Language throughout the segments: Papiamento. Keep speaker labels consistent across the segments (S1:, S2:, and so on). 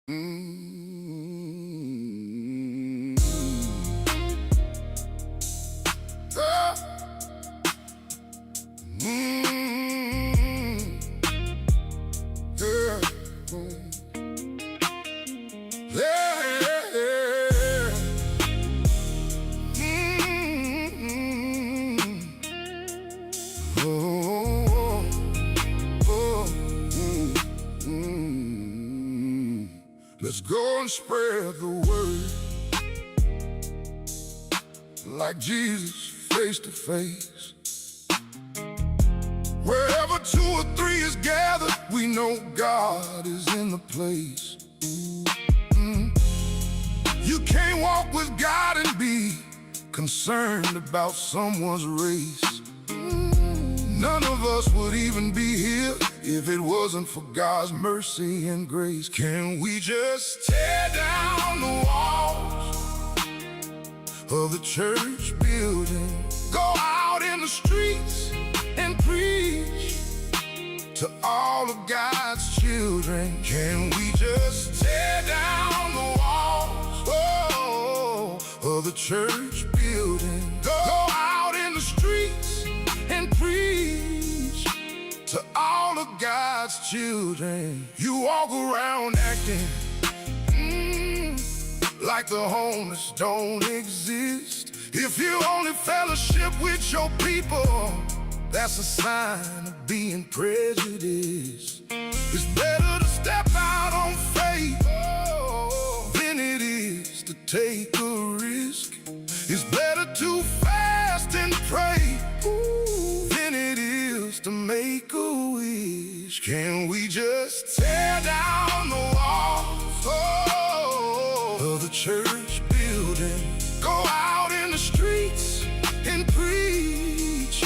S1: Let's go and spread the word like Jesus face to face. Wherever two or three is gathered, we know God is in the place. You can't walk with God and be concerned about someone's race. None of us would even be here if it wasn't for God's mercy and grace. Can we just tear down the walls of the church building? Go out in the streets and preach to all of God's children. Can we just tear down the walls oh, of the church building? Go out in the streets and preach to all of God's children. You walk around acting like the homeless don't exist. If you only fellowship with your people, that's a sign of being prejudiced. It's better to step out on faith than it is to take a risk. It's better to fast and pray than it is to make a wish. Can we just tear down the walls oh, of the church building? Go out in the streets and preach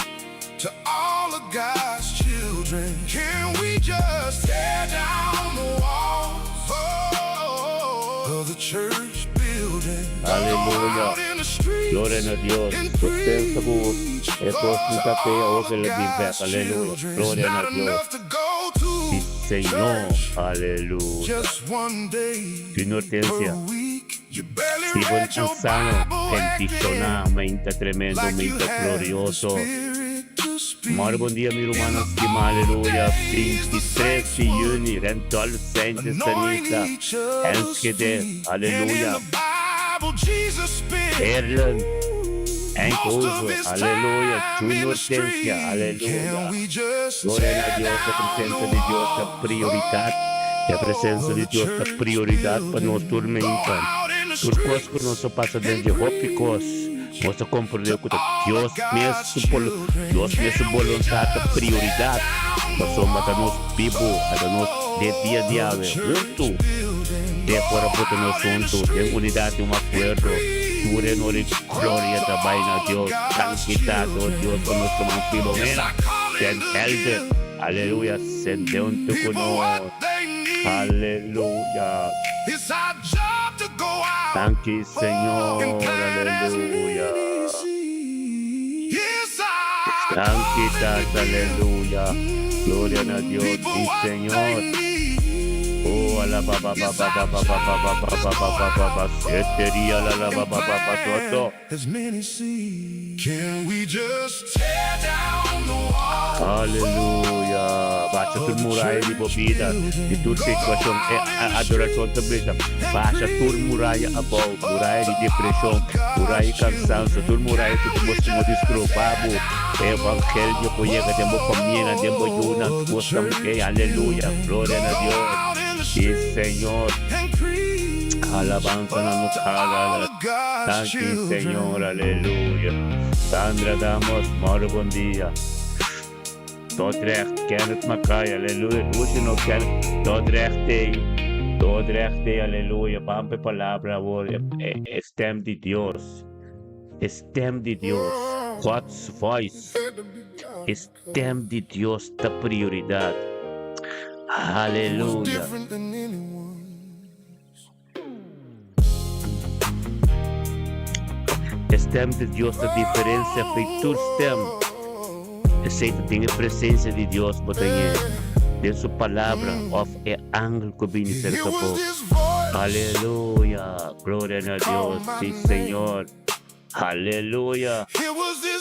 S1: to all of God's children. Can we just tear down the walls oh, of the church building? Go
S2: Aleluya.
S1: out in the streets
S2: Gloria na Dios.
S1: and
S2: Sosten sa ku
S1: preach
S2: e kos
S1: to
S2: ni kape
S1: all
S2: o
S1: of
S2: que le
S1: God's
S2: bibek. Aleluya.
S1: children. It's
S2: Gloria na
S1: not
S2: Dios.
S1: enough to go to
S2: Si Señor.
S1: church
S2: Aleluya.
S1: just one day
S2: Sin
S1: per
S2: urgencia.
S1: week. You barely
S2: Si buen
S1: read your
S2: anciano,
S1: Bible
S2: bendiciona,
S1: acting
S2: menta tremendo,
S1: like you
S2: menta
S1: had the
S2: glorioso.
S1: spirit to
S2: Moro
S1: speak.
S2: bom dia, mi
S1: In
S2: hermano
S1: the
S2: estima,
S1: old
S2: aleluya.
S1: days, the
S2: 23
S1: saints
S2: de
S1: would
S2: juni, Rentol Sanchez
S1: anoint
S2: Sanita,
S1: each other's
S2: Enschede,
S1: feet. And in
S2: aleluya.
S1: the Bible, Jesus spent
S2: Erlen,
S1: most of
S2: Eindhoven,
S1: his
S2: aleluya.
S1: time in
S2: Junior
S1: the
S2: Hortensia,
S1: street. Can
S2: aleluya.
S1: we just
S2: Gloria a
S1: tear
S2: Dios, la
S1: down
S2: presencia
S1: the
S2: de Dios, la
S1: walls
S2: prioridad. La presencia
S1: of
S2: de
S1: the
S2: Dios, la
S1: church
S2: prioridad para nos
S1: building? Go
S2: tormenta.
S1: out in the
S2: Tur cos ku
S1: streets
S2: nos pasa
S1: and
S2: den hopi cos.
S1: preach
S2: Nos comprende
S1: to
S2: ku
S1: all
S2: Dios
S1: of God's
S2: mes su
S1: children.
S2: Dios mes su
S1: Can we
S2: voluntad ta
S1: just tear
S2: prioridad.
S1: down the
S2: Pasobra ta nos
S1: walls
S2: bibu, ta nos de dia
S1: of the
S2: diawe
S1: church
S2: huntu.
S1: building?
S2: De
S1: Go
S2: fora puta nos
S1: out in the
S2: huntu, den
S1: streets
S2: unidad, un
S1: and
S2: acuerdo. Tur honor y
S1: preach
S2: gloria
S1: to
S2: ta bai na
S1: all of
S2: Dios.
S1: God's
S2: Santidad, oh Dios,
S1: children.
S2: con nuestro man
S1: Yes,
S2: Filomena.
S1: I call
S2: Den
S1: in to
S2: helder.
S1: give
S2: Aleluya, sende un
S1: people what
S2: nos.
S1: they need.
S2: Aleluya.
S1: It's our job to go out
S2: Thank you,
S1: and
S2: Señor.
S1: plant as
S2: Aleluya.
S1: many seeds. Yes, I
S2: Thank you,
S1: call in to
S2: Tata.
S1: give
S2: Aleluya. Gloria a Dios.
S1: people
S2: Sí,
S1: what they
S2: Señor.
S1: need.
S2: Oh, alaba, ba, ba,
S1: It's
S2: ba, ba,
S1: our
S2: ba, ba, ba, ba,
S1: job
S2: ba,
S1: to
S2: ba,
S1: go
S2: ba, ba, ba, ba.
S1: out
S2: Siete dia, la, la, ba,
S1: and
S2: ba, ba, ba, toto.
S1: plant as many seeds. Can we just tear down the walls
S2: Aleluya. Basha
S1: of
S2: tur
S1: the
S2: muraya di
S1: church
S2: bobida. Di
S1: building?
S2: tur
S1: Go
S2: situacion e
S1: out in the
S2: adoracion
S1: streets
S2: ta bisa.
S1: and
S2: Basha tur
S1: preach
S2: muraya abou. Muraya di
S1: to all
S2: depresion.
S1: of
S2: Muraya
S1: God's
S2: di cansancio. Tur
S1: children.
S2: muraya ku
S1: Can we
S2: bo mo
S1: just
S2: distroba
S1: tear
S2: bo.
S1: down the
S2: Evangelio por yega den bo famia, den bo yunan.
S1: of the
S2: Cosnan que
S1: church
S2: aleluya.
S1: building?
S2: Gloria
S1: Go
S2: na Dios.
S1: out in the
S2: Sí,
S1: streets
S2: Señor.
S1: and preach
S2: Alabanza na no
S1: to all
S2: cara.
S1: of God's
S2: Thank you, Señor.
S1: children.
S2: Aleluya. Sandra Damos, moro bom dia. Dordrecht, Kenneth Mackay, aleluya. Lucy no Kenneth. Dordrecht, Dordrecht, aleluya. Pampe palabra, awor. E stem di Dios. Stem di Dios. God's voice.
S1: Had to be God
S2: Stem di Dios ta prioridad.
S1: was
S2: Aleluya.
S1: different than anyone's.
S2: Stem di Dios ta diferencia for tur stem. Esey tin e presencia di Dios, bo tin den su palabra of e angel cu bini
S1: It
S2: cerca
S1: was
S2: bo.
S1: this voice.
S2: Aleluya! Gloria na Dios! Si Señor! Aleluya!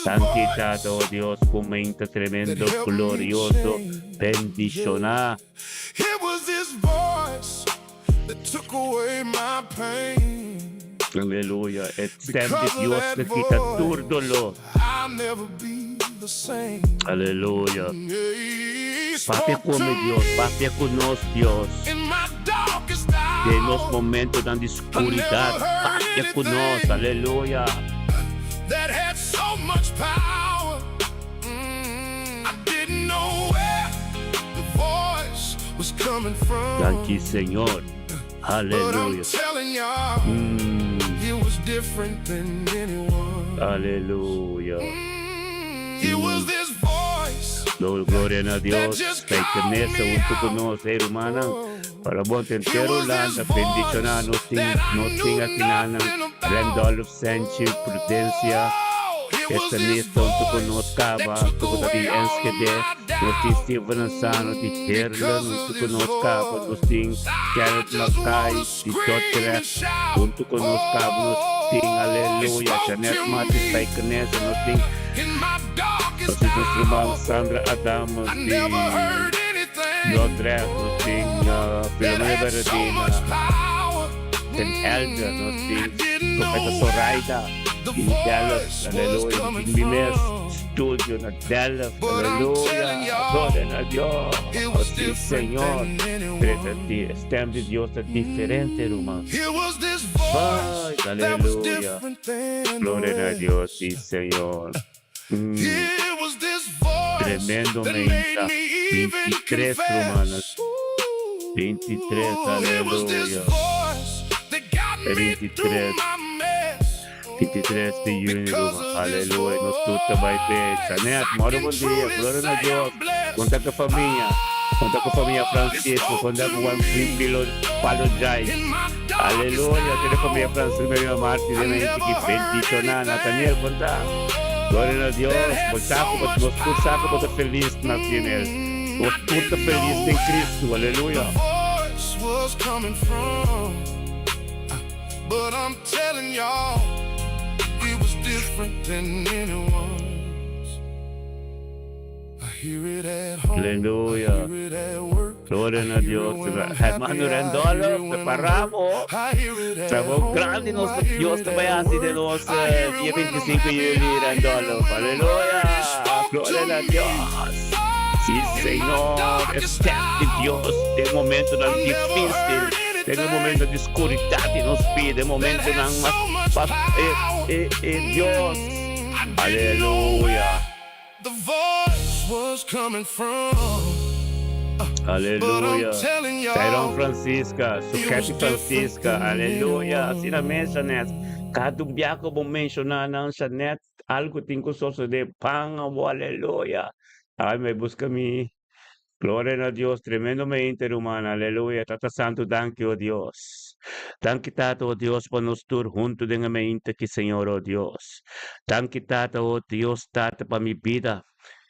S2: Danki Tata, oh Dios, ku meinta tremendo, glorioso, bendishoná. Aleluya! E stem di Dios ta kita tur doló. Aleluya! Papia ku mi, Dios, papia ku nos, Dios. Den nos momentonan di skuridat, papia ku nos. Aleluya! Danki, Señor. Aleluya. Aleluya. Gloria na Dios. Spijkenisse hunto cu nos, hey rumannan. Para bon henter Hulanda bendiciona nos tin nos tin akinanan Randolph Senchi Prudencia Estanista hunto cu nos caba hunto cu ta di Enschede nos tin Steven Ansano di Heerlen hunto cu nos caba nos tin Kenneth Mackay di Dordrecht hunto cu nos caba nos tin aleluya Jeanette Martis Spijkenisse nos tin nos tin nos ruman Sandra Adamus di Dordrecht nos tin Filomena Bernardina Den Helder nos tin Profeta Zoraida di Delft aleluya nos tin mi mes studio na Delft aleluya gloria na Dios si Señor Treta di stem di Dios ta diferente ruman Ay aleluya gloria na Dios si Señor. Tremendo meinta, 23 rumannan, 23, aleluya, e 23, 23 di juni ruman, aleluya, nos tur ta bai p'e Janet, moro bon dia, gloria na Dios, konta ku famia, konta ku famia Francisco, konta ku Juan Pilo Palo Jai, aleluya, tene famia Francisco, Merima Martins, den meinta ki bendiciona, Nathaniel, konta. Gloria na Dios, bo sa ku bo, nos tur sa ku bo ta felis, Nathaniel. Nos tur ta felis den Cristo, aleluya. Aleluya. Gloria na Dios. Hermano Randolph, prepara bo. Trabou grandi nos Dios ta bai hasi den nos dia 25 juli, Randolph. Aleluya. Gloria na Dios. Si Señor, e step di Dios den momentonan dificil, den e momento di scuridad di nos bida, e momentonan mas mas e e Dios. Aleluya. Aleluya! Tyrone Francisca, su Kathy Francisca, aleluya! Asina mes, Jeanette. Kada un bia ku bo menshoná nan, Jeanette, algu tin ku sosodé. Pan abo, aleluya! Ay, mi buska mi. Gloria na Dios, tremendo mente, ruman, aleluya. Tata Santu, danki, o Dios. Danki, Tata, o Dios, pa nos tur huntu den e mente aki, Señor, o Dios. Danki, Tata, o Dios, Tata, pa mi bida,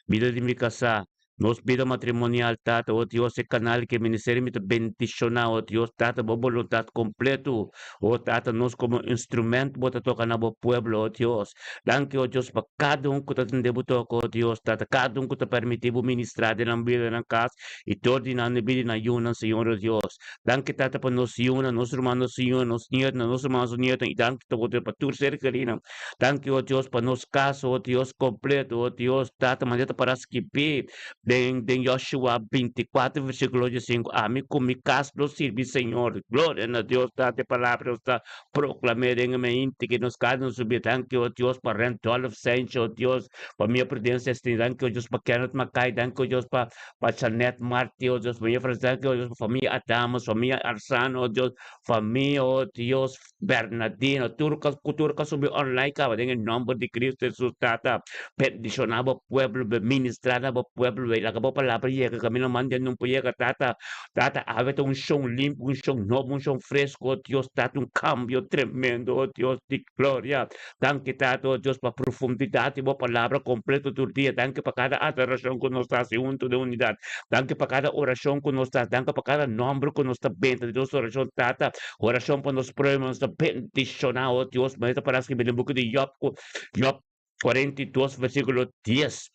S2: bida di mi kasá, nos bida matrimonial, Tata, o Dios, e kanal ki e ministerio mi ta bendishoná, o Dios, Tata, bo boluntat kompletu, o Tata, nos komo instrumènt bo ta toka na bo pueblo, o Dios. Danki, o Dios, pa kada un ku ta tende bo toka, o Dios, Tata, kada un ku ta permití bo ministrá den nan bida, den nan kas, i dor di nan e bida di nan yunan, Señor, o Dios. Danki, Tata, pa nos yunan, nos ruman, nos yunan, nos nietunan, nos ruman su nietunan, i danki, Tata, pa tur ser kerinan. Danki, o Dios, pa nos kas, o Dios, kompleto, o Dios, Tata, manera ta para skibí den den Joshua 24, versíkulo 5, Ami ku mi kas lo sirbi Señor. Gloria na Dios, Tata, e palabra nos ta proklam'é den e mainti ku nos kada nos subi. Danki, o Dios, pa Randolph Sancho, o Dios, pa Mia Prudencia Steen. Danki, o Dios, pa Kenneth Mackay. Danki, o Dios, pa pa Janet Marti, o Dios, famia Francisco. Danki, o Dios, pa famia Adamus, famia Arzano, o Dios, famia, o Dios, Bernardino, tur ku tur ka subi online kaba den e nomber di Cristo Jesus Tata bendiciona bo pueblo be ministra na bo pueblo. Anyway, laga bo palabra yega kaminda manda nan por yega, Tata. Tata, awe ta un shon limpi, un shon nobo, un shon fresco, oh Dios, Tata, un cambio tremendo, oh Dios di gloria. Danki, Tata, oh Dios, pa profundidad di bo palabra completo tur dia. Danki pa cada adoracion cu nos ta haci hunto den unidad. Danki pa cada oracion cu nos ta haci. Danki pa cada nomber cu nos ta benta den nos oracion, Tata. Oracion pa nos próhimo, nos ta bendiciona, oh Dios, manera ta para scribi den buki di Job, cu Job 42 versiculo 10.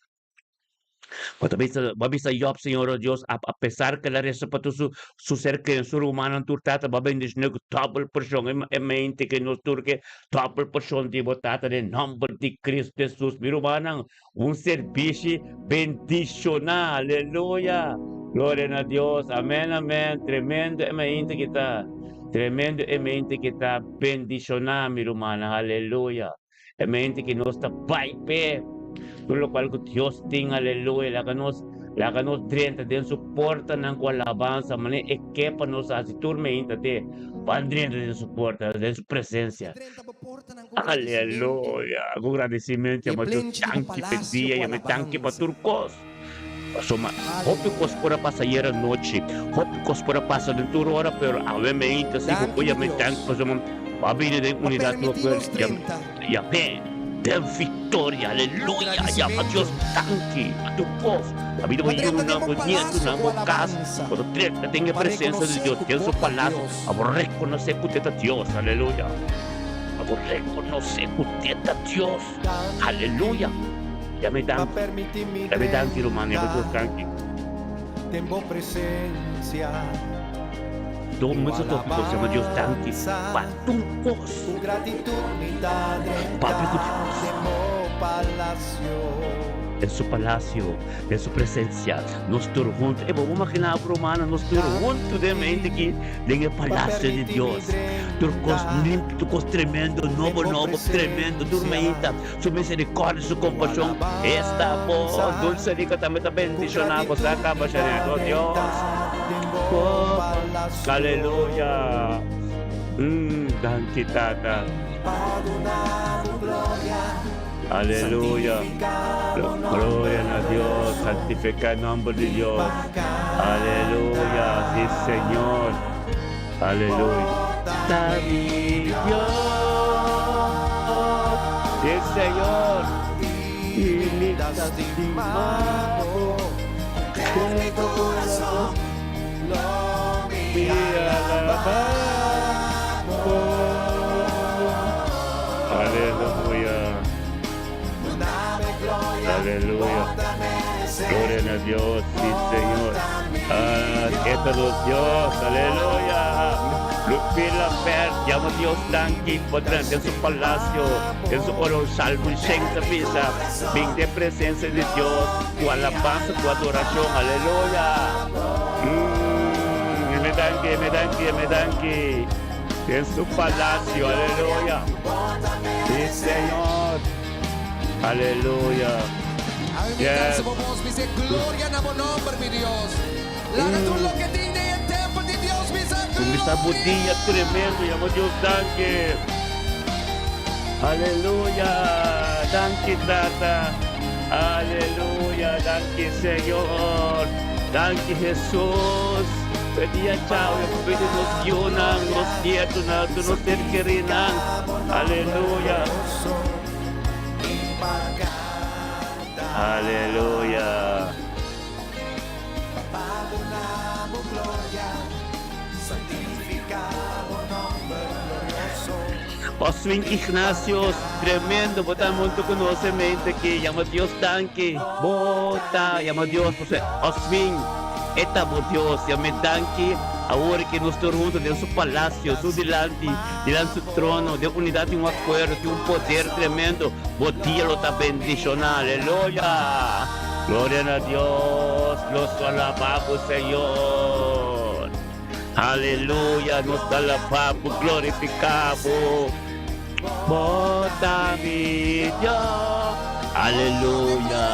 S2: Bo ta bisa, bo a bisa Job, Señor, oh Dios, a, a pesar ke el a resa pa tur su, su ser kerido, su rumannan tur, Tata, bo a bendiciona ku dobel porshon. E, e mente ke nos tur ke dobel porshon di bo, Tata, den nomber di Cristo Jesus. Mi rumannan, un servishi bendiciona. Aleluya! Gloria na Dios. Amen, amen. Tremendo e mente ki ta. Tremendo e mente ki ta bendiciona, mi rumannan. Aleluya. E mente ki nos ta bai p'e, tur lokual ku Dios tin, aleluya, laga nos, laga nos drenta den su portanan ku alabansa, manera e ke pa nos hasi tur meinta te ban drenta den su porta, den su presensia. Aleluya, ku gradisimentu yama Dios danki p'e dia, yama danki pa tur kos. Pasobra hopi kos por a pasa ayer anochi, hopi kos por a pasa den tur ora, pero awe meinta si bo por yama e danki pasobra bo a bini den unidat ku bo por yam'é den viktoria. Aleluya! Yama Dios danki pa tur kos. A bini bo yunan, bo nietunan, bo kas, bo ta drenta den e presensia di Dios, den su palasio, a bo rekonosé ku te ta Dios. Aleluya! A bo rekonosé ku te ta Dios. Aleluya! Ya me danki. Ya me danki ruman, ya me Dios danki. Door mucho tópico se llama Dios danki pa tur kos. Papia ku Dios. Den su palacio, den su presencia, nos tur hunto. E bo por imagina bo rumannan, nos tur hunto den mente aki den e palacio di Dios. Tur kos limpi, tur kos tremendo, nobo nobo, tremendo, tur meita, su misericordia, su compasión esta bo. Dulce Rica tambe ta bendiciona bo, sa caba Shanet, oh Dios. Aleluya. Danki Tata. Aleluya. Gloria na Dios. Santifica e nomber di Dios. Aleluya. Si Señor. Aleluya. Ta mi Dios. Si Señor. Y mi ta stima bo. Den mi corazón. Mi alaba bo. Aleluya. Aleluya. Gloria na Dios, sí Señor. Ah, esta nos Dios, aleluya. Lupila Fer, llama Dios danki por drenta den su palacio, den su oro salmo y shen ta bisa, bin den presencia di Dios, cu alabanza, cu adoracion, aleluya. Mm, me danki, me danki, me danki. Den su palacio, aleluya. Sí, Señor. Aleluya. Yes. Kuminsá bo dia tremendo, yama Dios danki. Aleluya. Danki Tata. Aleluya. Danki Señor. Danki Hesus. E dia djawe ku bini nos yunan, nos nietonan, tur nos ser kerinan. Aleluya. Aleluya. Oswin Ignacios, tremendo, bo ta hunto ku nos e mente aki, yama Dios danki, bo ta yama Dios, Oswin, e ta bo Dios, yam'e danki, awor ke nos tur hunto den su palacio, su dilanti, dilanti su trono, den unidad tin un acuerdo, tin un poder tremendo, bo dia lo ta bendiciona, aleluya! Gloria na Dios, nos ta alaba bo Señor. Aleluya, nos ta alaba bo, glorifica bo. Bo ta mi Dios. Aleluya.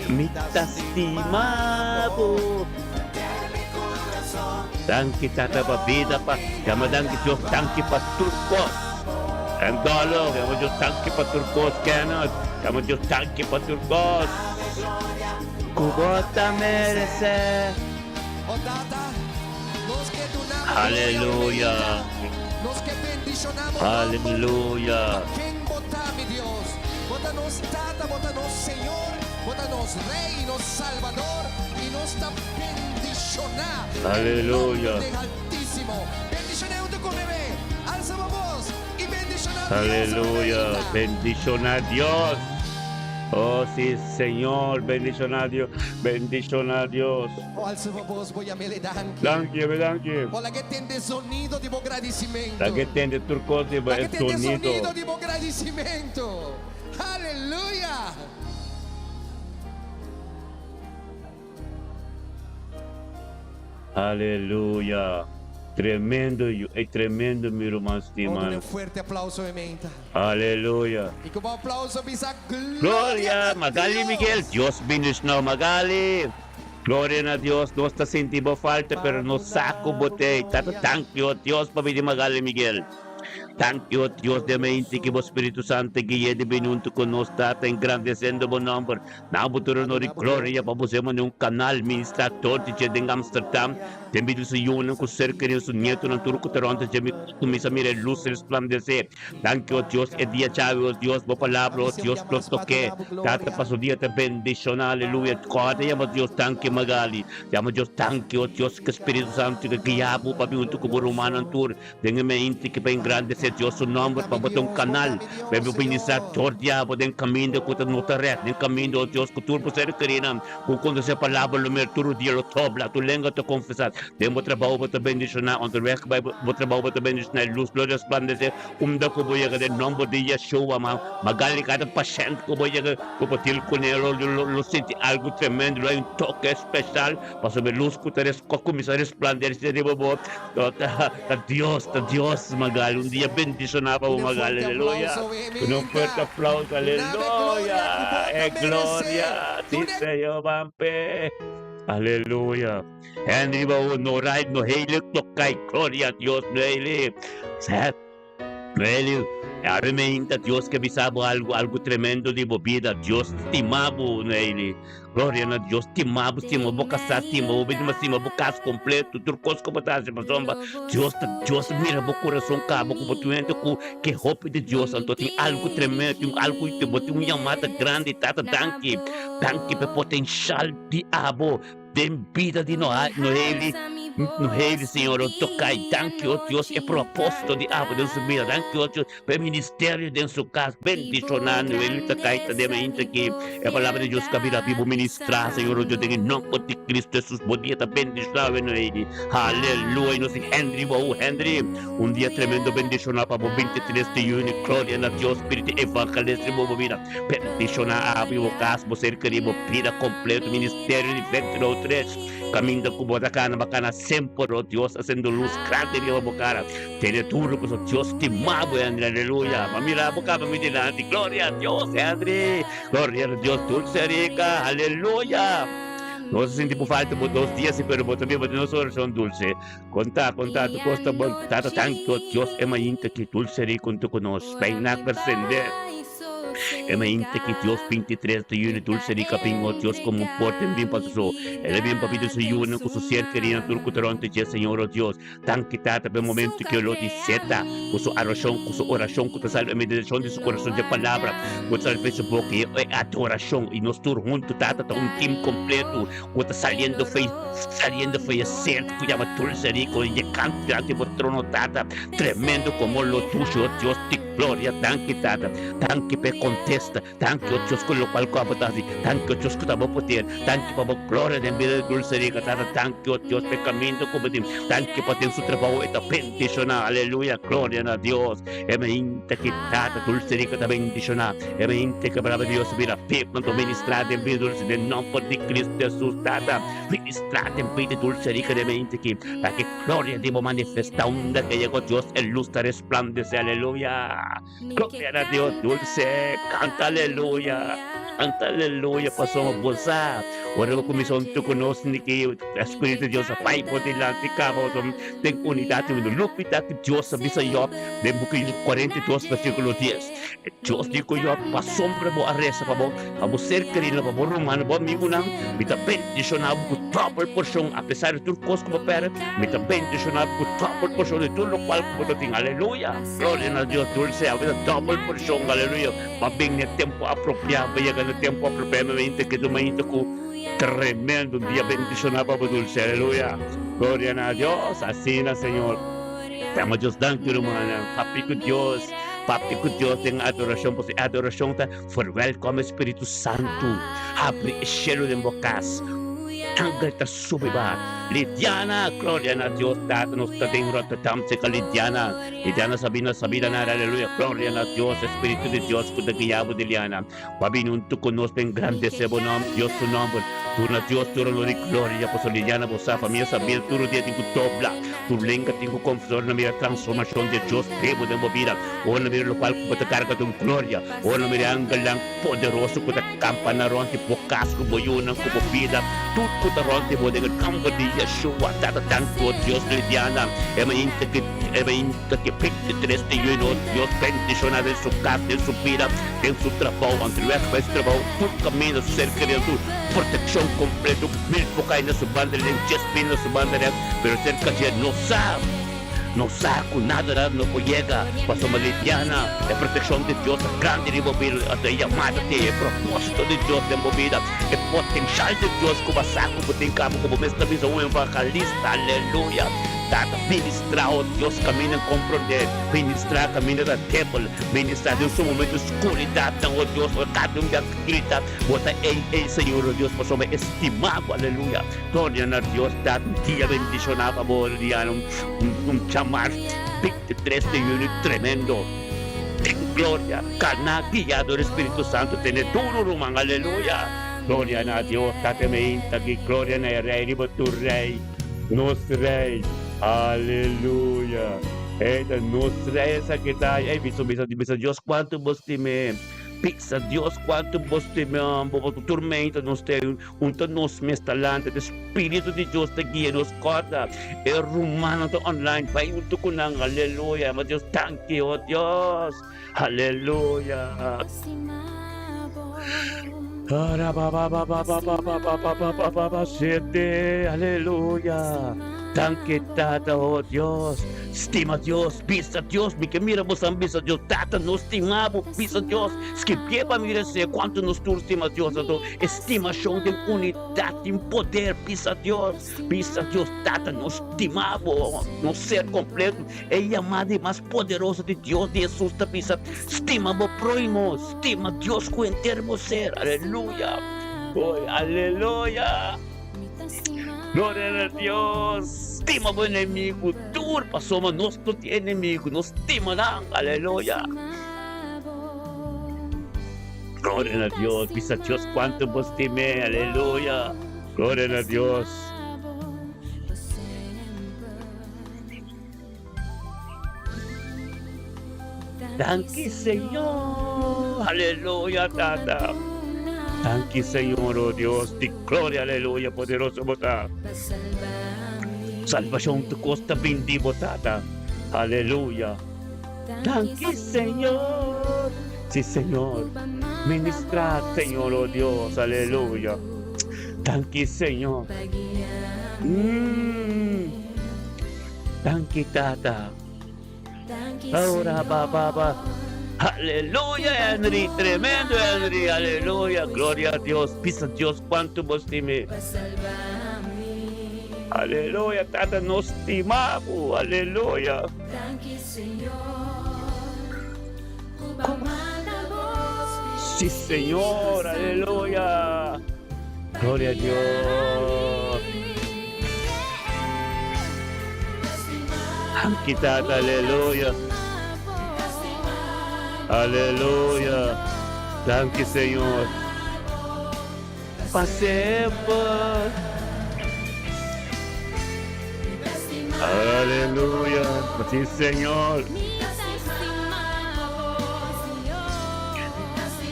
S2: Mi ta stima bo. Danki Tata pa bida, pa yama danki Dios, danki pa tur kos. En Dolo, yama Dios danki pa tur kos, Kenneth, yama Dios danki pa tur kos. Ku bo ta meresé. Aleluya. Aleluya. Aleluya. Aleluya. Bendiciona Dios. Oh, sí, Señor. Bendiciona Dios. Bendiciona Dios.
S3: Oh, alsa bo bos, bo yam'El e danki.
S2: Danki, yam'E danki.
S3: Oh, laga e tende zonido di bo gradisimentu.
S2: Laga e tende tur kos di bo
S3: Laga e tende
S2: zonido.
S3: zonido di bo gradisimentu. Aleluya!
S2: Aleluya! Tremendo yu, e tremendo mi ruman
S3: Oh,
S2: stima.
S3: duna un fuerte aplauso e menta.
S2: Aleluya!
S3: I ku bo aplauso bisa Gloria
S2: Gloria!
S3: na
S2: Magali Miguel,
S3: Dios!
S2: Dios bendiciona Magali. Gloria na Dios, nos ta sinti bo falta pero nos sa ku bo t'ei. Tata danki o Dios pa bini Magali Miguel. Danki o Dios den mente ki bo Spiritu Santo gui'e di bini huntu ku nos Tata engrandesendo bo nomber. Nan bo tur honor i gloria pa bo ser manera un kanal ministrador di dje den Amsterdam. Den bida su yunan ku ser kerido su nietonan tur ku ta rònt dje mi kuminsá mira e lus resplandesé. Danki o Dios e dia djawe o Dios bo palabra o Dios lo toke. Tata pa su dia ta bendishoná aleluya. Kòrda yama Dios danki Magali. Yama Dios danki o Dios ku Spiritu Santu ke guia bo pa bin huntu ku bo rumannan tur. Den e mente ki pa engrandesé Dios su nòmber, pa bo ta un kanal pa e bo ministrá tur dia bo den kaminda ku ta no ta rèk, den kaminda, o Dios, ku tur bo ser kerinan ku konosé palabra lo mira tur dia lo tobla, tur lenga ta konfesá. Den bo trabou bo ta bendishoná, onderweg bai bo trabou bo ta bendishoná, e lus lo resplandesé unda ku bo yega den nòmber di Yeshua. Ma magali kada pashènt ku bo yega ku bo deal kuné lo lo sinti algu tremendo, lo hay un toke speshal pasobra e lus ku ta ku a kuminsá resplandesé riba bo. Ta Dios, ta Dios, Magali. Un dia bendicioná pa bo,
S3: Duna un
S2: Magali.
S3: fuerte
S2: Aleluya.
S3: aplauso,
S2: Duna un fuerte
S3: Bemita.
S2: aplauso.
S3: Duna gloria ku
S2: Aleluya.
S3: bo ta
S2: E
S3: meresé.
S2: gloria. Sí,
S3: Duna
S2: Señor, bampe. Aleluya. Henry ba no right no heilig tokai. Gloria a Dios, no heilig. Noelio, awe meinta Dios ke bisa bo algu, algu tremendo di bo bida. Dios stima bo, Noelio. Gloria na Dios, stima bo, stima bo kasá, stima bo bida, stima bo kas kompleto, tur kos ku bo ta hasi pasobra Dios ta, Dios ta mira bo kurason kaba ku bo tin hende ku ke hopi di Dios, anto tin algu tremendo, tin algu, bo tin un yamada grandi. Tata, danki, danki pa e potenshal di abo. Den bida di Noheli, Noheli, Señor, o toca y danki, oh Dios, e propósito di abo den su bida. Danki, oh Dios, pa e ministerio den su cas. Bendiciona Noheli ta cay ta den mainta aki. E palabra di Dios cabida bibo ministra, Señor, oh Dios, den e nomber di Cristo Jesus. Bo dia ta bendiciona awe, Noheli. Aleluya. Y nos tin Henry, wow, Henry, un dia tremendo bendiciona pa bo 23 di juni. Gloria na Dios, Spiritu evangelist riba bo bida. Bendiciona abo y bo cas, bo ser querido, bo bida completo, ministerio di Victory Outreach, caminda cu bo ta cana, bo cana semper, oh Dios, haciendo luz grandi riba bo cara. Tene duro pasobra Dios stima bo, Henry, aleluya. Bo a mira bo caba mi dilanti, gloria a Dios, Henry, gloria a Dios, dulce rica, aleluya. Nos a sinti bo falta bo dos dia si, pero bo ta biba den nos oracion, dulce. Conta, conta, tur cos ta bon. Tata, tanki, oh Dios, e mainta ki dulce rico hunto cu nos. Bay na persende. E mainta ki Dios 23 di juni dulce rico a bin, oh Dios, como un porta en bin pa su so. El a bin pa bida su yunan cu su ser kerinan tur cu ta rond di dje, Señor, oh Dios. Danki, Tata, pa e momento ki lo di seta cu su adoracion, cu su oracion cu ta sali e meditacion di su corazon dje palabra cu ta sali fe su boca y e adoracion. Y nos tur hunto, Tata, ta un team completo cu ta saliendo fe, saliendo fe e ser cu yama dulce rico y yegando dilanti bo trono, Tata. Tremendo como lo tuyo, oh Dios di gloria. Danki, Tata. Danki pa e contesta. Danki, oh Dios, cu locual cu abo ta haci. Danki, oh Dios, cu ta bo poder. Danki pa bo gloria den bida di Dulce Rica, Tata. Danki, oh Dios, pa e caminda cu bo tin. Danki pa den su trabao e ta bendiciona. Aleluya, gloria na Dios. E mainta ki Tata Dulce Rica ta bendiciona. E mainta ki palabra di Dios bira pep nan ta ministra den bida Dulce den nomber di Cristo Jesus, Tata. Ministra den bida Dulce Rica den mainta ki pa ki gloria di bo manifesta unda ke yega, oh Dios, e luz ta resplandece. Aleluya. Gloria na Dios, dulce, canta aleluya, canta aleluya, pasobra bo sa. Ora bo kuminsá huntu ku nos niki Spiritu di Dios a bai bo dilanti kaba bo den unidat i no lubida ku Dios a bisa Job den buki Job 42 versikulo 10. Dios di ku Job, Pasobra bo a resa pa bo, pa bo ser kerido, pa bo rumannan, bo amigunan, mi ta bendishoná bo ku dòbel porshon, apesar di tur kos ku bo pèrdè, mi ta bendishoná bo ku dòbel porshon di tur lokual ku bo ta tin. Aleluya! Gloria na Dios! Dulce awe ta dòbel porshon. Aleluya! Bo a bin na e tempu apropiá, bo a yega na e tempu apropiá, mi mainta kedu mainta ku tremendo un dia bendishoná pa bo, Dulce. Aleluya! Gloria na Dios! Asina, Señor. Dama Dios danki, rumannan. Papia ku Dios. Papia ku Dios den adorashon, pasobra e adorashon ta verwelkom e Spiritu Santu. Habri e shelu den bo kas. Angel ta subi ba. Lidiana, gloria na Dios Tata, nos ta den Rotterdam serka Lidiana. Lidiana Sabina Sabina Nara, aleluya, gloria na Dios, e Spiritu di Dios ku ta guia bo, Diliana. Bo a bini huntu ku nos pa engrandesé bo nòmber, Dios su nòmber. Duna Dios tur honor i gloria, pasobra Liliana bo sa, famia Sabina tur dia tin ku dobla, tur lenga tin ku konfesá ora nan mira transformashon di e Dios bebo den bo bida, ora nan mira lokual ku bo ta karga den gloria, ora nan mira e angelnan poderoso ku ta kampa nan rònt di bo kas ku bo yunan, ku bo bida, tur ku ta rònt di bo den e nòmber di Yeshua. Tata danki o Dios Liliana, e mainta ki e mainta ki 23 di yüni o Dios bendishoná den su kas, den su bida. Den su trabou, anto wèg pa e trabou, tur kaminda su ser kerido, tur protekshon kompleto, mil por kai na su banda den, djes mil na su banda den, pero serka dje no sa, no sa ku nada nada no por yega, pasobra lidiana e protekshon di Dios ta grandi riba bo bida, anto e yamada te, e proposito di Dios den bo bida, e potenshal di Dios ku bo a sa ku bo tin kaba ku bo mes ta bisa un evangelista, aleluya, Tata ministra, o Dios kaminda komprondé, ministra kaminda ta debel. Ministra den su momento skuridatnan, o Dios, ora kada un bia grita, Bo ta ei, ei, Señor, o Dios, pasobra e stima Bo, aleluya. Gloria na Dios, dat un dia bendishoná pa bo, Liana, un, un djamar 23 di juni tremendo, den gloria, kaná guiá dor e Spiritu Santu, tene duru, ruman, aleluya. Gloria na Dios, Tata meinta aki, gloria na e Rei riba tur rei, nos Rei, aleluya. E ta nos Rei esaki ta. Ey bisa bisa bisa Dios cuanto bo stim'é. Bisa Dios cuanto bo stim'é. Bo bo tormenta nos te un ta nos mes ta lanta. E Spiritu di Dios ta guia nos. Corda e rumannan ta online. Bay hunto cu nan. Aleluya. Ma Dios danki oh Dios. Aleluya. Sete, aleluya. Danki Tata, oh Dios. Stima Dios, bisa Dios, mi ke mira bosan bisa Dios. Tata, nos stima bo, bisa Dios. Skibie pa mira se kuantu nos tur stima Dios. Anto e stimashon den unidat tin poder, bisa Dios. Bisa Dios, Tata, nos stima bo, nos ser kompleto. E yamada di mas poderoso di Dios di Hesus ta bisa, Stima bo próhimo, stima Dios ku henter bo ser. Aleluya! Oy, aleluya! Gloria na Dios! Stima bo enemigu tur, pasobra nos no tin enemigu, nos stima nan. Aleluya! Gloria na Dios! Bisa Dios kuantu bo stim'é. Aleluya! Gloria na Dios! Danki Señor, aleluya Tata. Danki Señor, oh Dios di gloria, aleluya, poderoso bo ta. Salvacion tu costa bin di bo Tata, aleluya. Danki Señor, si Señor, ministra Señor, oh Dios, aleluya. Danki Señor. Danki Tata. Ora ba ba ba. Aleluya Henry, tremendo Henry, aleluya, gloria a Dios. Bisa Dios cuanto bo stim'é. Aleluya, Tata nos stima bo, aleluya. Sí, Señor, aleluya. Gloria a Dios. Danki Tata, aleluya. Aleluya. Danki Señor. Pa semper. Aleluya. Sí, Señor.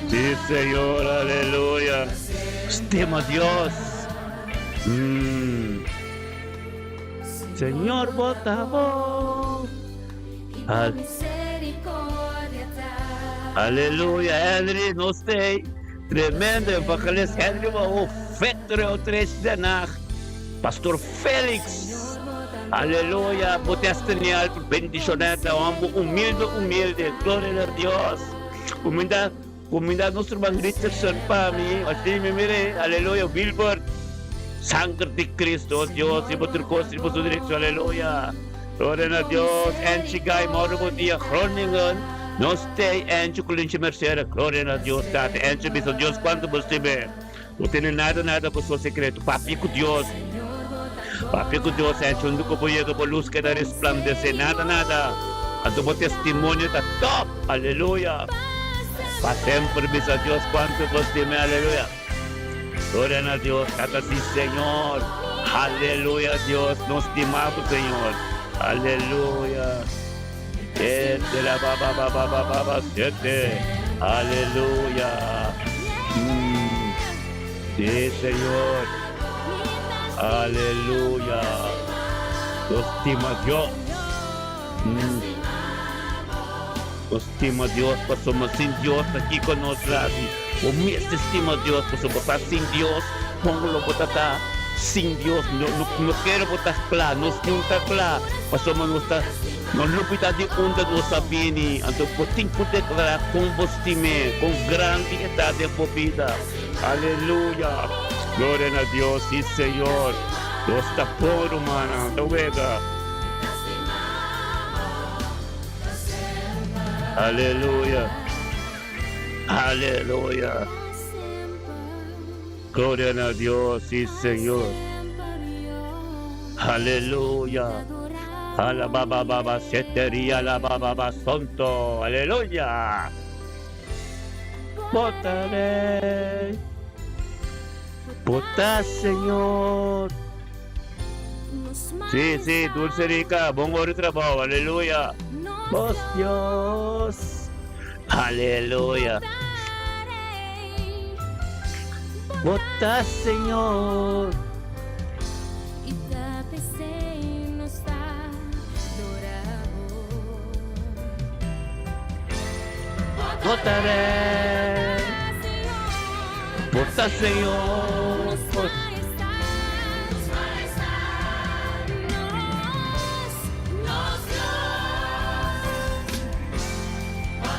S2: Sí, Señor, aleluya. Stima Dios. Mm. Señor, bo ta bon. Al Aleluya, Henry, nos tei. Tremendo, evangelist Henry wa Victory Outreach Den Haag. Pastor Felix. Aleluya, bo testimonial bendicioneta, hombre humilde, humilde. Gloria a Dios. Humildad, humildad nos hermano Richardson pa mi. Así me mire, aleluya, Wilbert. Sangre de Cristo, oh Dios, y por tu cosa, y por su dirección, aleluya. Gloria a Dios, Angie Guy, Mauro bom dia, Groningen. Nos tei, Angie Colinche Mercedes, gloria a Dios, Tata. Angie, bisa Dios, cuanto você vê. No tiene nada, nada por su secreto. Papi con Dios. Papi con Dios, Angie, onde que voy a por luz que da resplandece, nada, nada. A tu testimonio está top, aleluya. Pa sempre, bisa Dios, cuanto você me, aleluya. Gloria a Dios, Tata, sí, Señor. Aleluya, Dios, nos estimamos, Señor. Aleluya. Siete, la ba ba ba ba ba ba ba, siete. Aleluya. Mm. Sí, Señor. Aleluya. Nos estima Dios. Mm. Nos stima Dios, pasobra sin Dios aki con nos rabi. Bo mester stima Dios, pasobra bo ta sin Dios, con lo bo ta ta sin Dios. No, no, no kere bo ta cla, nos no ta cla, pasobra nos ta, no lubida di unda nos a bini. Anto bo tin cu declara con bo stim'é, con grandi e ta den bo bida. Aleluya! Gloria na Dios, sí Señor. Nos ta bon, rumannan, ta wega. Aleluya. Aleluya. Gloria na Dios, sí Señor. Aleluya. Alaba ba ba seteria la ba ba ba santo. Aleluya. Botaré. Bota, Señor. Sí, sí, Dulce Rica, bon ora di trabou, aleluya. Bos Dios, aleluya. Bota, Señor. Bota Rey. Bota Señor.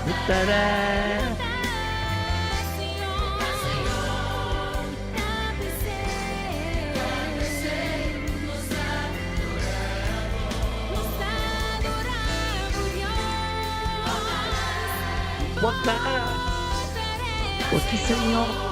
S2: Bota Rey. Bota. Bota Señor.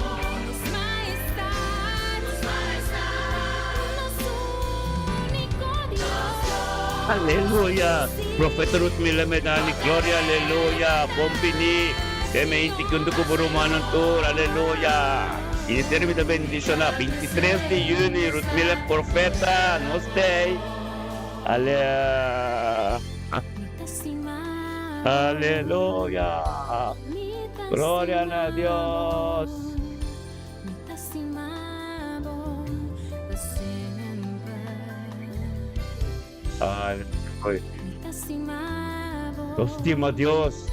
S2: Aleluya. Profeta Ruth Mila Medani, gloria, aleluya. Bon bini. Keme inti kundu ku burumanan tur, aleluya. Ministerio mi ta bendiciona. 23 di juni, Ruth Mila profeta, nos tey. Ale Aleluya. Gloria na Dios. Aleluya. Nos stima Dios.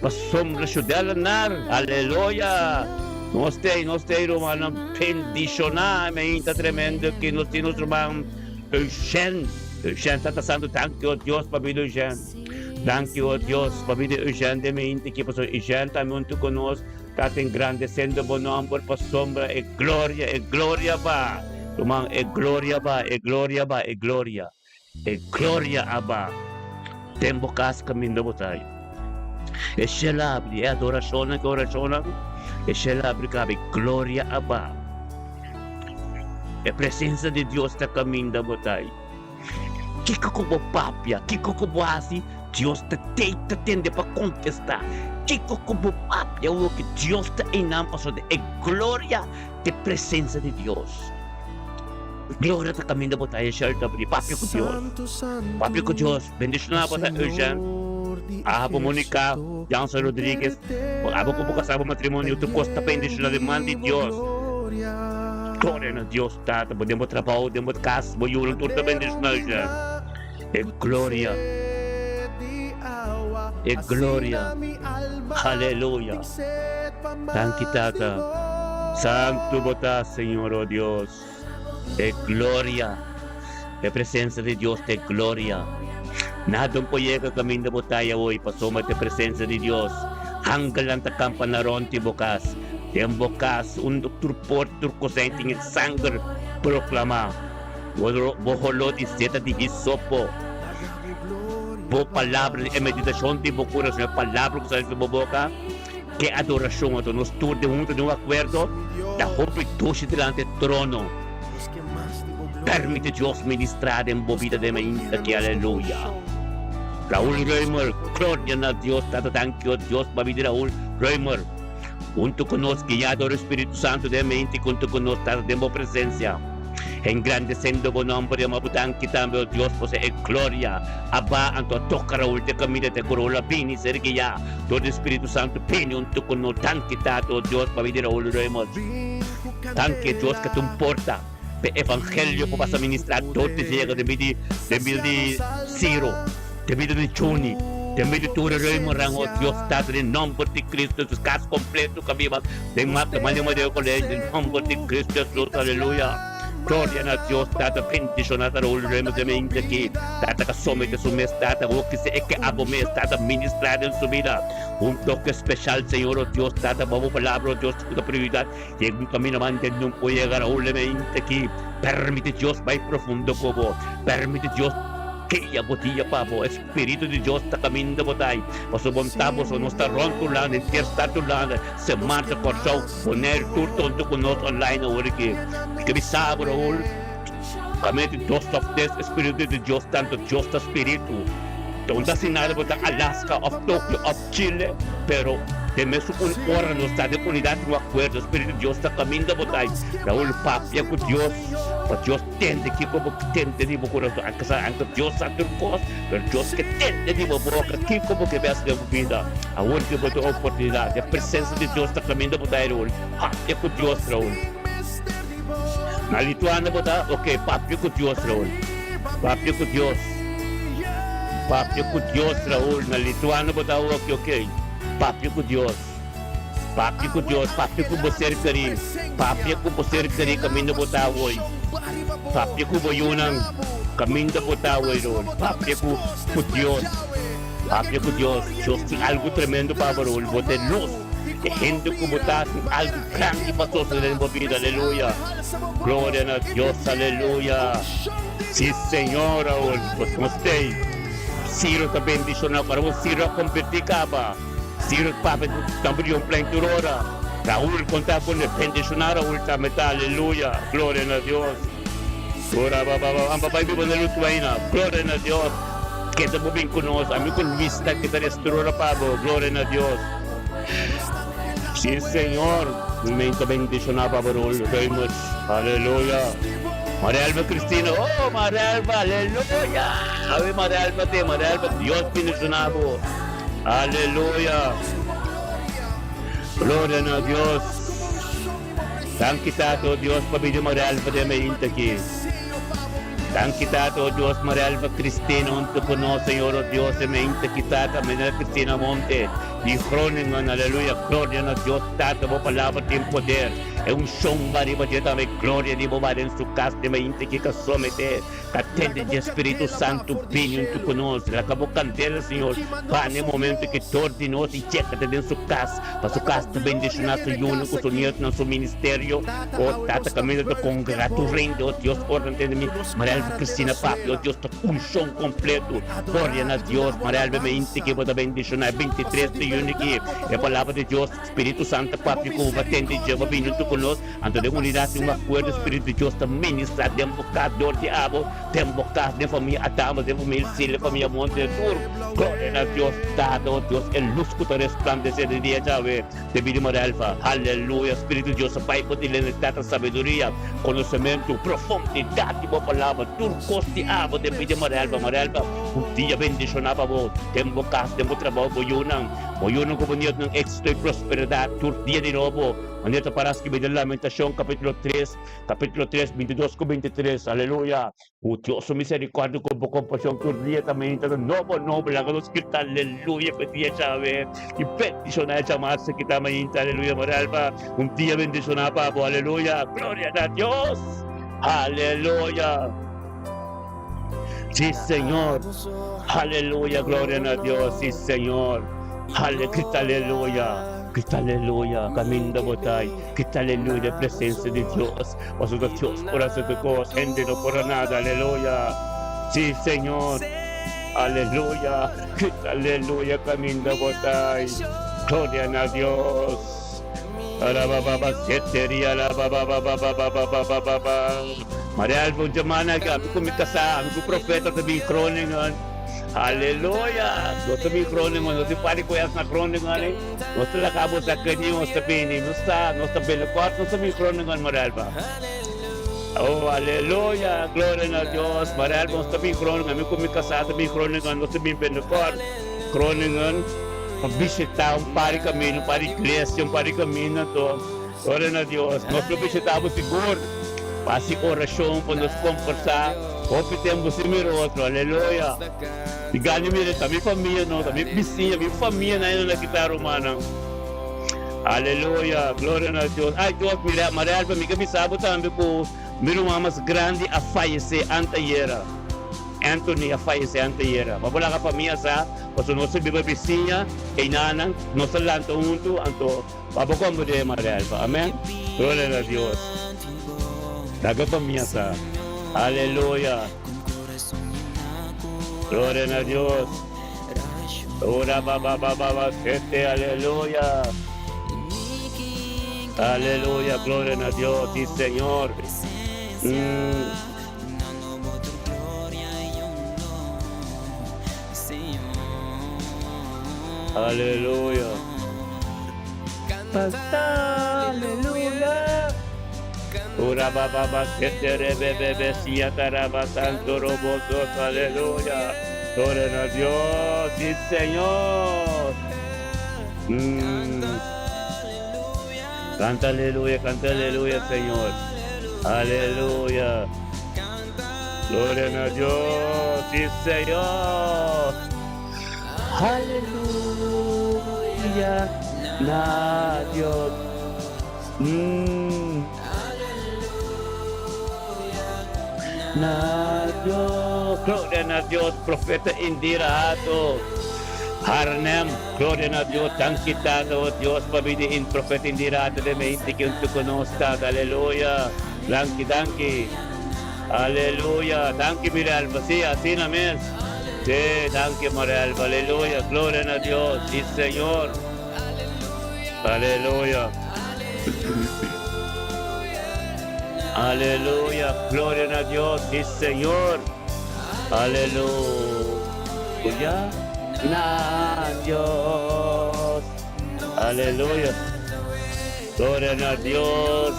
S2: Pasobra su delanar. Aleluya. Nos tey, nos tey rumannan bendiciona. Meinta tremendo ki nos tin nos ruman Eugène. Eugène Tata Santo, danki o Dios pa bida Eugène. Danki o Dios pa bida Eugène den meinta ki pasobra Eugène tambe huntu ku nos ta ta engrandesendo bo nomber pasobra e gloria, e gloria ba. Ruman, e gloria ba, e gloria ba, e gloria. E gloria a ba den bo kas kaminda bo ta. E shel abri, e adorashonnan ku orashonnan, e shel abri kabe, gloria a ba. E presensia di Dios ta kaminda bo ta. Kiko ku bo papia, kiko ku bo hasi, Dios ta tei ta tende pa kontestá. Kiko ku bo papia awoki, Dios ta einan pasobra e gloria ta e presensia di Dios. Gloria ta kaminda bo ta e shel ta bri. Papia ku Dios. Papia ku Dios. Bendishoná bo ta Eugène. Abo Monica, Jansen Rodriguez. Abo ku bo kasá bo matrimonio tur kos ta bendishoná den man di Dios. Gloria na Dios Tata, bo den bo trabou, den bo kas, bo yunan tur ta bendishoná ya. E gloria, e gloria, aleluya. Danki Tata, santu bo ta Señor, o Dios. E gloria, e presensia di Dios ta e gloria. Nada no por yega kaminda bo ta awoy pasobra ta e presensia di Dios. Angelnan ta kampa na rònt di bo kas. Den bo kas, unda tur port, tur kosei tin e sanger proklamá. Bo holó di seta di hisopo. Bo palabra di e meditashon di bo kurason, e palabra ku sali di bo boka, ke adorashon. Anto nos tur den huntu den un akuerdo ta hopi dushi dilanti e trono. Permiti Dios ministrá den bo bida den mainta aki. Aleluya! Raul Römer, Gloria na Dios Tata Danki o Dios pa bida di Raul Römer. Huntu ku nos guiá dor e Spiritu Santu den mente huntu ku nos Tata den bo presensia. Engrandesendo bo nomber yama bo danki tambe o Dios pasobra e gloria a ba anto a toka Raul den kaminda te ku Raul a bini ser guiá dor di Spiritu Santu bini huntu ku nos danki Tata o Dios pa bida di Raul Römer. Danki Dios ku ta un porta pa e evangelio por pasa ministra dor di yega den bida den bida di Ciro, den bida di Juni, den bida di tur e ruimernan o Dios Tata den nomber di Cristo Jesus kas kompleto ku a biba den Maria Maria College den nomber di Cristo Jesus aleluya. Gloria na Dios Tata bendiciona ta Raul Römer den mente aki Tata ka somete su mes Tata bo kise e ke abo mes Tata ministra den su bida un toke special Señor o Dios Tata bo palabra o Dios ku ta prioridad Yega un camino mante nun por yega Raul den mente aki permiti Dios bai profundo ku bo permiti Dios Kea bo dia pa bo. Espiritu di Dios ta kaminda bo ta ai. Pasobra bo ta boso, nos ta rònt tur landa, henter stat tur landa, Semana ta Kòrsou, Boneiru, tur tonto ku nos online awor aki. Mi ke bisa bo, Raul, kaminda di dos òf tres Espiritu di Dios, tantu Dios ta Spiritu. Don't ta asina bo ta Alaska òf Tokio òf Chile, pero den mesun un ora nos ta den unidat i un akuerdo, Spiritu di Dios ta kaminda bo ta ai. Raul, papia ku Dios pa Dios. Tende kiko bo tende di bo kurason. Anke sa anke Dios sa tur kos, pero Dios ke tende di bo boka kiko bo ke bes den bo bida. Awor ke bo tin oportunidat, e presensia di Dios ta kaminda bo ta Raul. Papia ku Dios, Raul. Na Lituania bo ta? Ok, papia ku Dios, Raul. Papia ku Dios. Papia ku Dios, Raul. Na Lituania bo ta? Ok, ok. Papia ku Dios. Papia ku Dios, papia ku bo ser kerí, papia ku bo ser kerí kaminda bo ta awor. Papia ku bo yunan kaminda bo ta awor, Raul. Papia ku ku Dios, papia ku Dios. Dios tin algu tremendo pa bo, Raul. Bo ta e lus. E hende ku bo ta tin algu grandi pa sosodé den bo bida. Aleluya! Gloria na Dios, aleluya! Sí, Señor, Raul. Bo nos t'ei. Ciro ta bendishoná ku ora bo Ciro a kombertí kaba. Ciro papia ta bria un plein tur ora. Raul conta con e bendiciona Raul tambe ta aleluya gloria na Dios. Ora ba ba ba amba bai biba na Lutuaina gloria na Dios keda bo bin cu nos ami cu Luis ta kita restura pa bo gloria na Dios. Si Señor mi ta bendiciona pa bo Raul Reumers aleluya. Maria Elba Cristina oh Maria Elba aleluya awe Maria Elba te Maria Elba Dios bendiciona bo. Aleluya! Gloria na Dios! Danki Tata o Dios pa bida Marelva den mainta aki. Danki Tata o Dios Marelva Cristina hunto cu nos Señor o Dios den mainta aki Tata Manera Cristina Monte di Groningen Aleluya Gloria na Dios Tata bo palabra tin poder e unshon ba riba dje tambe gloria di bo ba den su cas den mainta aki ka somete Ta tende dje Spiritu Santu bini huntu ku nos. Laga bo kandela, Señor, pa na e momento ki tur di nos i djeka ta den su kas, pa su kas ta bendishoná su yunan ku su nietunan, su ministerio. O Tata, kaminda ta kongregá tur rende, o Dios, ora nan tende mi, Maria Elba Cristina papia, o Dios, ta unshon kompletu. Gloria na Dios, Maria Elba, mi inti ki bo ta bendishoná e 23 di yüni ki e Palabra di Dios, Spiritu Santu papia ku bo pa tende dje, bo bini huntu ku nos. Anto den unidat di un akuerdo Spiritu di Dios ta ministra den bo kas dor di abo, den bo kas, den famia Adamas, den famia Silva, famia Monte, tur. Gloria na Dios Tata, o Dios, e lus ku ta resplandesé den dia djawe den bida Marelfa. Aleluya! Spiritu di Dios ta bai bo di lene Tata sabiduria, konosementu, profundidat di bo palabra, tur kos di abo den bida Marelfa. Marelfa, un dia bendishoná pa bo den bo kas, den bo trabou, bo yunan, bo yunan ku bo nietunan, éksito i prosperidat tur dia di nobo. Manera ta para skibi den Lamentacion capítulo 3, capítulo 3, 22 cu 23. Aleluya. Cu Dios su misericordia cu bo compasion tur dia ta menta ta nobo nobo. Laga nos grita aleluya cu e dia djawe. Y bendiciona e djamarsa ki ta mainta. Aleluya. Morelba, un dia bendiciona pa bo. Aleluya. Gloria na Dios. Aleluya. Sí, Señor. Aleluya, gloria na Dios. Sí, Señor. Ale, grita aleluya. Grita aleluya. Caminda botay. Grita aleluya de presencia de Dios. Pasobra Dios por hace tu cos. Hende no por nada. Aleluya. Sí, Señor. Aleluya. Grita aleluya. Caminda botay. Gloria na Dios. Maria Alba un djamana aki ami ku mi kasá, ami ku profeta ta bin Groningen. Aleluya! Nos ta bin Groningen, nos tin par di koyas na Groningen ei. Nos ta laga bo sa keni nos ta bini. Nos sa, nos ta binnenkort nos ta bin Groningen, Maria Alba. Oh, aleluya! Gloria na Dios. Maria Alba, nos ta bin Groningen, ami ku mi kasá ta bin Groningen, nos ta bin binnenkort Groningen. Pa bishitá un par di kaminda, un par di iglesia, un par di kaminda, anto, gloria na Dios, nos lo bishitá bo sigur pa hasi orashon, pa nos kombersá hopi tempu sin mira otro, aleluya. Mi gana mira, ta mi famia no, ta mi bisiña, mi famia nan e na kita rumannan, aleluya, gloria na Dios. Ay Dios, mira, Maria Alba, mi ke bisa bo tambe ku mi ruman mas grandi a fayesé antayera. Anthony a fayesé antayera. Pa bo laga famia sa. Pasobra nos ta biba bisiña, einanan, nos ta lanta huntu, anto pa bo komprendé Marialba. Amen. Gloria na Dios. Laga famia sa. Aleluya. Gloria na Dios. Ora ba ba ba ba ba sete aleluya. Aleluya, gloria na Dios. Si Señor. Mm. Aleluya. Aleluya. Ura ba ba ba sete re be be be sia taraba santo robo sos aleluya. Gloria a Dios, sí Señor. Mm. Canta aleluya, canta aleluya, Señor. Aleluya. Gloria na Dios, sí Señor. Aleluya na Dios. Mm. Na Dios. Gloria na Dios, profeta Indira Hato. Harnem, gloria na Dios, danki Tata, oh Dios, pa bini in profeta Indira Hato de me inti que un nos Tata, aleluya. Danki, danki. Aleluya. Danki Mirelba. Sí, asina mes. Sí, danki Mirelba. Aleluya. Gloria na Dios. Sí, Señor. Aleluya. Aleluya. Gloria na Dios. Sí, Señor. Aleluya. Na Dios. Aleluya. Gloria na Dios.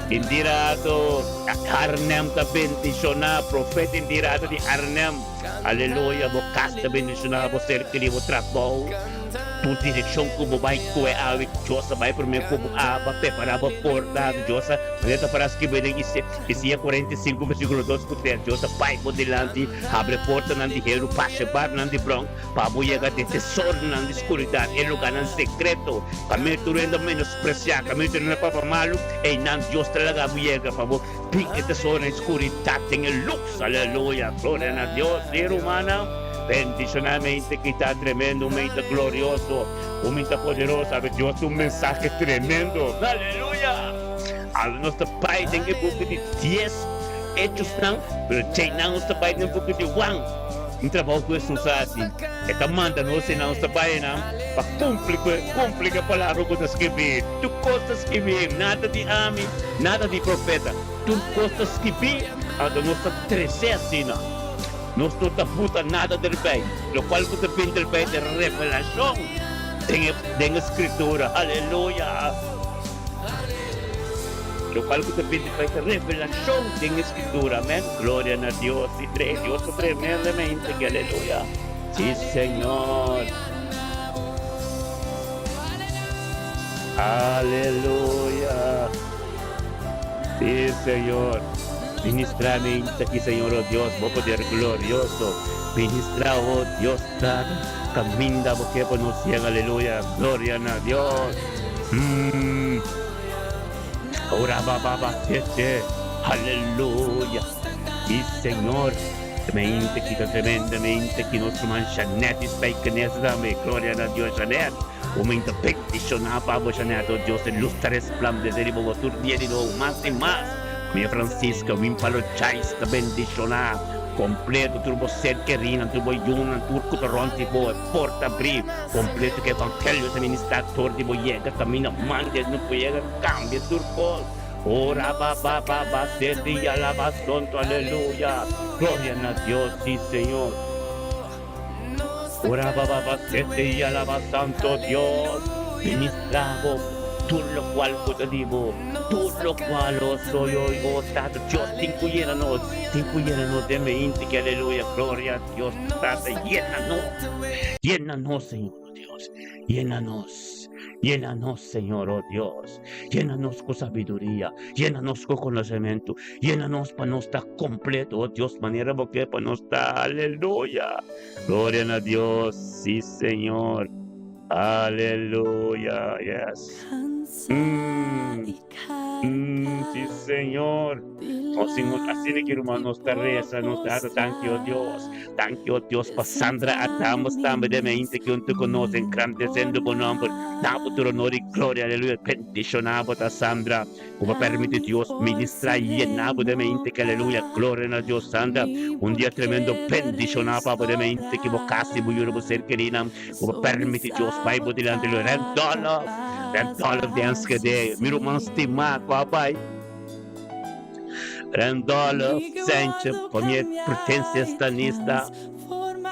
S2: Indirato Arnhem ta bendiciona. Profeta Indirato di Arnhem. Aleluya. Bo cas ta bendiciona. Bo ser keri, bo trabou. Tur direccion cu bo bai coe awe, Dios ta bai prome cu bo aba prepara bo porta. Dios ta, manera ta para scribi den Isaías 45 versiculo 2 cu 3, Dios ta bai bo dilanti, habri portanan di heru, pasha barnan di bron. Pa bo yega den tesoronan di skuridat, e lugánan sekreto, kaminda tur hende a menospresiá, kaminda tur hende a papia malu, einan Dios ta laga bo yega pa bo bin e tesoronan di skuridat den e lus. Aleluya! Gloria na Dios! Sí, rumannan, bendishoná mente ki ta tremendo, un mente glorioso, un mente poderoso. Awe Dios tin un mensahe tremendo. Aleluya! Awe nos ta bai den e buki di dies Hechosnan, pero djeinan nos ta bai den e buki di Juan. Un trabou ku Hesus a hasi, E ta manda nos i nos ta bai einan pa kumpli ku kumpli ku e palabra ku ta skibí. Tur kos ta skibí, nada di ami, nada di profeta. Tur kos ta skibí, anto nos ta trese asina. Nos no ta buta nada derbei. Lokual ku ta bin derbei ta e revelashon den e den e Skritura. Aleluya! Lokual ku ta bini pa e revelashon den e Skritura. Amen. Gloria na Dios. Si tre, Dios ta tremendamente ki. Aleluya. Si, Señor. Aleluya. Sí, Señor. Ministra aki, Señor, oh Dios, bo poder glorioso. Ministra, oh Dios, Tata. Kaminda bo ke pa nos yega, aleluya. Gloria na Dios. Ora ba ba ba te. Aleluya. Sí, Señor. Tremendo kita tremendamente ki nos ruman Janet Spijkenisse tambe. Gloria na Dios, Janet. Momento bendishoná pa bo, Janet. Oh Dios, e lus ta resplandesé riba bo tur dia di nobo, mas i mas. Mia Francisca, Wim Palo Chais ta bendishoná kompleto tur bo ser kerinan, tur bo yunan, tur ku ta rònt di bo. E porta abrí kompleto ku evangelio ta ministrá tur di bo yega kaminda manda no por yega kambia tur kos. Ora ba ba ba ba seti alaba sonto aleluya. Gloria na Dios, sí Señor. Ora ba ba ba sete y alaba Santo Dios. Ministra bo tur locual cu ta di bo, tur locual o soy hoy o Tata Dios tin cu yena nos, tin cu yena nos den meinti ki aleluya gloria a Dios Tata yena nos, yena nos Señor o Dios, yena nos, yena nos Señor o Dios, yena nos cu sabiduria, yena nos cu conocemento, Yena nos pa nos ta completo, oh Dios, manera bo ke pa nos ta. Aleluya. Gloria na Dios. Sí, Señor. Aleluya. Yes. Sí, Señor. Oh, Señor, asina ki ruman nos ta reza, nos ta hasa danki, oh Dios. Danki, oh Dios, pa Sandra Adamos tambe den mente ki un te conoce, engrandecendo bo nomber. Da bo tur honor y gloria. Aleluya. Bendiciona bo ta Sandra. Ku bo permiti Dios ministra i yena bo den mente ki aleluya gloria na Dios santa un dia tremendo bendiciona pa bo den mente ki bo casa i bo yuda bo ser kerinan ku bo permiti Dios bai bo dilanti aleluya Randolph Randolph di Enschede mi ruman stima ku a bai Randolph Sanchez pa mi e Prudencia Stanista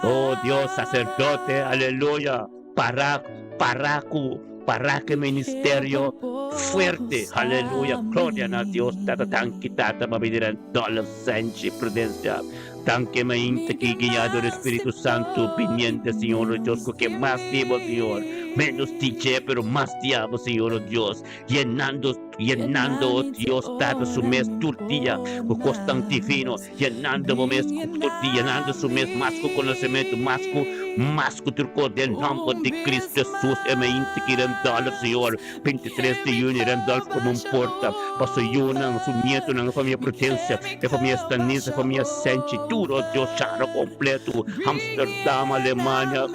S2: oh Dios sacerdote aleluya. Para, para ku, para ku e ministerio fuerte. Aleluya, gloria na Dios Tata. Danki Tata pa bini den Dollar Senchi Prudencia. Danki mainta ki guiado di Spiritu Santu biniente Señor o Dios ku ke mas di bo Señor. Menos di dje pero mas di abo Señor o Dios. Yenando, yenando o Dios Tata su mes tur dia ku kosnan divino. Yenando bo mes ku tur dia, yenando su mes mas ku konosementu, mas ku mas ku tur kos den nòmber di Kristu Hesus. E mainti ki Randolph, Señor, 23 di yüni, Randolph komo un porta pa su yunan, su nietonan, e famia Prudencia, e famia Stanis, e famia Senchi, tur, oh Dios, Charo kompleto, Amsterdam, Alemania,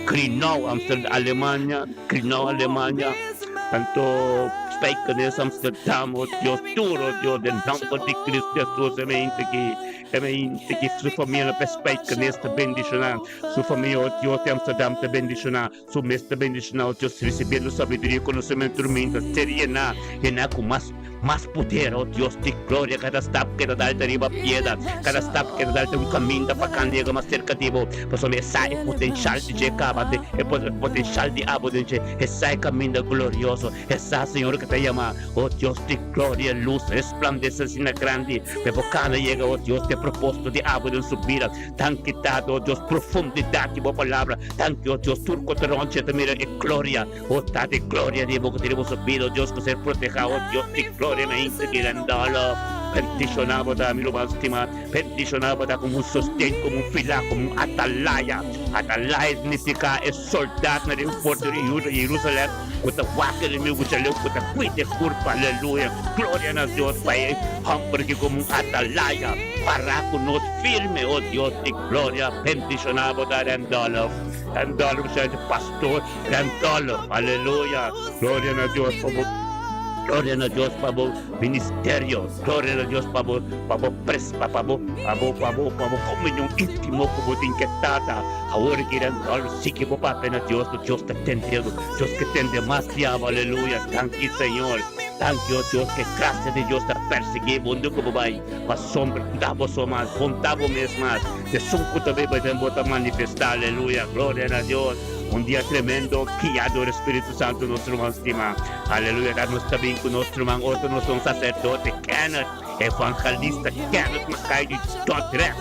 S2: Grinau, Amsterdam, Alemania, Grinau, Alemania, tanto Spijkenis, Amsterdam, oh Dios, tur, oh Dios, den nomber di Cristo Jesus, e mente ki, e mente ki su familia na Spijkenis ta bendiciona, su familia, oh Dios, di Amsterdam ta bendiciona, su mes ta bendiciona, oh Dios, recibiendo sabiduria y conocemento, tur ta ser llena, llena cu mas Mas poder, oh Dios di gloria, kada stap ke ta dal ta riba piedra, kada stap ke ta dal ta un kaminda pa kan yega mas serka di bo, pasobra e sa e potenshal di dje kaba, e potenshal di abo den dje, e sa e kaminda glorioso, e sa, Señor, ke ta yama, oh Dios di gloria, e lus resplandese asina grandi, pa e por kana yega, oh Dios, di e proposto di abo den su bida. Danki, Tata, oh Dios, profundidat di bo palabra, danki, oh Dios, tur ku ta rònt dje ta mira e gloria. O ta di gloria di bo ku tin boso bida, o Dios ku ser protehá, o Dios di gloria na hende ki rendolo. Bendishoná bo ta, mi ruman stimá, bendishoná bo ta komo un sosten, komo un pilá, komo un atalaya. Atalaya signifiká e soldatnan den forte di Jerusalèm ku ta wak enemigu djaleu, ku ta kuida e kurpa. Aleluya! Gloria na Dios pa e hòmber ki komo un atalaya pará ku nos firme, o Dios di gloria, bendishoná bo ta, rendolo. Rendolo, pastor. Cantalo, aleluya, gloria na Dios pa bo, gloria na Dios pa bo ministerio, gloria na Dios pa bo, pa bo pres, pa pa bo, pa bo, pa bo, pa bo comunion intimo cu bo tin ke Tata. Awor ki Randolph sigui bo papia na Dios, cu Dios ta tende bo, Dios ke tende mas diabo, aleluya, danki Señor, danki oh Dios ke gracia di Dios ta persigui bo unda cu bo bay, pasobra da bo so mas, conta bo mes mas, esun cu ta biba den bo ta manifesta, aleluya, gloria na Dios. Un dia tremendo, guiá dor e Spiritu Santu nos ruman stimá. Aleluya, ta nos ta bin ku nos ruman otro nos un saserdote Kenneth, evangelista Kenneth Mackay di Dordrecht.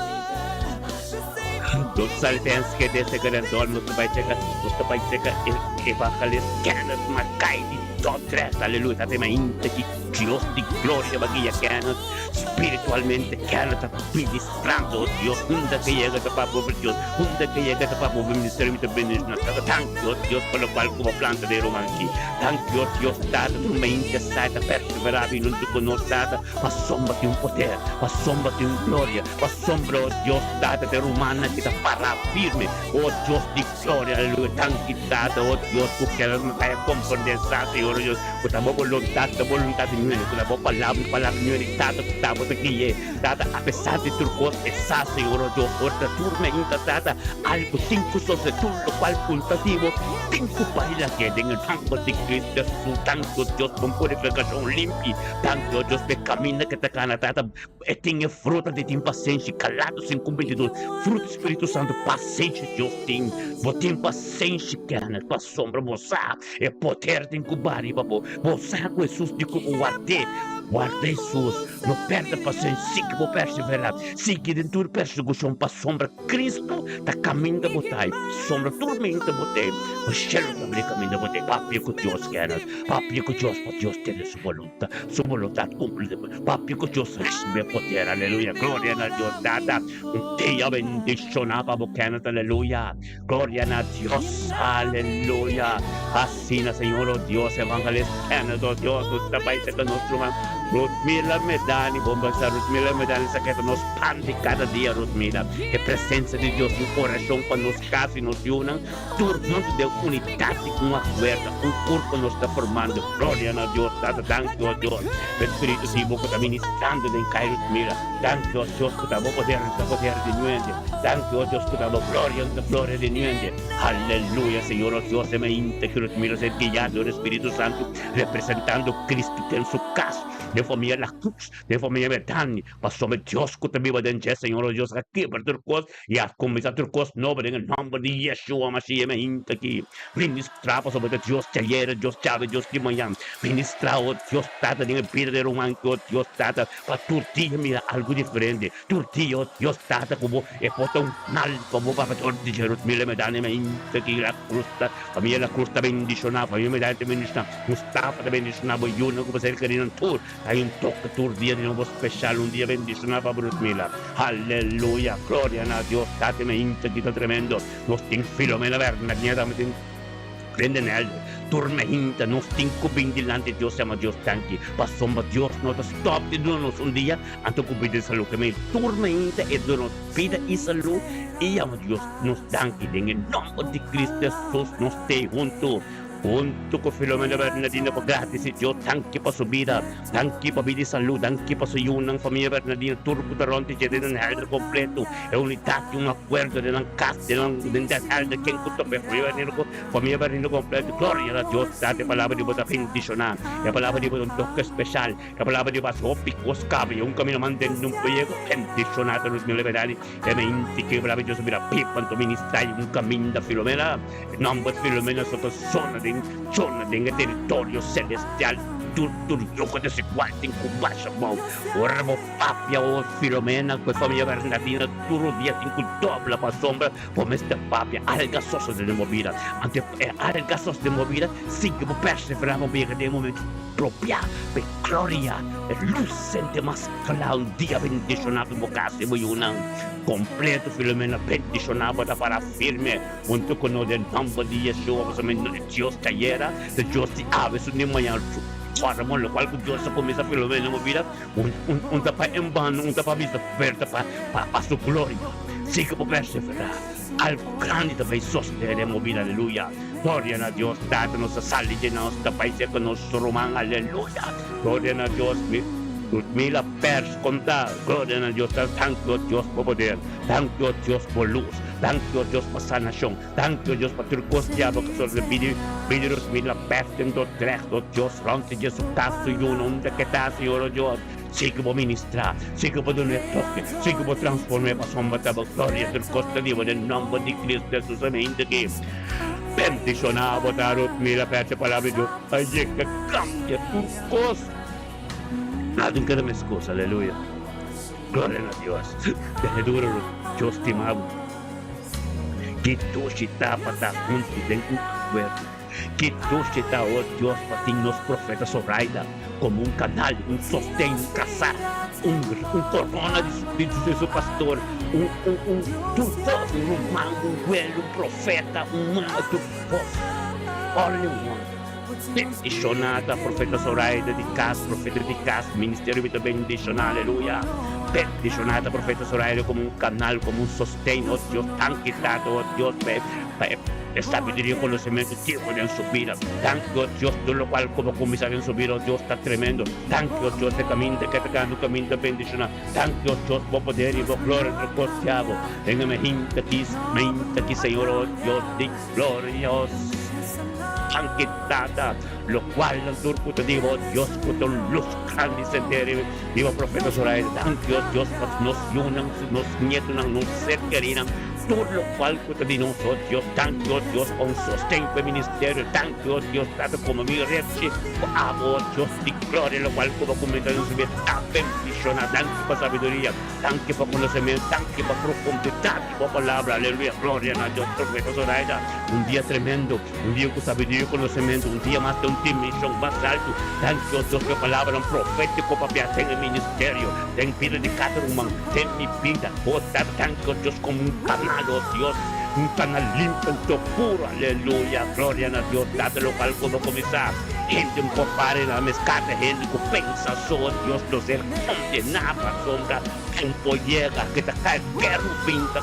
S2: Nos sali ta Enschede Segerendor nos ta bai cheka nos ta bai cheka e evangelist Kenneth Mackay di Dordrecht aleluya ta tema hinta ki Dios di gloria ba guia Kenneth spiritualmente Kenneth ta ministrando Dios unda ke yega ta papia over Dios unda ke yega ta papia over ministerio mi ta bendiciona tata danki oh Dios pa locual cu bo planta den ruman aki danki oh Dios tata tur mainta sa ta persevera bin hunto cu nos tata pasobra tin un poder pasobra tin un gloria Pasobra, o Dios Tata, ta e rumannan ki ta pará firme, o Dios di gloria, aleluya. Danki, Tata, o Dios, ku keda nos haya komprendé sa, Señor, o Dios, ku ta bo boluntat, ta boluntat di ñuene, ku ta bo palabra, palabra di ñuene, Tata, ku ta bo ta gui'é, Tata, apesar di tur kos, e sa, Señor, o Dios, ora ta tur mainta, Tata, algu tin ku sosodé, tur lokual ku ta di bo tin ku baila ke den e nòmber di Cristo Jesús. Danki, o Dios, pa un purifikashon limpi. Danki, o Dios, pa e kaminda ke ta kana, Tata. E tin e fruta di tin pasenshi, Galatos 5:22, Fruta di Spiritu Santu, pasenshi Dios tin. Bo tin pasenshi, Kenneth, pasobra bo sa e poder tin ku ba riba bo. Bo sa ku Hesus di ku bo ward'é. Warda Hesus, no pèrdè pasenshi, sigui bo perseverá, sigui den tur persekushon, pasobra Kristu ta kaminda bo ta ei, pasobra tur mente bo ta ei, bo shelu ta bri kaminda bo ta ei. Papia ku Dios, Kenneth, papia ku Dios pa Dios tene su boluntat, su boluntat kumpli den bo. Papia cu Dios recibe poder, aleluya, gloria na Dios Tata, un dia bendiciona pa bo Kenneth, aleluya, gloria na Dios, aleluya, asina Señor oh Dios, Evangelist Kenneth, oh Dios, nos ta bay cerca nos ruman Ruthmila Medani, bon basa Ruthmila Medani sa keda nos pan di cada dia Ruthmila, e presencia di Dios, un oracion pa nos casa y nos yunan, Tur huntu den unidat di un akuerdo, un kurpo nos ta formando. Gloria na Dios Tata, danki o Dios pa e Spiritu di bo ku ta ministrando den Cairo Mira. Danki o Dios ku ta bo poder ta poder di nuende. Danki o Dios ku ta bo gloria ta gloria di nuende. Aleluya Señor o Dios e mainta ki nos mira ser guiado dor e Spiritu Santu representando Cristo den su kas, den famia La Cruz, den famia Betania. Pasobra Dios ku ta biba den dje Señor o Dios a kebra tur kos. I a kuminsá tur kos nobo den e nòmber di Yeshua Mashiach mainta aki. Ministrá pasobra ta Dios djayera, Dios djawe, Dios di mañan. Ministrá, o Dios Tata, den e bida di e ruman aki, o Dios Tata, pa tur dia mira algu diferente. Tur dia, o Dios Tata, ku bo e por ta un mal pa bo papia tur di Jerusmilem e dani mainta aki. La Cruz ta, famia La Cruz ta bendishoná, famia Medani ta bendishoná, Mustafa ta bendishoná, bo yunan ku bo ser kerinan tur. Hay un toke tur dia di nobo special un dia bendiciona pa Brutmila Aleluya gloria na Dios tati me hincha ki ta tremendo nos tin Filomena Bernardina tambe tin Brenda Nelder tur me hincha nos tin ku bin dilanti Dios yama Dios danki pasobra Dios no ta stop di duna nos un dia anto ku bida i salu ke men tur me hincha e duna nos bida i salu i yama Dios nos danki den e nomber di Cristo Jesus nos stay hunto. Huntu ku Filomena Bernardino pa gradisi Dios danki pa su bida, danki pa bida i salú, danki pa su yunan, famia Bernardino, tur ku ta rònt di dje den nan hèlder kompletu, e unidat i un akuerdo den nan kas, den nan den den hèlder ken ku topa e famia Bernardino ku famia Bernardino kompletu. Gloria na Dios Tata, e palabra di bo ta bendishoná, e palabra di bo ta un toke speshal, e palabra di bo hasi hopi kos kaba i un kaminda mantende un proyekto bendishoná ta nos mil Bernardino e meinti ku e palabra di Dios a bira pipa anto ministra i un kaminda Filomena. E nomber Filomena so ta sona den sona den e teritorio celestial tur tur yoko desigual tin ku basha bou. Ora bo papia o Filomena ku e famia Bernardina tur dia tin ku dobla pasobra bo mester papia alga sosode den bo bida. Anto e alga sosode den bo bida sigui bo persevera pa bo yega den e momento propia pa e gloria e lusente mas kla un dia bendiciona pa bo casa i bo yunan completo Filomena bendiciona bo ta para firme. Huntu ku nos den nòmber di Yeshua, pasobra mi no e Dios di ayera, ta Dios di awe, esun di mañana. Ora mon lokual ku Dios a kuminsá Filomena den bo bida, un un ta pa enbano, un ta pa bisa fuerta pa pa su gloria. Sigui bo perseverá, algu grandi ta bai sosodé den bo bida, aleluya. Gloria na Dios Tata, nos a sali di nos, ta bai serka nos ruman, aleluya. Gloria na Dios, mi Ludmila Pers konta, gloria na Dios, ta danki o Dios pa poder, danki o Dios bo lus. Danki o Dios pa sanashon. Danki o Dios pa tur kos diablo ka sor bini bini nos bini la pèst den Dordrecht o Dios rònt di Jesu kas su yuna unda ke ta Señor o Dios sigui bo ministrá sigui bo duna e toke sigui bo transform'é pasobra ta bo gloria tur kos ta di bo den nòmber di Cristo Jesus amen Diki bendishoná bo ta Ruth mira pèt e palabra di Dios a yega kambia tur kos nada tin keda meskos aleluya. Gloria na Dios. Tene duro Ruth. Dios stima bo. Ki dushi ta pa ta huntu den un akuerdo! Ki dushi ta, o Dios, pa tin nos profeta Zoraida komo un kanal, un sosten, un kasá, un un korona di di su pastor, un un un tur kos, un ruman, un welo, un profeta, un mama, tur kos, all in one. Bendishoná ta profeta Zoraida di kas, profeta di kas, ministerio mi ta bendishoná, aleluya. Bendishoná ta profeta Zoraida komo un kanal, komo un sosten, oh Dios, danki Tata, oh Dios, pa e pa e sabiduria i konosementu tiempo den su bida. Danki, oh Dios, tur lokual ku bo kuminsá den su bida, oh Dios, ta tremendo. Danki, oh Dios, e kaminda ke ta kanta un kaminda bendishoná. Danki, oh Dios, bo poder i bo gloria ta gosia bo den e mehinta aki, meinta aki, Señor, oh Dios di gloria. Danki, Tata, lokual nan tur ku ta di, oh Dios, ku ta un lus grandi sendé riba profeta Zoraida. Danki, oh Dios, pa nos yunan, nos nietunan, nos ser kerinan. Tur lokual ku ta di nos, o Dios, danki, o Dios, pa un sosten pa e ministerio. Danki, o Dios, Tata, komo mi repchi ku abo, o Dios di gloria, lokual ku bo kuminsá den su bida ta bendishoná. Danki pa sabiduria, danki pa konosementu, danki pa profundidat di bo palabra. Aleluya, gloria na Dios. Profeta Zoraida, un dia tremendo, un dia ku sabiduria i konosementu, un dia mas den un dimenshon mas altu. Danki, o Dios, pa e palabranan profétiko papia den e ministerio, den bida di kada ruman, den mi bida. Bo ta tanto Dios como un canal, oh Dios, un canal limpio anto puro, aleluya, gloria na Dios, Tata locual cu bo cuminsa, hende un por pare na mes cada hende cu pensa so, oh Dios, lo ser condena pasobra tempo yega cu ta cay kerubin ta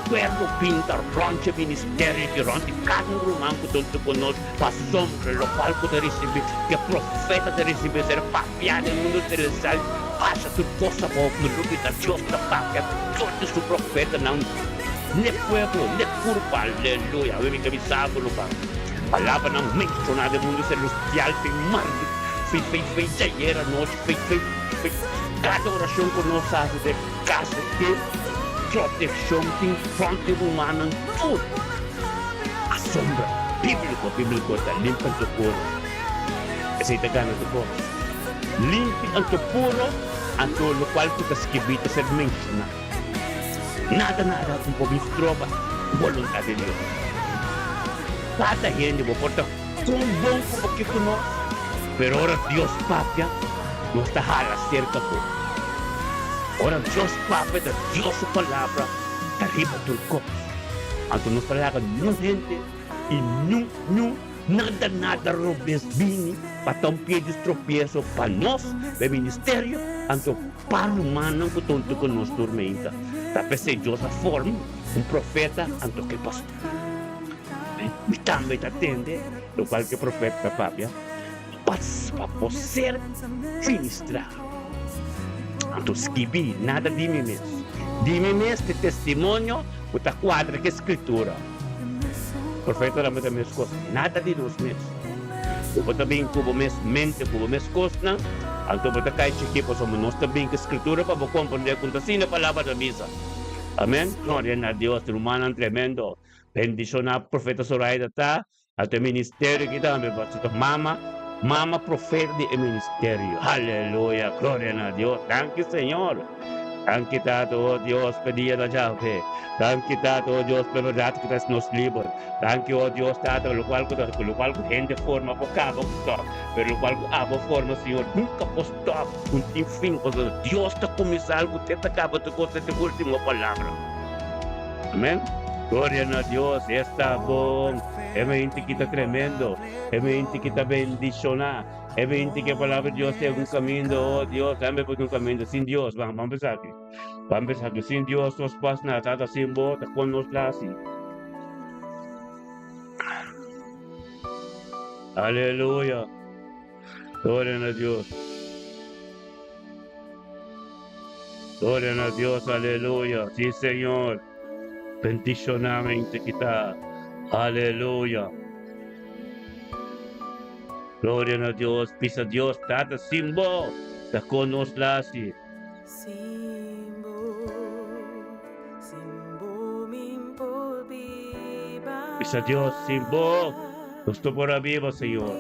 S2: kerubin ta rond dje ministerio aki, rond di cada un ruman cu ta hunto cu nos, pasobra locual cu ta ricibi, cu e profeta ta ricibi ser papia den mundo celestial. Pasa tur kos abou ku lubida Dios ta papia tur di su profetanan n'e pueblo, n'e kurpa. Aleluya! Awe mi ta bisa bo ruman, palabranan menshoná den mundu selestial fin mardi, fin fin fin djayer anochi, fin fin fin kada orashon ku nos hasi den kas tin protekshon, tin front di rumannan tur. Asombra bíbliko, bíbliko ta limpa tur puro. Esei ta gana tur kos. Limpi anto puro, anto lokual ku ta skibí ta ser menshoná. Nada nada ku por bin stroba boluntat di Dios. Kada hende bo por ta kon bon ku bo ke ku nos, pero ora Dios papia, nos ta hala serka bo. Ora Dios papia ta Dios su palabra ta riba tur kos. Anto nos ta laga niun hende i niun niun. Nada nada robes bini pa ta un pie di stropieso pa nos pa e ministerio, anto pa rumannan ku ta huntu ku nos tur meinta. Ta p'esei Dios a forma un profeta anto ku e pastor. Mi tambe ta tende lokual ku e profeta ta papia pa pa por ser ministrá. Anto skibí nada di mi mes. Di mi mes ta e testimonio ku ta kuadra ku e Skritura. Perfecto ta mester mes cos, nada di nos mes. Bo por ta bin cu bo mes mente, cu bo mes cosnan, anto bo ta cay chiki pasobra nos ta bin cu Scritura pa bo comprende con ta asina palabra ta bisa. Amen. Gloria na Dios, rumannan tremendo. Bendiciona Profeta Zoraida ta, anto e ministerio aki tambe, pasobra ta mama, mama profeta di e ministerio. Aleluya, gloria na Dios. Danki Señor. Danki Tata, oh Dios, p'e dia na djawe. Danki Tata, oh Dios, p'e bèrdat ku ta hasi nos liber. Danki, oh Dios, Tata, lokual ku ta lokual ku hende forma por kaba ku stòp, pero lokual ku abo forma, Señor, nunka por stòp, no tin fin, pasobra Dios ta kuminsá algu te ta kaba tur kos, te ta e último palabra. Amèn. Gloria na Dios, esta bon. E mente ki ta tremendo, e mente ki ta bendishoná. E binti ke palabra di Dios te un kaminda, oh Dios, tambe por un kaminda sin Dios. Ban, ban pensa aki. Ban pensa aki. Sin Dios nos pas nada. Tata sin bo, ta kon nos la asi. Aleluya. Gloria na Dios. Gloria na Dios, aleluya. Sí, Señor. Bendicionamente kita. Aleluya. Gloria na Dios, bisa Dios, Tata sin bo, ta con nos lasi.
S4: Sin bo, sin bo min por biba.
S2: Bisa Dios, sin bo, nos no por a biba, Señor.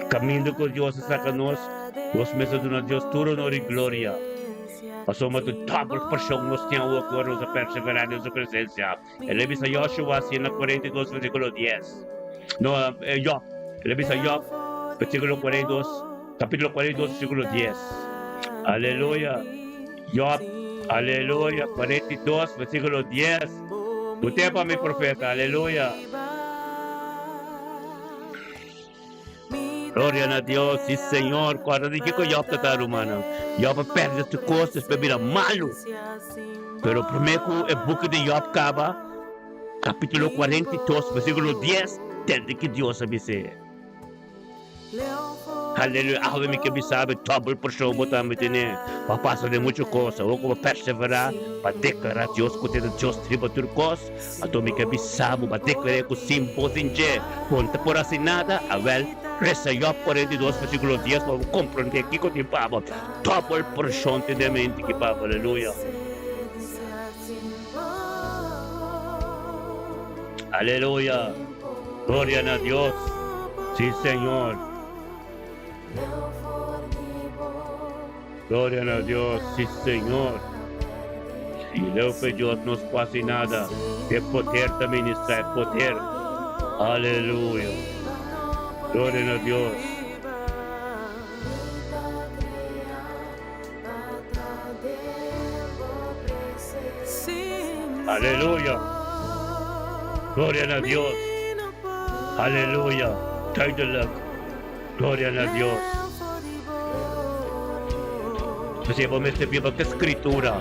S2: Caminda cu Dios a saca nos, nos mester duna Dios tur honor y gloria. Pasobra ta dòbel porshon nos tin awor ku ora nos a perseverá den su presensia. El a bisa Joshua asina na 42 versíkulo 10. No, Job. El a bisa Job, versíkulo 42, kapítulo 42, versíkulo 10. Aleluya. Job, aleluya, 42, versíkulo 10. Bo pa mi profeta, aleluya. Gloria na Dios, sí Señor. Kòrda di kiko Job ta ta, rumannan. Job a pèrdè tur kos, despues bira malu. Pero promé ku e buki di Job kaba, kapítulo 42, versíkulo 10, tende ki Dios a bis'é. Aleluya, awe mi ke bisa bo, dòbel porshon bo tambe tene pa pasa den muchu kos. Awor ku bo perseverá pa deklará Dios ku ta Dios riba tur kos, anto mi ke bisa bo pa deklar'é ku sin bo sin dje bo no ta por hasi nada. Awèl, resa Jòb 42 versíkulo 10 pa bo komprondé kiko tin pa bo. Dòbel porshon tin den mente ki pa bo. Aleluya. Aleluya! Gloria na Dios! Sí, Señor. Gloria na Dios! Sí, Señor. Y leu pe Dios no es quasi nada. E poder ta ministra, e poder. Aleluya. Gloria na Dios. Aleluya. Gloria na Dios. Aleluya. Duidelijk. Gloria na Dios. P'esei bo mester biba ku e Skritura.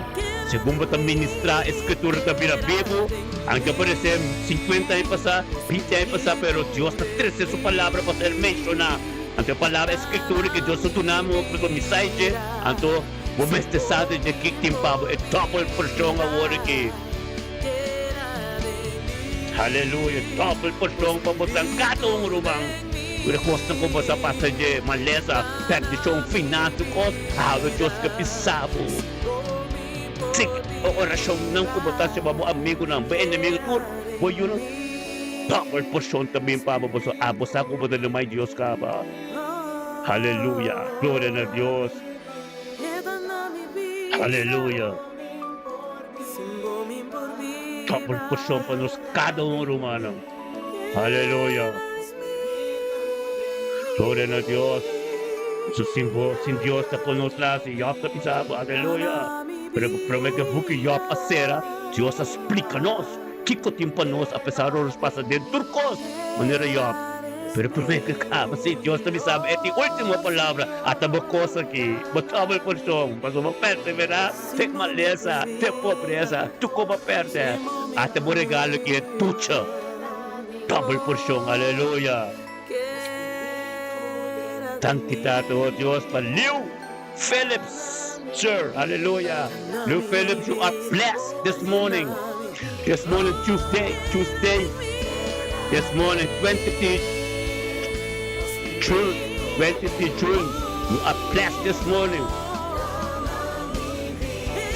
S2: Segun bo ta ministrá, e Skritura ta bira bibu. Anke a paresé sinkuenta aña pasá, binti aña pasá, pero Dios ta trese Su Palabra pa ser menshoná. Anto e palabra, e Skritura ku Dios a duna mi, bo mi sa dje, anto bo mester sa di dje kiko tin pa bo, e dòbel porshon awor aki. Aleluya! Dòbel porshon pa bo san kada un ruman. Tur e kosnan ku bo sa pasa dje, malesa, pèrdishon, finansa, kos, awe Dios ke bisa bo. Sigui e orashonnan ku bo ta hasi pa bo amigunan, bo enemigu, tur bo yunan. Dòbel porshon ta bin pa bo pasobra abo sa ku bo ta lumai Dios kaba. Aleluya! Gloria na Dios! Aleluya! Dòbel porshon pa nos kada un, rumannan. Aleluya! Gloria na Dios! Pasobra sin bo, sin Dios ta kon nos la hasi. Jòb ta bisa bo, Aleluya! Pero promé ku e buki Jòb a sera, Dios a splika nos. Kiko tin pa nos apesar ora nos pasa den tur kos manera Job? Pero promé ku e kaba, si Dios ta bisa bo e tin último palabra, ata bo kos aki, bo toma e porshon, pasobra bo perseverá den malesa, den pobresa, tur kos bo pèrdè, ata bo regalo aki e tucha dòbel porshon. Aleluya! Danki Tata, o Dios, pa liu Phillips, sir, hallelujah. Lou Phillips, you are blessed this morning. This morning, Tuesday, Tuesday. This morning, 23 June, 23 June. You are blessed this morning.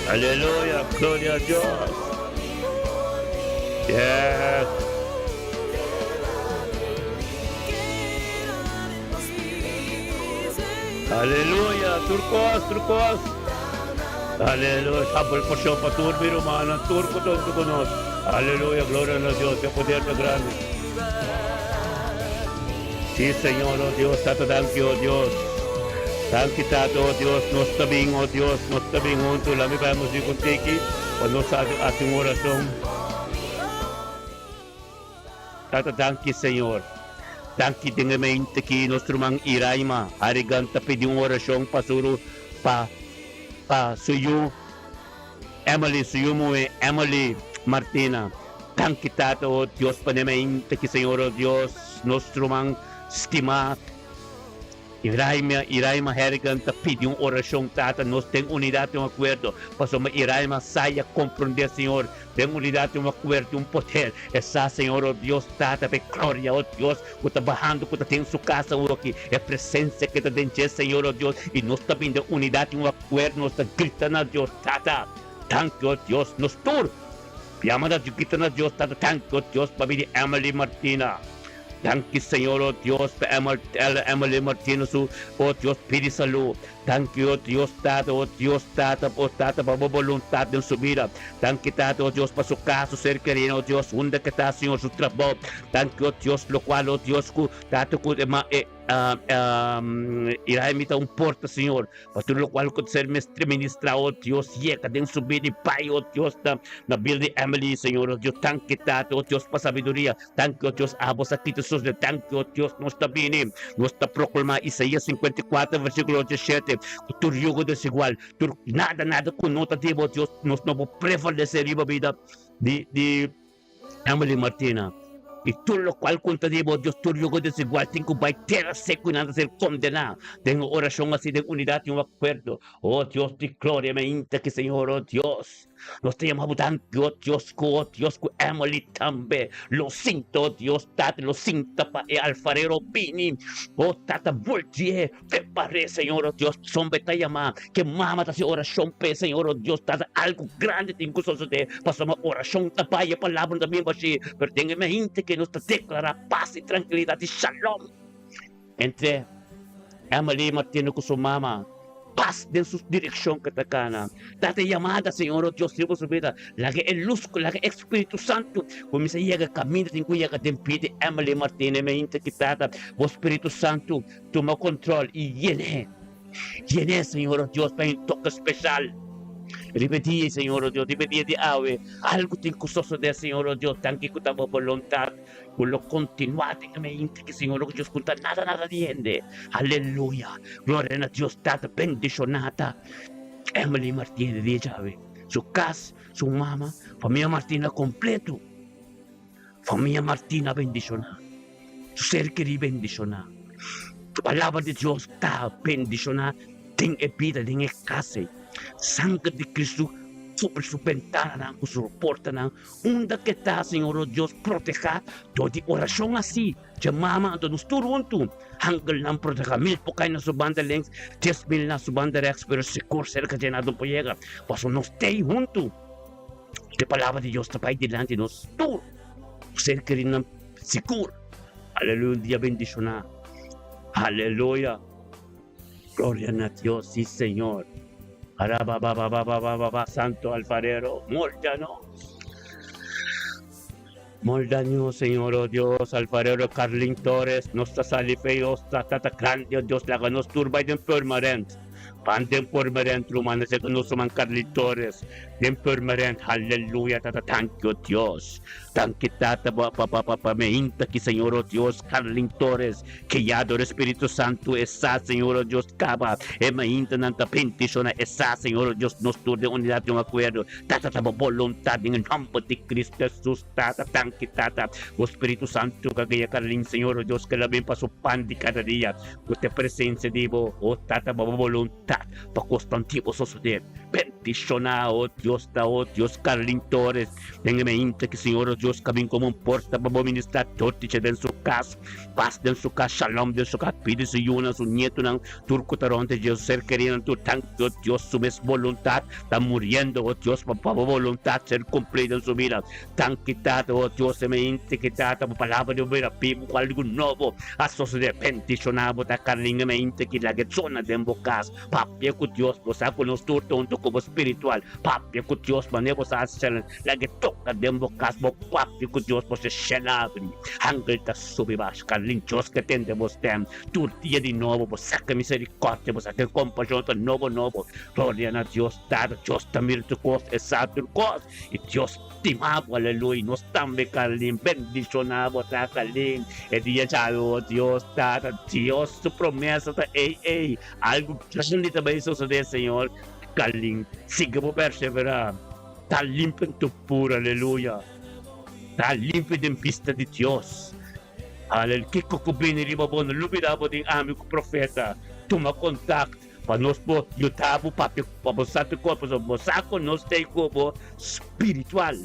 S2: Hallelujah, gloria a Dios. Yes. Aleluya! Tur kos, tur kos. Aleluya! Sabel porshon pa tur mi rumannan, tur ku ta huntu ku nos. Aleluya! Gloria na Dios, e poder ta grandi. Si, Señor, o Dios, Tata, danki, o Dios. Danki, Tata, o Dios, nos ta bin, o Dios, nos ta bin huntu. Lami bai musí ku tiki pa nos hasi un orashon. Tata danki Señor. Danki den e mente ki nos ruman Iraima Harrigan ta pidi un orashon pa su pa pa su yu Emily su yu muhe Emily Martina. Danki Tata o Dios pa den e mente ki Señor o Dios nos ruman stima Iraima, Iraima Harrigan ta pidi un orashon, Tata, nos den unidat den un akuerdo, pasobra Iraima sa i a komprondé, Señor, den unidat den un akuerdo, un poder, e sa, Señor, o Dios, Tata, pa e gloria, o Dios, ku ta bahando, ku ta den su kas awoki, e presensia ke ta den dje, Señor, o Dios, i nos ta bin den unidat den un akuerdo, nos ta grita na Dios, Tata, danki, o Dios, nos tur yama na grita na Dios, Tata, danki, o Dios, pabia di Emily Martina. Danki Señor, oh Dios, pa Emily Martinus su, oh Dios, pidi salú. Danki, oh Dios Tata, oh Dios Tata, oh Tata, pa bo boluntat den su bida. Danki, Tata, oh Dios, pa su kas, su ser kerí, oh Dios, unda ke ta, Señor, su trabou. Danki, oh Dios, lokual, oh Dios, ku Tata, ku e ma e Iraimi ta un porta, Señor, pa tur lokual ku ta ser ministrá, oh Dios, yega den su bida i bai, oh Dios, na na bida di Emily, Señor, oh Dios. Danki, Tata, oh Dios, pa sabiduria. Danki, oh Dios, abo sa kita sosodé. Danki, oh Dios, nos ta bini, nos ta proklamá Isaías 54, versíkulo 17, ku tur yugo desigual, tur nada, nada ku no ta di bo, Dios, nos no por prevalesé riba bida di di Emily Martina. I tur lokual ku ta di bo, Dios, tur yugo desigual tin ku bai tera seku i nan ta ser kondená. Den un orashon así, den unidat i un akuerdo, oh Dios di gloria, mi a inta ki Señor, oh Dios. Nos ta yama bo danki, o Dios, ku o Dios, ku Emily tambe lo sinta, o Dios, Tata, lo sinta pa e alfarero bini. O Tata, moldi'é, prepar'é, Señor, o Dios, pasobra e ta yama, ke mama ta hasi orashon p'e, Señor, o Dios, Tata, algu grandi tin ku sosodé, pasobra orashon ta bai, e palabra no ta bin bashí, pero den e mente ke nos ta deklará pas i trankilidat i shalom entre Emily Martino ku su mama. Pas den su direkshon ku ta kana. Tata e yamada, Señor, o Dios, riba su bida. Laga e lus ku laga e Spiritu Santu kuminsá yega kaminda tin ku yega den pie di Emily Martino. E mainta ki Tata, bo Spiritu Santu tuma kontrol i yen'é. Yen'é, Señor, o Dios, pa un toke speshal. Riba e dia, Señor, o Dios, riba e dia di awe, algu tin ku sosodé, Señor, o Dios. Danki ku ta bo boluntat. Ku lo kontinuá den e mente ki Señor lo Dios ku ta nada nada di hende. Aleluya! Gloria na Dios Tata bendishoná ta Emily Martina di djawe, su kas, su mama, famia Martina kompleto. Famia Martina bendishoná, su ser kerí bendishoná. Palabra di Dios ta bendishoná den e bida, den e kas ei. Sanger di Cristo kubri su bentananan ku su portanan. Unda ke ta, Señor, o Dios, protehá dor di orashon así, dje mama, anto nos tur huntu, angelnan protehá, mil por kai na su banda links, 10,000 na su banda rèks, pero sigur serka dje nada no por yega, pasobra nos t'ei huntu. E palabra di Dios ta bai dilanti nos tur, ser kerinan sigur. Aleluya, un dia bendishoná. Aleluya. Gloria na Dios, sí Señor. Arababababababa, Santo Alfarero, moldanos. Moldanos, Señor, oh Dios, Alfarero Carlin Torres, nos ta sali fe, Dios, ta tata grande, oh Dios, laga nos tur bai den Purmerend. Ban den Purmerend, ruman, seka nos ruman Carlin Torres, den Purmerend, haleluya, tata, thank you, Dios. Danki Tata pa pa pa pa me hinta ki Señor oh Dios Carlin Torres guiado dor Spiritu Santo e sa Señor oh Dios caba e me hinta nan ta bendiciona e sa Señor oh Dios nos tur den unidad den un acuerdo Tata ta bo boluntad den e nomber di Cristo Jesus Tata danki Tata bo Spiritu Santo ka guia Carlin Señor oh Dios ke lo bin pa su pan di cada dia cu te presencia di bo oh Tata pa bo boluntad pa cosnan di bo sosode bendiciona oh Dios ta oh Dios Carlin Torres Den e mainta ki Señor nos Dios ka bin komo un porta pa bo ministrá torticha den su kas, pas den su kas, shalom den su kas, pidi su yunan, su nietunan, tur ku ta rònt dje, su ser kerinan, tur tan ku Dios su mes boluntat ta muriendo, o Dios, pa bo boluntat ser kumplí den su bida. Danki Tata, o Dios, e mainta ki Tata, bo palabra di bo bira bibu ku algu nobo a sosodé. Bendishoná bo ta Carlin e mainta ki laga e zona den bo kas. Papia ku Dios, bo sa ku nos tur ta huntu ku bo spiritual. Papia ku Dios manera bo sa hasi shel, laga e toka den bo kas, bo papia ku Dios bo se shel abri. Angel ta subi bash Carlin, Dios ke tende bo stem tur dia di nobo, bo sa ke misericordia, bo sa ke kompashon ta nobo nobo. Gloria na Dios Tata, Dios ta mira tur kos, e sa tur kos, i Dios stima bo, aleluya. Nos tambe Carlin, bendishona bo ta Carlin, e dia djawe o Dios Tata, Dios su promesa ta ey ey, algu grandi ta bay sosode Señor. Kalin, sigui bo perseverá. Ta limpi en tu pur, aleluya. Ta limpi den bista di Dios. Aleluya. Kiko ku bini riba bo, no lubidá bo den ami ku profeta. Tuma kontakt pa nos por yuda bo papia pa bo sa tur kos, pasobra bo sa ku nos ta ei ku bo spiritual.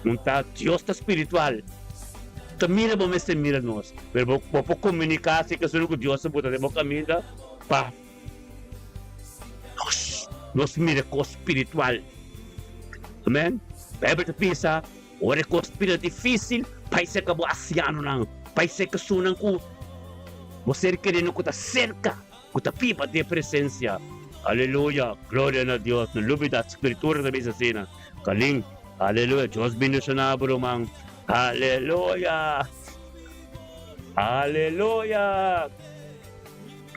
S2: Un ta Dios ta spiritual. Ta mira bo mester mira nos, pero bo bo por komuniká si ke solo ku Dios a buta den bo kaminda pa. Nos, nos mira kos spiritual. Amen. Bijbel ta bisa, ora e kos bira difícil, bai serka bo asianonan. Bai serka esunnan ku bo ser keriendo ku ta serka, ku ta biba den e presensia. Aleluya! Gloria na Dios! No lubida, Skritura ta bisa asina. Kalin, Aleluya! Dios bendishoná bo, ruman. Aleluya! Aleluya!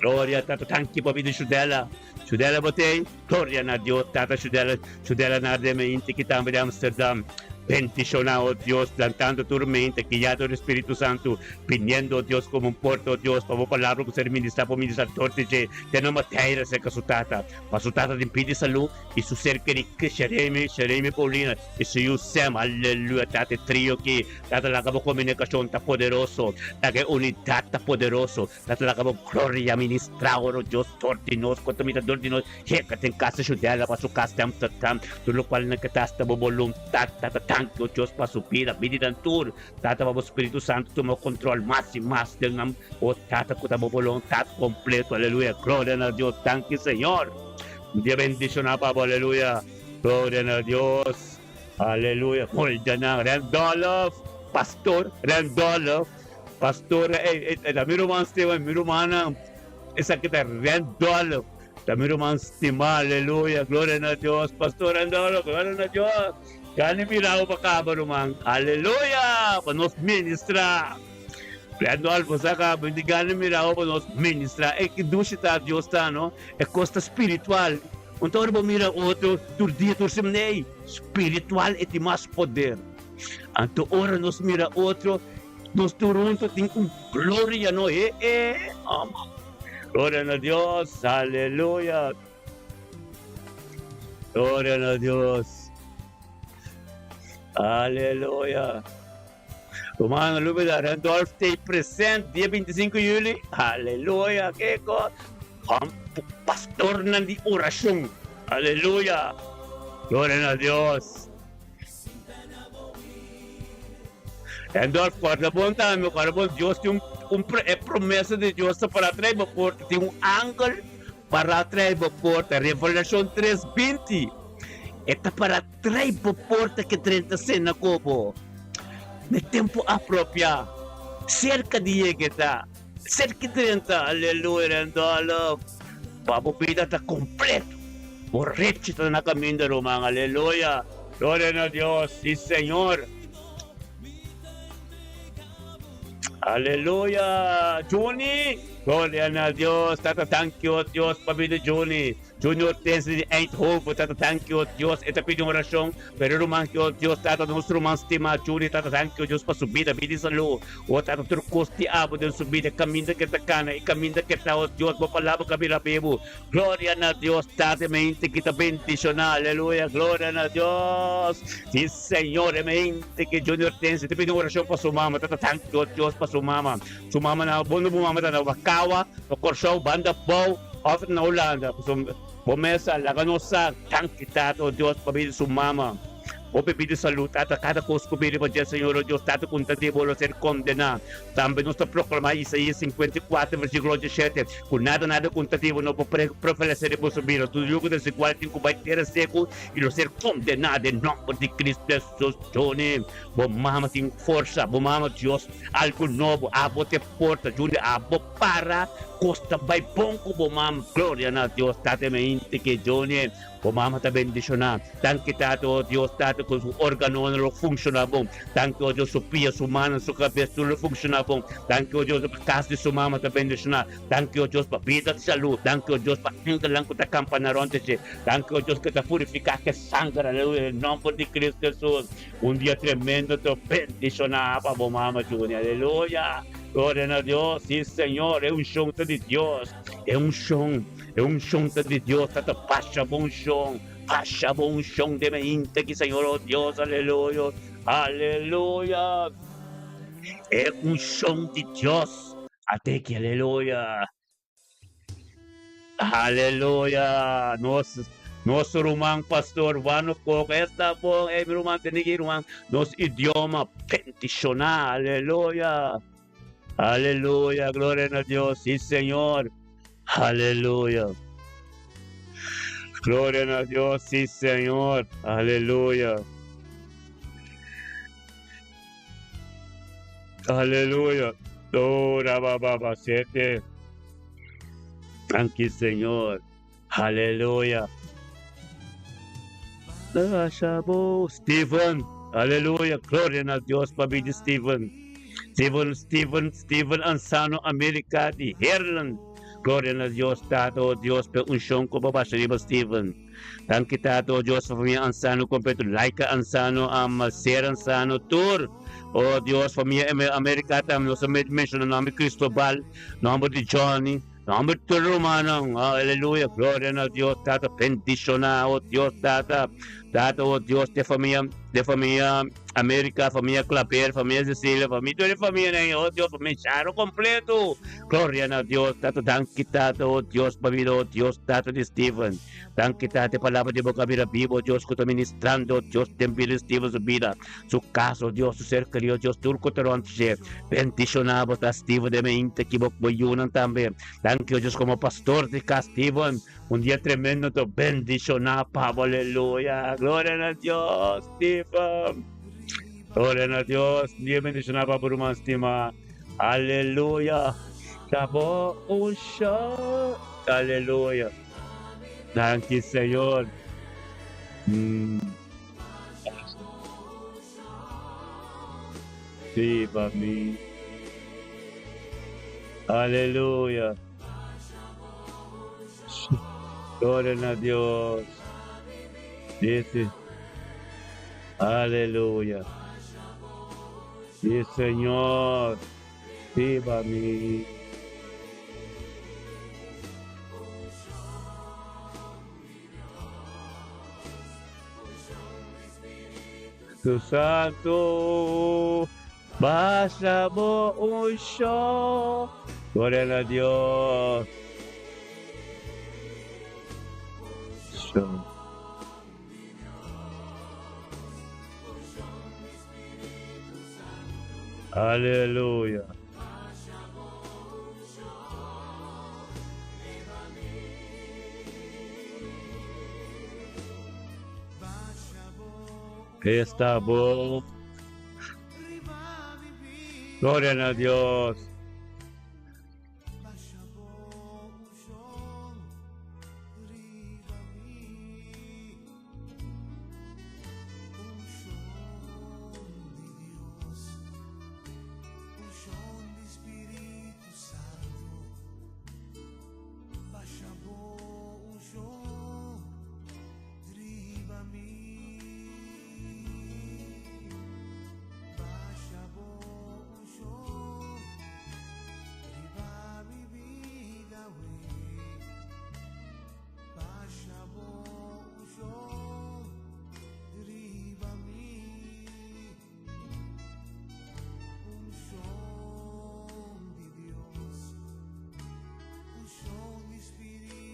S2: Gloria, Tata, tanki pa bida Shudela. Shudela bo t'ei? Gloria na Dios, Tata Shudela, Shudela na arde mente ki tambe di Amsterdam. Bendiciona, oh Dios, plantando tur mente, guiado di Spiritu Santu, biniendo, oh Dios, como un porta, oh Dios, pa bo palabra cu ser ministra, por ministra dor di dje, te na Madeira cerca su tata, pa su tata tin pidi salud y su ser keri Sheremy, Sheremy Paulina y su yu Sam, aleluya, Tata, e trio aki, Tata, laga bo comunicacion ta poderoso, laga e unidad ta poderoso, Tata laga bo gloria ministra oro Dios dor di nos cu ta mira dor di nos yega den casa Judela pa su cas di Amsterdam tur locual nan ke ta hasta bo boluntad Tata danki o Dios pa su bida bida nan tur Tata pa bo Spiritu Santo tuma control mas y mas den nan o Tata cu ta bo boluntad completo aleluya gloria na Dios danki Señor un dia bendiciona pa bo aleluya gloria na Dios aleluya holda nan Randolph pastor Randolph. Pastor, ey, ey, ta mi ruman stima, mi rumannan, esaki ta Randolph, ta mi ruman stima, aleluya, gloria na Dios, Pastor Randolph, gloria na Dios, gani mira bo pa kaba ruman, aleluya, pa nos ministra, Randolph, bo sa kaba, mi di gani mira bo pa nos ministra, ey, ki dushi ta Dios ta, no, e kos ta spiritual, un ta ora bo mira otro tur dia, tur semana, ey, spiritual e tin mas poder. Anto ora nos mira otro, nos tur hunto tin un gloria no e e ama. Gloria na Dios, aleluya. Gloria na Dios. Aleluya. Romano lubida Randolph te present dia 25 juli. Aleluya. Keko. Pastornan di oracion. Aleluya. Gloria na Dios. Randolph, corda bon tambe, corda bon, Dios tin un, un e promesa di Dios ta para trae bo porta, tin un angel para trae bo porta, Revelacion 3:20, e ta para trae bo porta ke drenta cena ku bo, na e tempo apropia, cerca di yega e ta, cerca di drenta, aleluya, Randolph, pa bo bida ta completo. Bo rechi ta na caminda ruman aleluya gloria na Dios si señor aleluya Juni gloria na Dios tata thank you Dios pa bida Juni Juni Hortense di Eindhoven tata thank you Dios e ta pidi un oracion pero ruman ki Dios tata nos ruman stima Juni tata thank you Dios pa su bida bida y salud O Tata, tur kos di abo den su bida, kaminda ke ta kana i kaminda ke ta, o Dios, bo palabra ka bira bibu. Gloria na Dios, Tata, e mente ki ta bendishoná. Aleluya, gloria na Dios. Si, Señor, e mente ki Junior Hortensia ta pidi un orashon pa su mama. Tata, tanki, o Dios, pa su mama. Su mama na, bo no bo mama ta na Wakawa, na Kòrsou, banda bou, òf na Hulanda. Pasobra bo mes a laga nos sa. Tanki, Tata, o Dios, pa bida su mama. Hopi pidi salú, Tata, kada kos ku bini pa dje, Señor, o Dios, Tata, ku N ta di bo lo ser kondená. Tambe nos ta proklamá Isaías 54, versíkulo 17, ku nada, nada ku N ta di bo no por prevalesé den boso bida. Tur yugo desigual tin ku bai tera seku i lo ser kondená den nòmber di Kristu Hesus. Juni, bo mama tin forsa, bo mama Dios algu nobo, abo te porta, Juni, abo para, kos ta bai bon ku bo mama. Gloria na Dios, Tata, e mente ke Juni. Bo mama ta bendishoná. Danki Tata, o Dios Tata, ku su organonan lo funshoná bon. Danki, o Dios, su pia, su mannan, su kabes, tur lo funshoná bon. Danki, o Dios, pa kas di su mama ta bendishoná. Danki, o Dios, pa bida di salú. Danki, o Dios, pa angelnan ku ta kampa na rònt di dje. Danki, o Dios, ku ta purifiká ku e sanger, aleluya, den nòmber di Kristu Hesus. Un dia tremendo ta bendishoná pa bo mama, Juni. Aleluya! Gloria na Dios! Sí, Señor, e unshon ta di Dios. E unshon. E unshon ta di Dios, ta ta basha bo unshon, basha bo unshon den e hinte ki Señor, oh Dios, aleluya, aleluya. E unshon di Dios a te ki, aleluya, aleluya. Nos, nos ruman pastor Wano Kok, esta bon, ey mi ruman tene ki ruman, nos idioma bendiciona, aleluya. Aleluya, gloria na Dios, sí Señor. Aleluya. Gloria na Dios, sí Señor. Aleluya. Aleluya. Ora ba sete. Danki Señor. Aleluya. Steven. Aleluya. Gloria na Dios pa di Steven. Steven, Steven, Steven Ansano, Amerika di Heerlen. Gloria na Dios, Tata, oh Dios, pa unshon ku bo basha riba Steven. Danki Tata, oh Dios, pa famia Ansano kompleto, Laika Ansano, Ser Ansano, tur. Oh Dios, famia Amerika tambe, nos a menshona nòmber Cristobal, nòmber di Johnny, nòmber tur rumannan. Aleluya, gloria na Dios, Tata, bendishoná, oh Dios, Tata. Tata, oh Dios, te famia, te famia Amerika, famia Claver, famia Cecilia, famia, tur e famianan, oh Dios, famia Charo kompleto. Gloria na Dios, Tata, danki, Tata, oh Dios, pa bida, oh Dios, Tata di Steven. Danki, Tata, e palabra di bo ka bira bibo, oh Dios, ku ta ministrando, oh Dios, den bida di Steven su bida, su kas, oh Dios, su ser kerido, oh Dios, tur ku ta rònt dje. Bendishoná bo ta, Steven, den mente ki bo bo yunan tambe. Danki, oh Dios, komo pastor di kas, Steven, un dia tremendo to bendishoná pa bo, aleluya. Gloria na Dios, Steven. Gloria na Dios, un dia bendishoná pa bo, ruman stimá. Aleluya. Ta bo un shot. Aleluya. Danki Señor. Viva mi. Aleluya. Gloria na Dios. Dice. Aleluya. Sí, Señor. Viva mi. Tu Santo, basha bo unshon. Gloria na Dios. Aleluya. Esta bo. Gloria na Dios.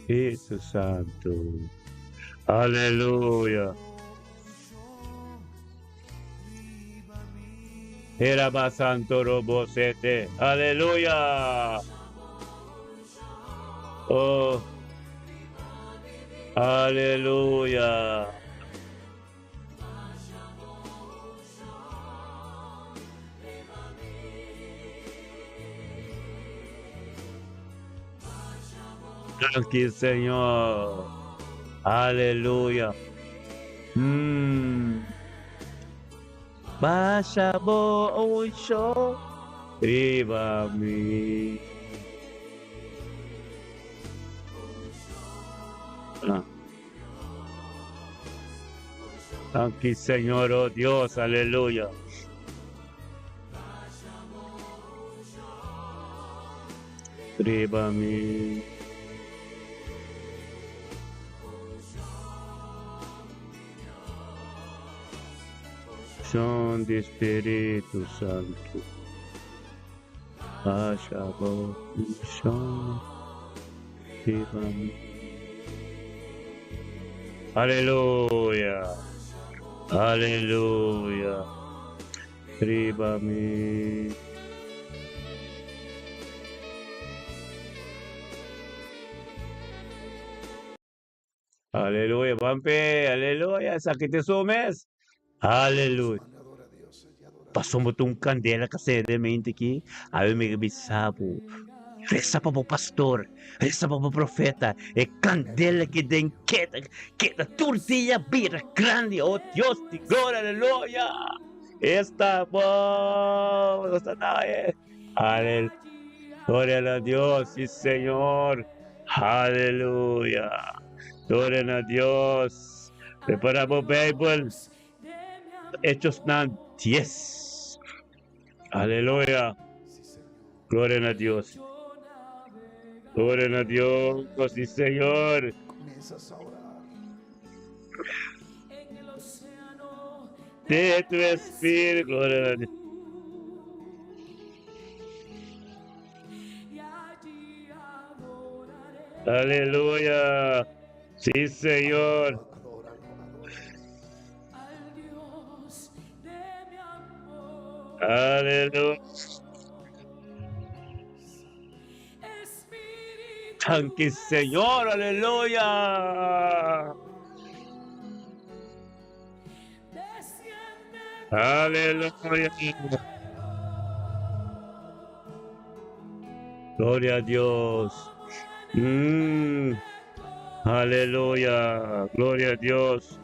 S2: Spiritu Santo. Aleluya. Eraba Santo Robo Sete. Aleluya. Oh. Aleluya. Danki Señor. Aleluya. Basha bo unshon riba mi. Danki Señor, oh Dios, aleluya. Riba mi. Son di Spiritu Santu. Basha bo unshon riba mi. Aleluya. Aleluya. Riba mi. Aleluya, Pampe. Aleluya. Esaki ta su mes. Aleluya. Pasobra bo ta un kandela ka sende mente aki, awe mi ke bisa bo, resa pa bo pastor, resa pa bo profeta, e kandela ki den keda, keda tur dia bira grandi, oh Dios di gloria, aleluya! Esta bo, nos ta na e, aleluya, gloria na Dios, si Señor, aleluya, gloria na Dios, prepara bo Bijbel. Hechosnan dies. Aleluya. Gloria na Dios. Gloria na Dios, sí Señor. De tu espíritu, gloria na Dios. Aleluya. Sí, Señor. Aleluya. Danki, Señor. Aleluya. Aleluya. Gloria a Dios. Aleluya. Gloria a Dios.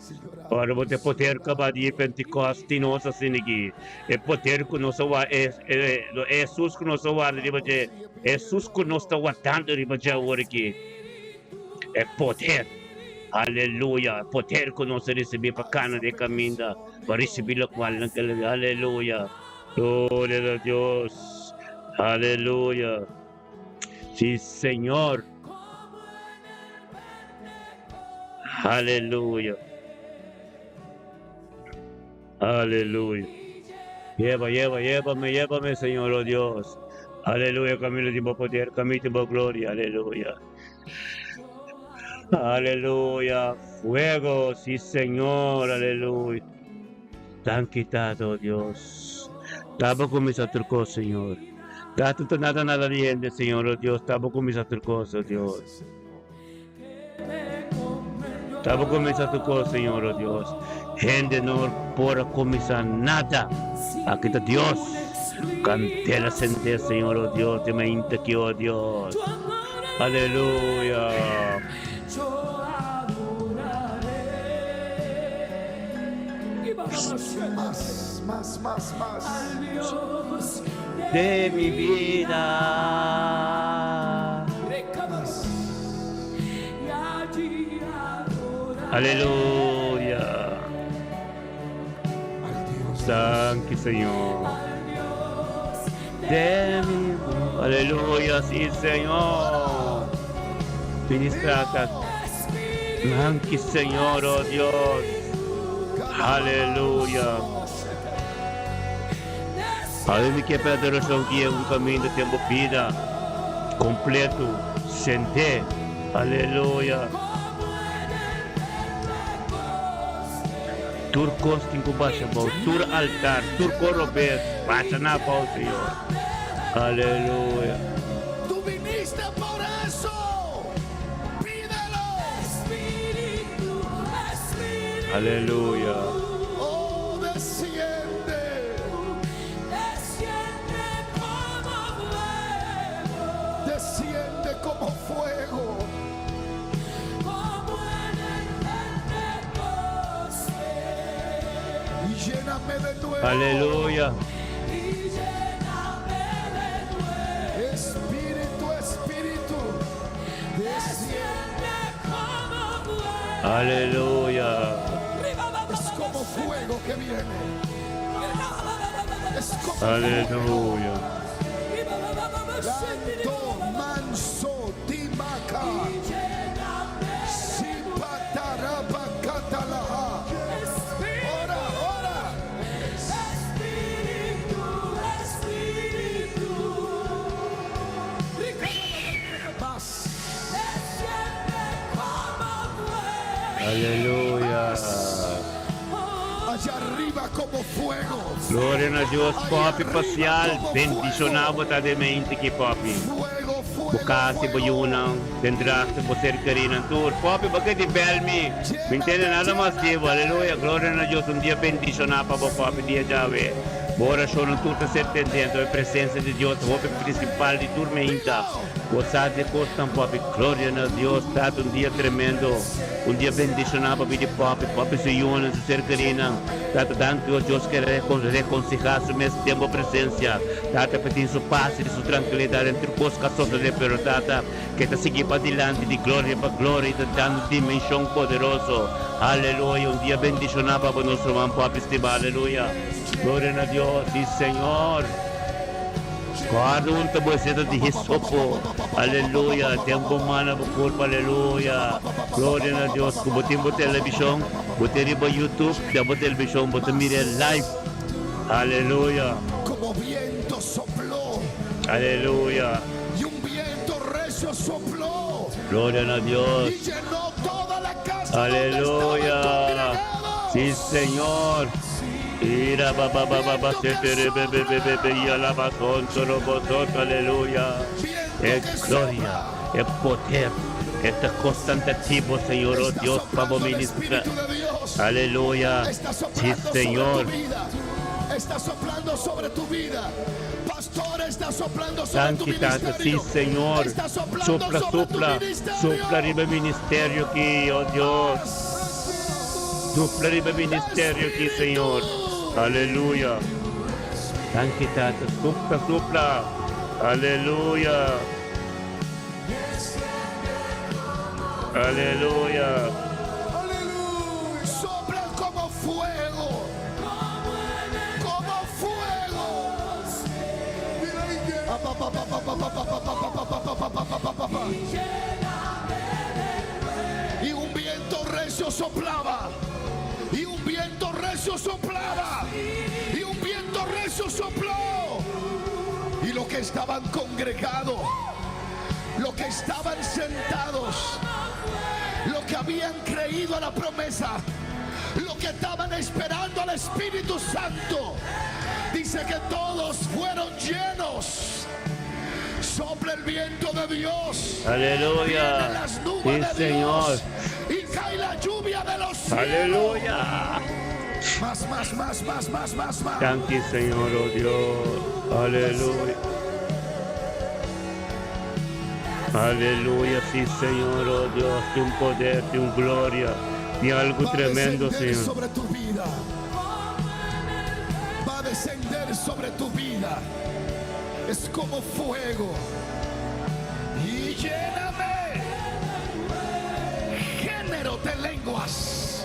S2: Ora bo te poder kaba di Pentecoste nos asina aki. E poder ku nos a wa e Hesus ku nos a warda riba dje. Hesus ku nos ta wardando riba dje awor aki. E poder. Aleluya. E poder ku nos a risibí pa kana den kaminda pa risibí lokual nan ke. Aleluya. Gloria na Dios. Aleluya. Si Señor. Aleluya. Aleluya. Lleva, lleva, llévame, llévame, Señor, oh Dios. Aleluya, camino di bo poder, camino di bo gloria. Aleluya. Aleluya. Fuego, sí, Señor. Aleluya. Danki Tata, oh Dios. Taba kuminsá tur kos, Señor. Tata, no ta nada nada di hende, Señor, oh Dios. Taba kuminsá tur kos, oh Dios. Taba kuminsá tur kos, Señor, oh Dios. Hende no por a kuminsá nada. Aki ta Dios. Kandela sendé, Señor, oh Dios, di mainta aki, oh Dios. Aleluya.
S1: Mas, mas, mas, mas.
S2: De mi bida. Aleluya. Danki Señor. De mi Aleluya, sí Señor. Ministra Danki Señor, oh Dios. Aleluya. Awe mi ke pa adorashon ki e un kaminda den bo bida kompleto, sendé. Aleluya. Tur kos tin ku basha bou, tur altar, tur kos robes, basha na bou, Señor. Aleluya.
S1: Tu viniste por eso, pídelo.
S2: Aleluya.
S1: Oh, desciende. Desciende como fuego. Y lléname de nuevo.
S2: Aleluya.
S1: Espíritu, Espíritu, desciende.
S2: Aleluya.
S1: Es como fuego que viene. Es como
S2: Aleluya.
S1: Lanto, manso, timaka. Sipatarabakatalaha. Ora, ora. Mas.
S2: Aleluya.
S1: Allá arriba como fuego.
S2: Gloria na Dios, papi pasial. Bendiciona bo ta den mente ki papi.
S1: Fuego, fuego.
S2: Bo casi bo yunan, den drachte bo ser kerinan tur. Papi, bo ke di bel mi. Mi ntende nada mas di bo. Aleluya. Gloria na Dios. Un dia bendiciona pa bo papi dia djawe. Bo orashonnan tur ta ser tendé, anto e presensia di Dios ta hopi prinsipal di tur meinta. Bo sa di e kosnan, Poppy. Gloria na Dios! Tata un dia tremendo, un dia bendishoná pa bida di Poppy, Poppy su yunan, su ser kerinan. Tata, danki o Dios ke rekonsihá su mes den bo presensia. Tata, pa tin su pas i su trankilidat den tur kos ku a sosodé, pero Tata, ke ta sigui padilanti di gloria pa gloria i ta dando dimenshon poderoso. Aleluya! Un dia bendishoná pa bo nos ruman Poppy stimá. Aleluya! Gloria na Dios! Sí, Señor! Guarda un ta bo eseta di hisopo. Aleluya! Den bo man na bo kurpa. Aleluya! Gloria na Dios! Ku bo tin bo televishon, bo tin riba YouTube, den bo televishon bo ta mira e live. Aleluya!
S1: Como viento sopló.
S2: Aleluya!
S1: Y un viento recio sopló.
S2: Gloria na Dios.
S1: Y llenó toda la casa
S2: Aleluya.
S1: donde estaban congregados.
S2: Sí, Señor. Ira ba ba ba ba ba se te re be be be be be y alaba son solo vosotros. Aleluya.
S1: Viento
S2: E
S1: que
S2: gloria,
S1: sopla.
S2: e poder, esta constantativo, Señor, oh
S1: Está
S2: Dios, pa bo
S1: soplando el
S2: ministra.
S1: Espíritu de Dios.
S2: Aleluya.
S1: Está
S2: Sí,
S1: soplando sobre
S2: Señor.
S1: tu vida. Está soplando sobre tu vida. Pastor, está soplando sobre tu
S2: Danki, Tata. Sí,
S1: ministerio.
S2: Señor.
S1: Está soplando
S2: Sopla,
S1: sobre tu
S2: sopla.
S1: ministerio.
S2: Sopla riba e ministerio aki, oh Dios. Sopla riba e ministerio aki, Señor. Aleluya. Danki, Tata. Sopla, sopla. Aleluya. Aleluya.
S1: Sopla como fuego. Como fuego. Pa, pa, pa, pa, pa, pa, pa, pa, pa, pa, pa, pa, pa, pa, pa, pa, pa, pa. Y un viento recio soplaba. Y un viento recio soplaba. Y un viento recio sopló. Y los que estaban congregados, los que estaban sentados, los que habían creído a la promesa, los que estaban esperando al Espíritu Santo, dice que todos fueron llenos. Sopla el viento de Dios.
S2: Aleluya.
S1: Vienen las nubes
S2: Sí,
S1: de
S2: Señor.
S1: Dios. Y cae la lluvia de los cielos.
S2: Aleluya.
S1: Más, más, más, más, más, más, más.
S2: Danki, Señor, oh Dios. Aleluya. Aleluya, sí, Señor, oh Dios, tin un poder, tin un gloria, tin algo
S1: Va a
S2: tremendo,
S1: descender
S2: Señor.
S1: sobre tu vida. Va a descender sobre tu vida. Es como fuego. Y lléname. Género de lenguas.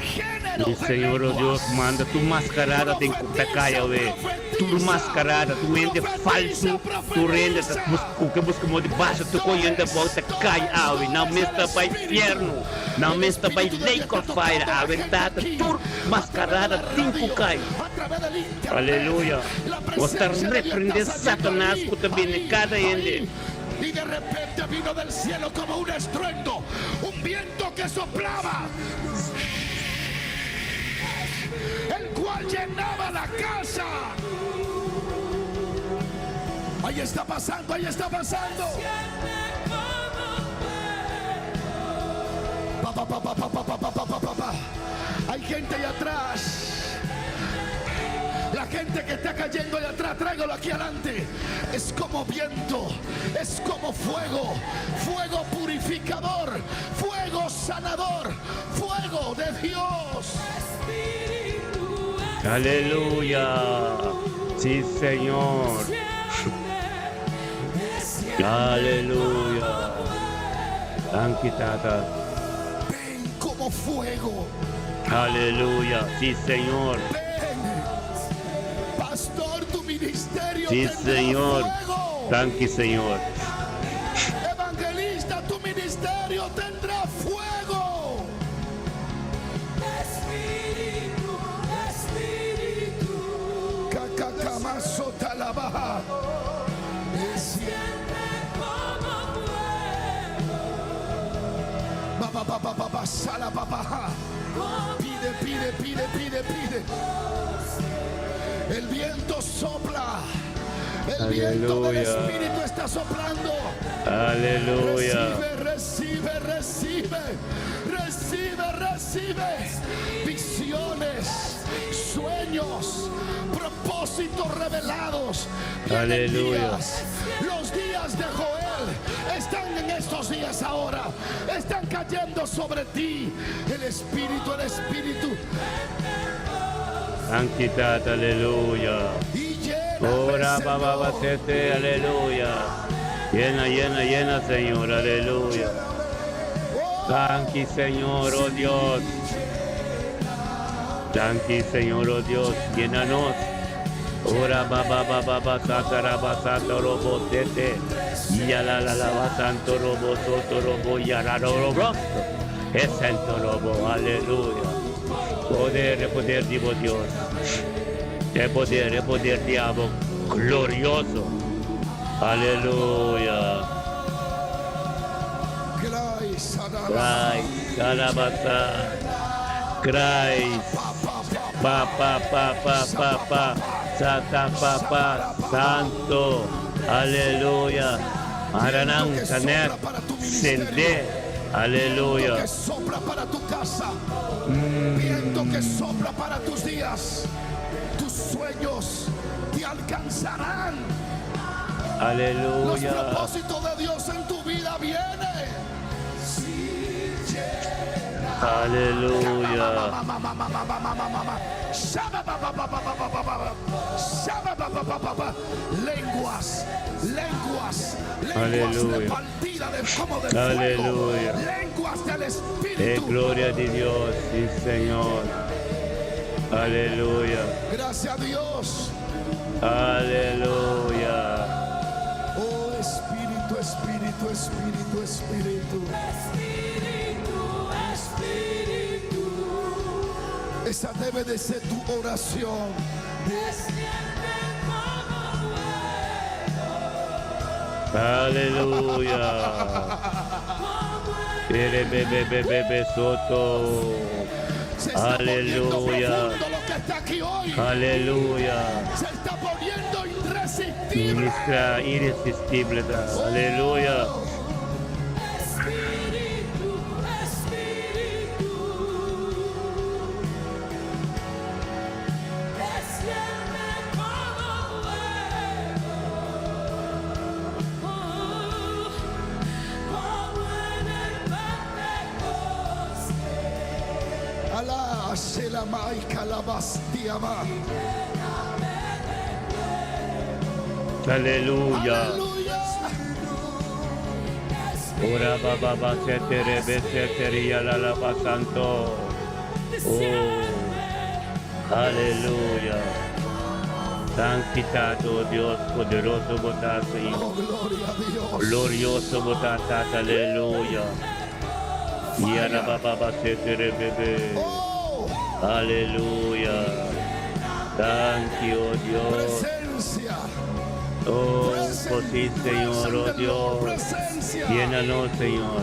S1: Género
S2: Sí,
S1: de
S2: Señor, oh
S1: lenguas.
S2: Dios, manda tur mascarada tin cu ta cay awe. Tur mascarada, tur hende falso, tur hende ta cu ke busca modo di basha tur cu hende abou ta cay awe. Nan mes ta bay fierno, nan mes ta bay lake of fire awe. Tata, tur mascarada tin cu cay. Aleluya. Nos ta reprende Satanas cu ta bini cada hende.
S1: Y de repente vino del cielo como un estruendo, un viento que soplaba, el cual llenaba la casa. Ahí está pasando, ahí está pasando. Pa, pa, pa, pa, pa, pa, pa, pa, pa, pa, pa. Hay gente ahí atrás. La gente que está cayendo ahí atrás, tráigalo aquí adelante. Es como viento, es como fuego, fuego purificador, fuego sanador, fuego de Dios.
S2: Aleluya. Sí, Señor. Aleluya. Danki, Tata.
S1: Ven como fuego.
S2: Aleluya. Sí, Señor.
S1: Ven. Pastor, tu ministerio
S2: Sí,
S1: tendrá
S2: Señor.
S1: fuego.
S2: Danki, Señor.
S1: Evangelista, tu ministerio tendrá fuego.
S4: Espíritu, Espíritu,
S1: Cacacamazotalaba.
S4: desciende como fuego.
S1: Ba, ba, ba, ba, ba, ba, sala, ba, ba. Pide, pide, pide, pide, pide. El viento sopla. El viento del
S2: Aleluya.
S1: Espíritu está soplando.
S2: Aleluya.
S1: Recibe, recibe, recibe. Recibe, recibe. Visiones.
S5: Sueños, propósitos revelados. Vienen
S2: Aleluya.
S5: días. Los días de Joel están en estos días ahora. Están cayendo sobre ti. El Espíritu, el Espíritu.
S2: Danki Tata, aleluya.
S5: Y lléname,
S2: Ora ba ba ba
S5: Señor.
S2: sete, aleluya. Llena, llena, llena, Señor, aleluya.
S5: Oh,
S2: Danki, Señor, oh Dios. Danki, Señor, oh Dios, llénanos. Ora ba ba ba ba ba sata ra ba santo robo sete. Ya la la la ba santo robo soto robo ya la ro ro ro. Es santo robo, aleluya. Poder, poder di Dios. E poder, e poder di abo glorioso. Aleluya.
S5: Christ, Adara.
S2: Christ, alabasa. Christ.
S5: Pa, pa, pa,
S2: Pa, pa, pa, pa, pa, pa. Sata, pa, pa. Santo. Aleluya. Maranang
S5: Viento que
S2: sanet.
S5: sopla para tu ministerio.
S2: Sende. Aleluya.
S5: Viento que sopla para tu casa. Viento que sopla para tus días. Tus sueños te alcanzarán. Los
S2: Aleluya.
S5: propósitos de Dios en tu vida vienen.
S2: Aleluya.
S5: Lenguas, lenguas, lenguas
S2: Aleluya.
S5: repartidas de como de fuego.
S2: Aleluya.
S5: Lenguas del
S2: Eh,
S5: Espíritu.
S2: gloria de Dios, sí, Señor. Aleluya.
S5: Gracias a Dios.
S2: Aleluya.
S5: Oh Espíritu, Espíritu, Espíritu, Espíritu.
S4: Espíritu, Espíritu,
S5: Esa debe de ser tu oración.
S4: desciende como fuego,
S2: Aleluya. Ere be be be be be soto.
S5: Se está poniendo
S2: Aleluya.
S5: profundo lo que está aquí hoy.
S2: Aleluya.
S5: Se está poniendo irresistible.
S2: Ministra irresistible. Aleluya.
S4: Espíritu, Espíritu, desciende como fuego, oh, como en el Pentecostés.
S5: Alá, Shelamai, Calabastiama.
S2: Aleluya.
S5: Aleluya.
S2: Ora ba ba ba se te re be se te ri ya la la ba santo. Oh. Aleluya. Santità, oh Dios, poderoso bo ta, Señor.
S5: Oh, gloria a Dios.
S2: Glorioso bo ta, Tata, aleluya. Ya la ba ba ba se te re be be.
S5: Oh,
S2: Aleluya. Thank you, oh Dios.
S5: presencia.
S2: Oh,
S5: Presence,
S2: oh sí, Señor, oh
S5: presence del Lord,
S2: Dios.
S5: Presencia.
S2: Llénanos, Señor.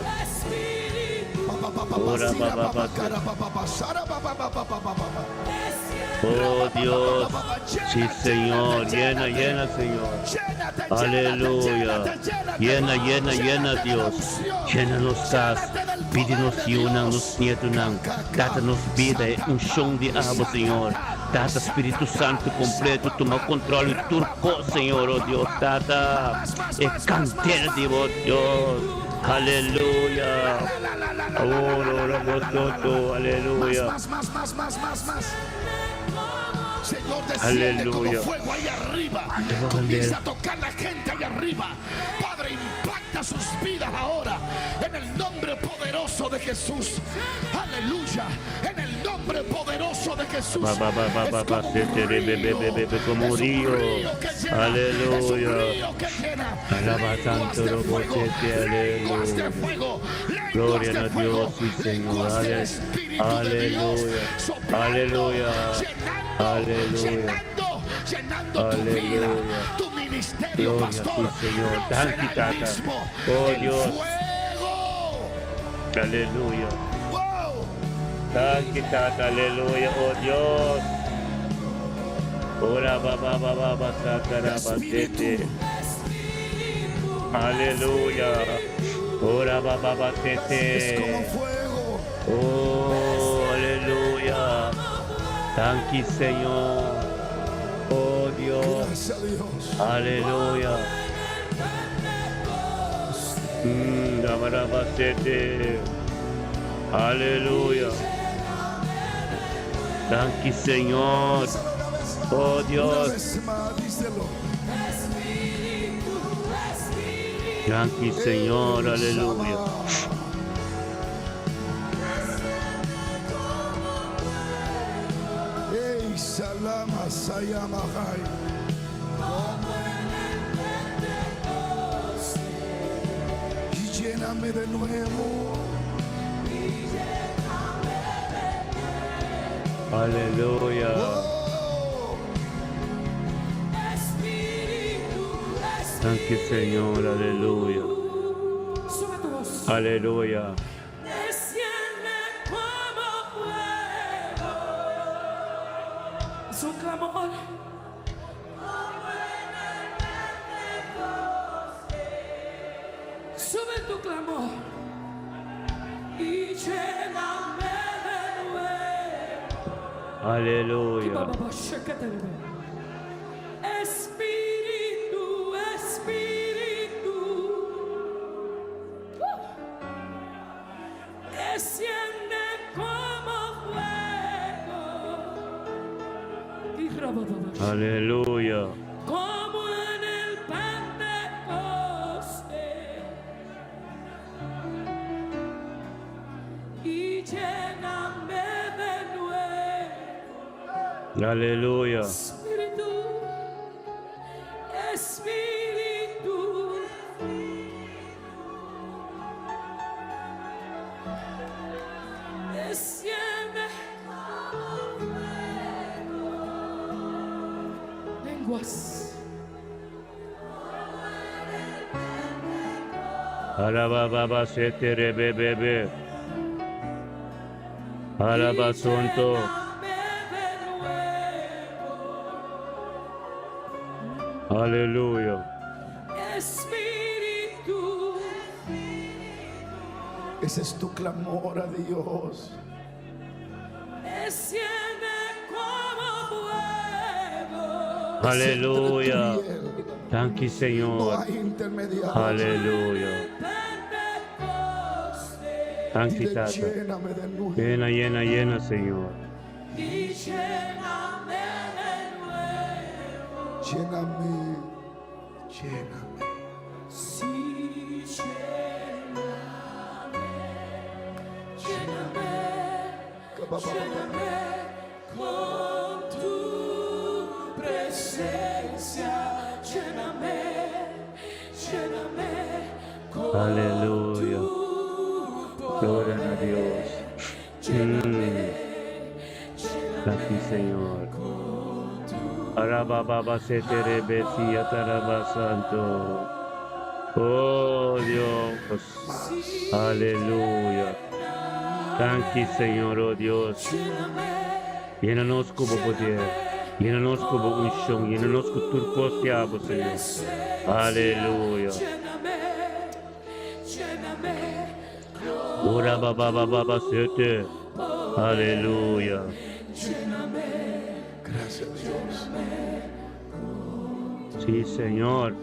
S5: Pa, pa, pa, pa,
S2: Ora,
S5: sira,
S2: pa, pa,
S5: pa, pa,
S2: pa,
S5: cara, pa, pa, pa, sara, pa, pa, pa, pa, pa, pa, pa.
S2: Oh Dios. Sí, Señor. Llena, llena, Señor.
S5: Llénate,
S2: Aleluya.
S5: llénate, llénate,
S2: Llena, llena, llena,
S5: llénate de la
S2: Dios.
S5: unción.
S2: Llena nos cas.
S5: Llénate del
S2: Pide nos
S5: poder de
S2: yiunan,
S5: Dios.
S2: nos nietonan. Tata nos vida, unción di abo, Señor. Tata Spirito Santo completo, toma control tur cos, Señor, oh Dios. Tata, e candela di bo, Dios. Aleluya. Oh, ora, ora, aleluya.
S5: Más, más, más, más, más, más. Señor, desciende como
S2: Aleluya.
S5: fuego ahí arriba.
S2: Te voy a
S5: Comienza
S2: vender.
S5: a tocar la gente ahí arriba. Padre, impacta sus vidas ahora. En el nombre poderoso de Jesús. Aleluya. En el nombre poderoso de Jesús.
S2: Ba, ba, ba, ba,
S5: Es
S2: ba, ba,
S5: como
S2: se,
S5: un
S2: te, re, be, be, be, be, be, como un
S5: Es un
S2: río.
S5: río que llena.
S2: Aleluya.
S5: Es un río que llena.
S2: Alaba
S5: Lenguas
S2: tanto,
S5: de
S2: robo,
S5: fuego.
S2: se, te,
S5: Lenguas de
S2: aleluya.
S5: fuego. Lenguas
S2: Gloria
S5: de
S2: a
S5: fuego.
S2: Dios, sí, Señor.
S5: Lenguas del
S2: Ale-
S5: Espíritu de Dios.
S2: Aleluya.
S5: Soplando,
S2: Aleluya.
S5: Llenando,
S2: Aleluya.
S5: llenando, llenando tu vida,
S2: Aleluya.
S5: tu ministerio,
S2: Gloria a
S5: pastor.
S2: ti, Señor.
S5: No
S2: Tanti,
S5: será el
S2: tata.
S5: mismo.
S2: Oh,
S5: El
S2: Dios.
S5: fuego.
S2: Aleluya.
S5: Wow.
S2: Tanti, tata, aleluya, oh Dios. Ora, ba, ba, ba, ba, ba, sa, ta, ra, ba, se, te. Aleluya. Ora, ba, ba, ba, se,
S5: Es como
S2: te.
S5: fuego.
S2: Oh, aleluya. Danki Señor. Oh Dios.
S1: Gracias a Dios.
S2: Aleluya. Damarabasete. Aleluya. Danki Señor. Oh
S1: Una
S2: Dios.
S1: vez más, díselo.
S2: Danki Señor. Aleluya.
S1: Ey, salama, sayamahai. Y lléname de nuevo.
S2: Aleluya.
S1: Oh,
S2: Danki Señor. Aleluya.
S4: Sube tu voz.
S2: Aleluya.
S4: Desciende como fuego. Es un clamor. Sube tu clamor y lléname de nuevo.
S2: Aleluya.
S4: Espíritu, Espíritu, desciende como fuego. Y rabababa.
S2: Aleluya.
S4: Como en el Pentecostés. Y lléname de nuevo.
S2: Aleluya.
S4: Espíritu, Espíritu. Desciende Lenguas.
S2: Alababa sete rebebebe. Alabasonto.
S4: Lléname de nuevo.
S2: Aleluya.
S4: Espíritu.
S1: Ese es tu clamor a Dios.
S4: Desciende como fuego.
S2: Aleluya.
S1: Es entre tú y él.
S2: Danki
S1: No
S2: Señor.
S1: hay intermediario.
S2: Aleluya.
S4: Pentecostés.
S2: Danki
S1: Dile,
S2: Tata.
S1: lléname de nuevo.
S2: Llena, llena, llena, Señor.
S4: Y lléname de nuevo.
S1: Lléname, lléname.
S4: Sí, lléname, lléname, lléname con tu presencia. Lléname, lléname con
S2: Aleluya.
S4: tu
S2: Gloria a Dios.
S4: Lléname,
S2: Danki Señor. Arababa sete rebesia taraba santo. Oh Dios. Aleluya. Danki Señor, oh Dios. Yena nos ku bo poder. Yena nos ku bo unshon. Yena nos ku tur kos di abo, Señor. Aleluya.
S4: Lléname, lléname
S2: Ora baba baba baba sete. Aleluya.
S1: Gracias Dios.
S2: Sí, Señor.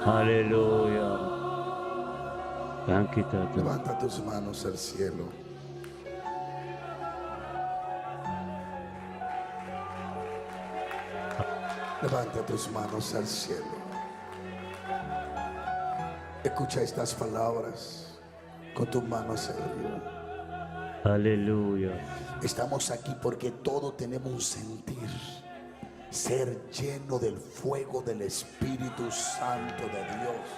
S2: Aleluya. Danki Tata.
S1: Levanta tus manos al cielo. Levanta tus manos al cielo. Escucha estas palabras con tus manos arriba.
S2: Aleluya.
S5: Estamos aquí porque todos tenemos un sentir, ser lleno del fuego del Espíritu Santo de Dios.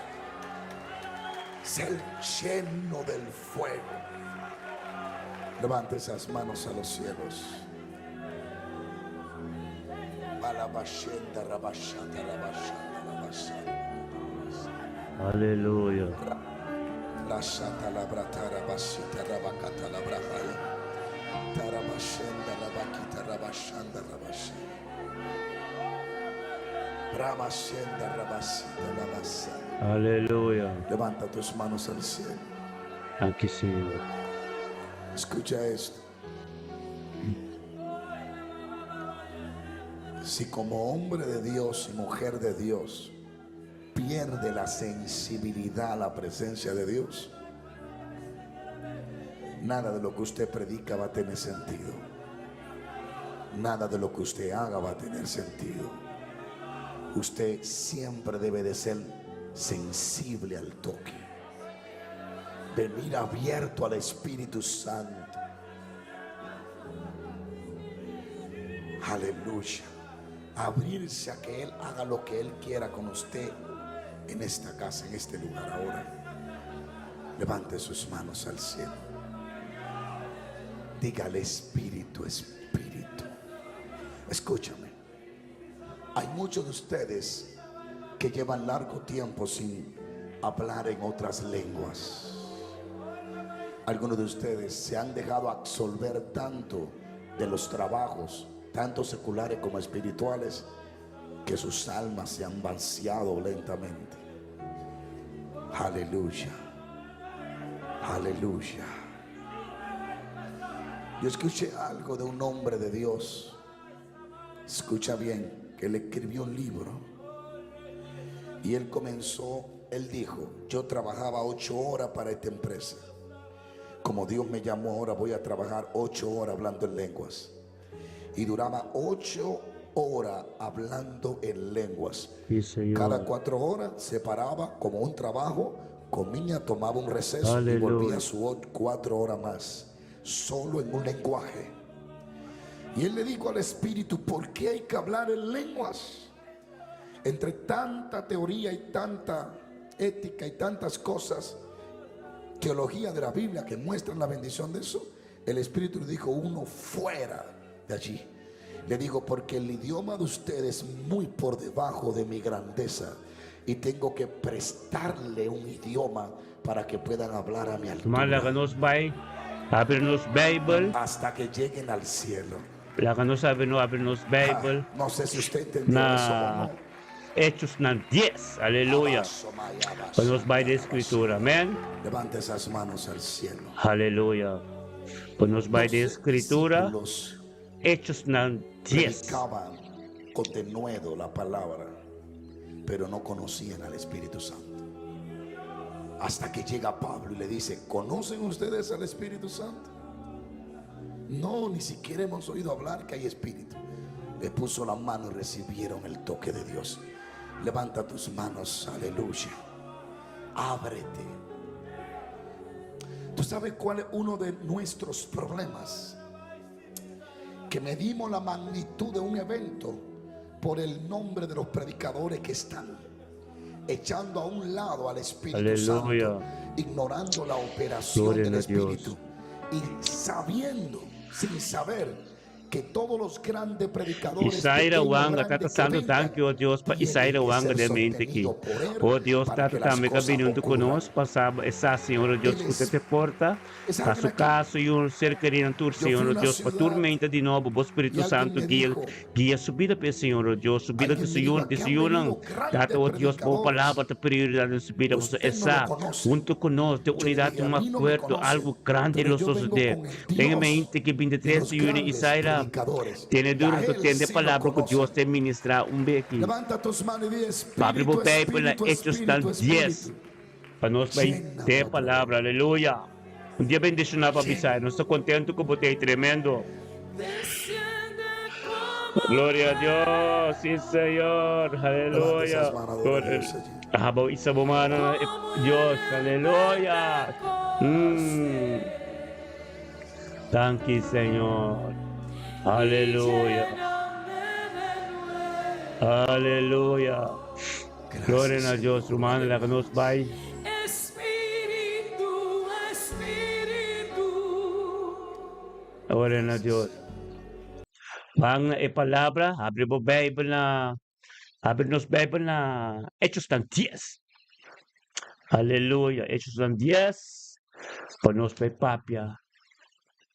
S1: Ser lleno del fuego. Levanta esas manos a los cielos.
S5: Alabashenda, rabashata, rabashanda, rabashanda.
S2: Aleluya.
S5: Rashata, labrata, rabashita, rabakata, labrahaya. Tarabashenda, rabakita, rabashanda, rabashenda. Ramashenda, rabasita, rabasaya.
S2: Aleluya.
S5: Levanta tus manos al cielo.
S2: Danki Señor.
S5: Escucha esto. Si como hombre de Dios y mujer de Dios pierde la sensibilidad a la presencia de Dios, nada de lo que usted predica va a tener sentido. Nada de lo que usted haga va a tener sentido. Usted siempre debe de ser sensible al toque. Venir abierto al Espíritu Santo. Aleluya. Abrirse a que Él haga lo que Él quiera con usted en esta casa, en este lugar ahora. Levante sus manos al cielo. Dígale Espíritu, Espíritu. Escúchame. Hay muchos de ustedes que llevan largo tiempo sin hablar en otras lenguas. Algunos de ustedes se han dejado absolver tanto de los trabajos, tanto seculares como espirituales, que sus almas se han vaciado lentamente. Aleluya. Aleluya. Yo escuché algo de un hombre de Dios. Escucha bien, que le escribió un libro. Y él comenzó, él dijo, yo trabajaba ocho horas para esta empresa. Como Dios me llamó ahora, voy a trabajar ocho horas hablando en lenguas. Y duraba ocho horas hablando en lenguas.
S2: Sí, Señor.
S5: Cada cuatro horas se paraba como un trabajo, comía, tomaba un receso y
S2: Aleluya.
S5: volvía su cuatro horas más, solo en un lenguaje. Y él le dijo al Espíritu, ¿por qué hay que hablar en lenguas? Entre tanta teoría y tanta ética y tantas cosas, teología de la Biblia que muestran la bendición de eso, el Espíritu le dijo uno fuera de allí. Le digo, porque el idioma de ustedes es muy por debajo de mi grandeza y tengo que prestarle un idioma para que puedan hablar a mi
S2: Ma laga
S5: altura
S2: nos bai, habri nos Bijbel.
S5: hasta que lleguen al cielo.
S2: Laga nos habri no habri nos Bijbel.
S5: Ah, no sé si usted entendió eso o
S2: Na
S5: no.
S2: Hechosnan 10. Aleluya. Pa nos bai den Scritura. Amen.
S5: Levante esas manos al cielo.
S2: Aleluya. Pa nos bai den
S5: Doce
S2: Scritura.
S5: discípulos
S2: Hechosnan 10.
S5: predicaban con denuedo la palabra, pero no conocían al Espíritu Santo. Hasta que llega Pablo y le dice, ¿conocen ustedes al Espíritu Santo? No, ni siquiera hemos oído hablar que hay Espíritu. Le puso la mano y recibieron el toque de Dios. Levanta tus manos, aleluya. Ábrete. ¿Tú sabes cuál es uno de nuestros problemas? Que medimos la magnitud de un evento por el nombre de los predicadores que están echando a un lado al Espíritu
S2: Aleluya.
S5: Santo, ignorando la operación
S2: Gloria
S5: del
S2: a Dios.
S5: Espíritu y sabiendo, sin saber, que todos los grandes predicadores,
S2: Isaira
S5: pequeños,
S2: Wanga,
S5: grandes
S2: Tata
S5: que
S2: Santo,
S5: vengan,
S2: thank you, oh Dios, pa
S5: tienen
S2: Isaira
S5: que
S2: Wanga
S5: ser
S2: de mente aqui.
S5: sostenidos por él
S2: Oh Dios,
S5: para
S2: Tata
S5: que las
S2: tambe
S5: cosas
S2: que vini
S5: ocurran.
S2: ku nos, pasaba esa Señor oh Dios,
S5: Él
S2: ku
S5: es-
S2: te porta,
S5: es
S2: pa
S5: alguien
S2: su
S5: aquí.
S2: caso y un ser querido tur,
S5: Yo fui a
S2: Señor oh
S5: una
S2: Dios, pa
S5: ciudad
S2: tormenta de novo, bo
S5: y
S2: Espíritu
S5: alguien
S2: Santo
S5: me
S2: guia,
S5: dijo,
S2: guia su bida pe Señor oh Dios, su bida
S5: alguien
S2: de
S5: me
S2: su
S5: dijo,
S2: yun, de
S5: aquí
S2: su
S5: han
S2: yunan.
S5: venido grandes
S2: Tata, oh Dios, bo
S5: predicadores.
S2: palabra te prioridad en su vida,
S5: Usted no lo
S2: esa,
S5: conoce.
S2: junto con nos, de
S5: Yo le
S2: unidad
S5: dije, a
S2: un
S5: mí no me
S2: acuerdo,
S5: conocen,
S2: algo grande
S5: pero
S2: lo
S5: yo vengo
S2: suceder.
S5: con el
S2: Tenga
S5: Dios
S2: mente que
S5: de
S2: 23
S5: los
S2: de juni,
S5: grandes
S2: Isaira,
S5: predicadores.
S2: tiene
S5: Y
S2: duro
S5: a
S2: que
S5: él
S2: tiene
S5: sí lo
S2: palabra que Dios
S5: conocen.
S2: te ministra un beki.
S5: Levanta tus manos y di,
S2: Abre
S5: Espíritu,
S2: bo Bijbel na
S5: Espíritu,
S2: Hechos
S5: Espíritu,
S2: 10.
S5: Espíritu.
S2: Pa nos bai
S5: Lléname
S2: te
S5: otra vez.
S2: palabra, aleluya. Un dia bendicionado pa
S5: Lléname.
S2: bisa. Nos ta contento cu bo t'ey tremendo.
S4: Desciende como
S2: Gloria a Dios, sí Señor,
S5: Levanta
S2: aleluya.
S5: esas manos de Dios allí.
S2: Ah, bo isa bo mano, Dios, aleluya. Thank you, Señor. Aleluya. Aleluya. Gloria a Dios, ruman, laga nos bai.
S4: Espíritu, Espíritu.
S2: Gloria na Dios. Ban e palabra, habri bo Bijbel na, habri nos Bijbel na Hechos tan 10. Aleluya, Hechos tan 10. Pa nos bai papia,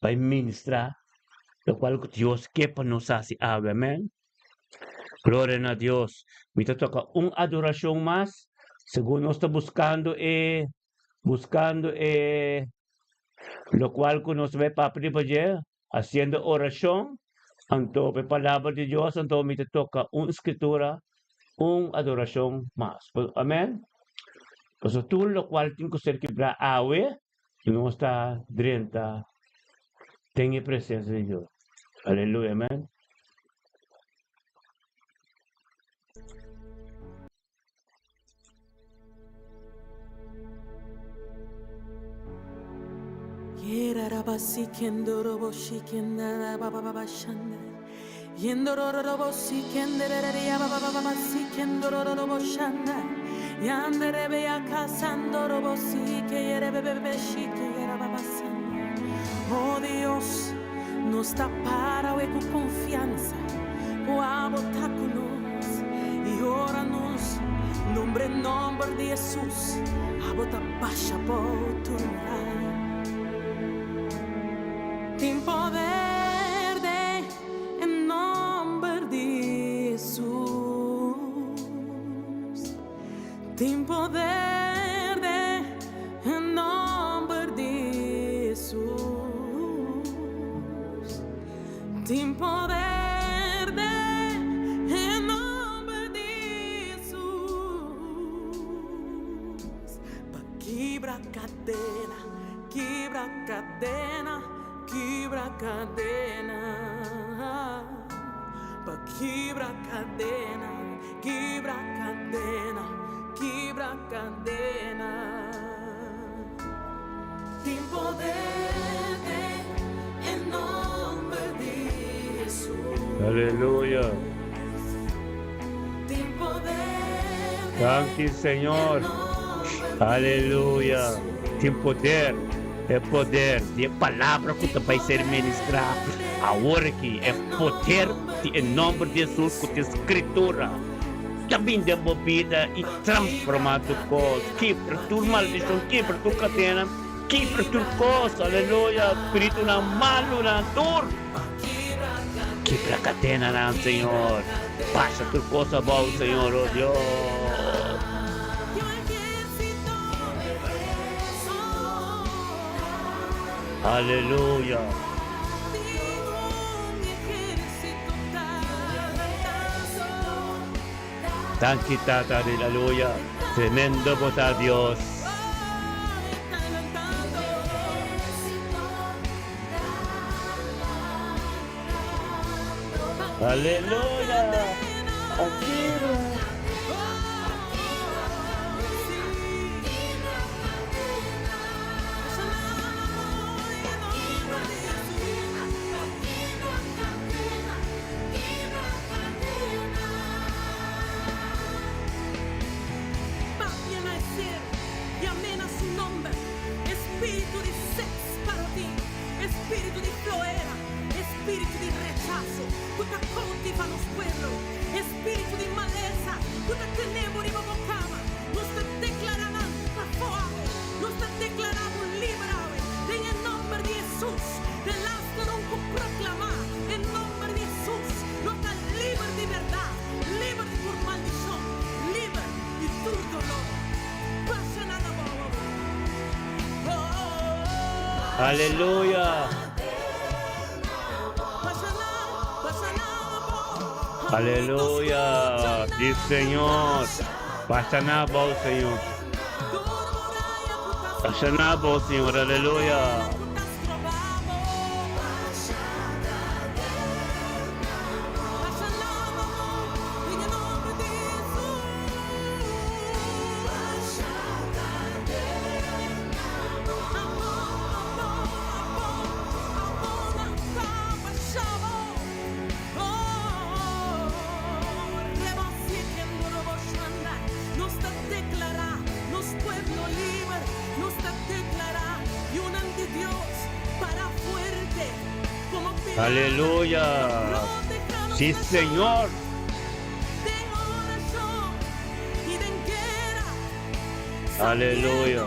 S2: bai ministra, locual cu Dios ke pa nos haci awe, amen. Gloria na Dios. Mi ta toca un adoracion mas, segun nos ta buscando e, buscando e, locual cu nos bai papia riba dje, haciendo oracion. Anto pa e palabra di Dios anto mi ta toka un skritura, un adorashon mas. Amen? Pasobra tur lokual tin ku ser kibrá awe, nos ta drenta den e presensia di Dios. Aleluya, amen.
S4: Oh Dios, nos ta para awe ku konfiansa ku abo ta ku nos i ora nos nombra e nòmber di Hesus, abo ta basha bou tur muraya. Tin poder den e nòmber di Hesus. Tin poder den e nòmber di Hesus. Tin poder den e nòmber di Hesus. Pa kibra kadena, kibra kadena, kibra kadena. Pa kibra kadena, kibra kadena, kibra kadena. Tin poder den e nomber di Hesus.
S2: Aleluya.
S4: Tin poder den
S2: Danki Señor.
S4: e nomber di
S2: Aleluya.
S4: Hesus.
S2: Tin poder. E poder di e palabra ku ta bai ser ministrá awor aki. E poder di e nomber di Hesus ku tin Skritura ta bin den bo bida i transformá tur kos. Kibra tur maldishon, kibra tur kadena, kibra tur kos. Aleluya. Spiritunan malunan tur. Kibra kadenanan, Señor. Pasa tur kos abou, Señor, oh Dios. Aleluya. Danki Tata, aleluya. Tremendo bo ta Dios. Aleluya.
S4: Papia na e sero i amena su nomber, espíritu di seks parotin, espíritu di floera, espíritu di rechaso ku ta koutiva nos pueblo, espíritu di malesa ku ta tene bo riba bo kama. Nos ta deklará nan pafó awe. Nos ta deklará bo liber awe den e nomber di Hesus. De lasteron ku proklamá e nomber di Hesus lo ta liber di bèrdat, liber di tur maldishon, liber di tur doló. Basha nan abou awor. Oh.
S2: Aleluya!
S4: Basha nan, basha nan abou.
S2: Aleluya! Di Señor. Basha nan abou, Señor. Basha nan abou, Señor. Aleluya! Aleluya! Sí, Señor! Aleluya!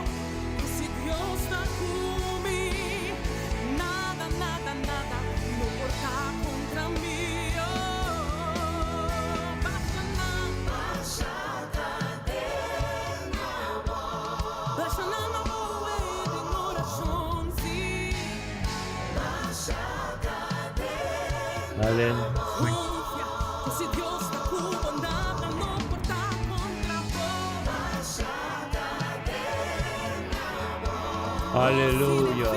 S2: Aleluya. Aleluya.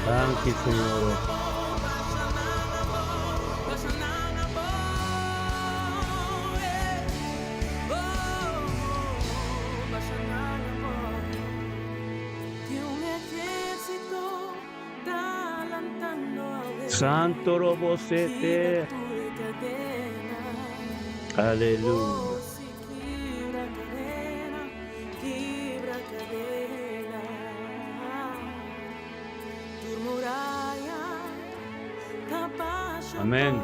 S2: Danki Señor. Santo Robosete. Aleluya. Amen.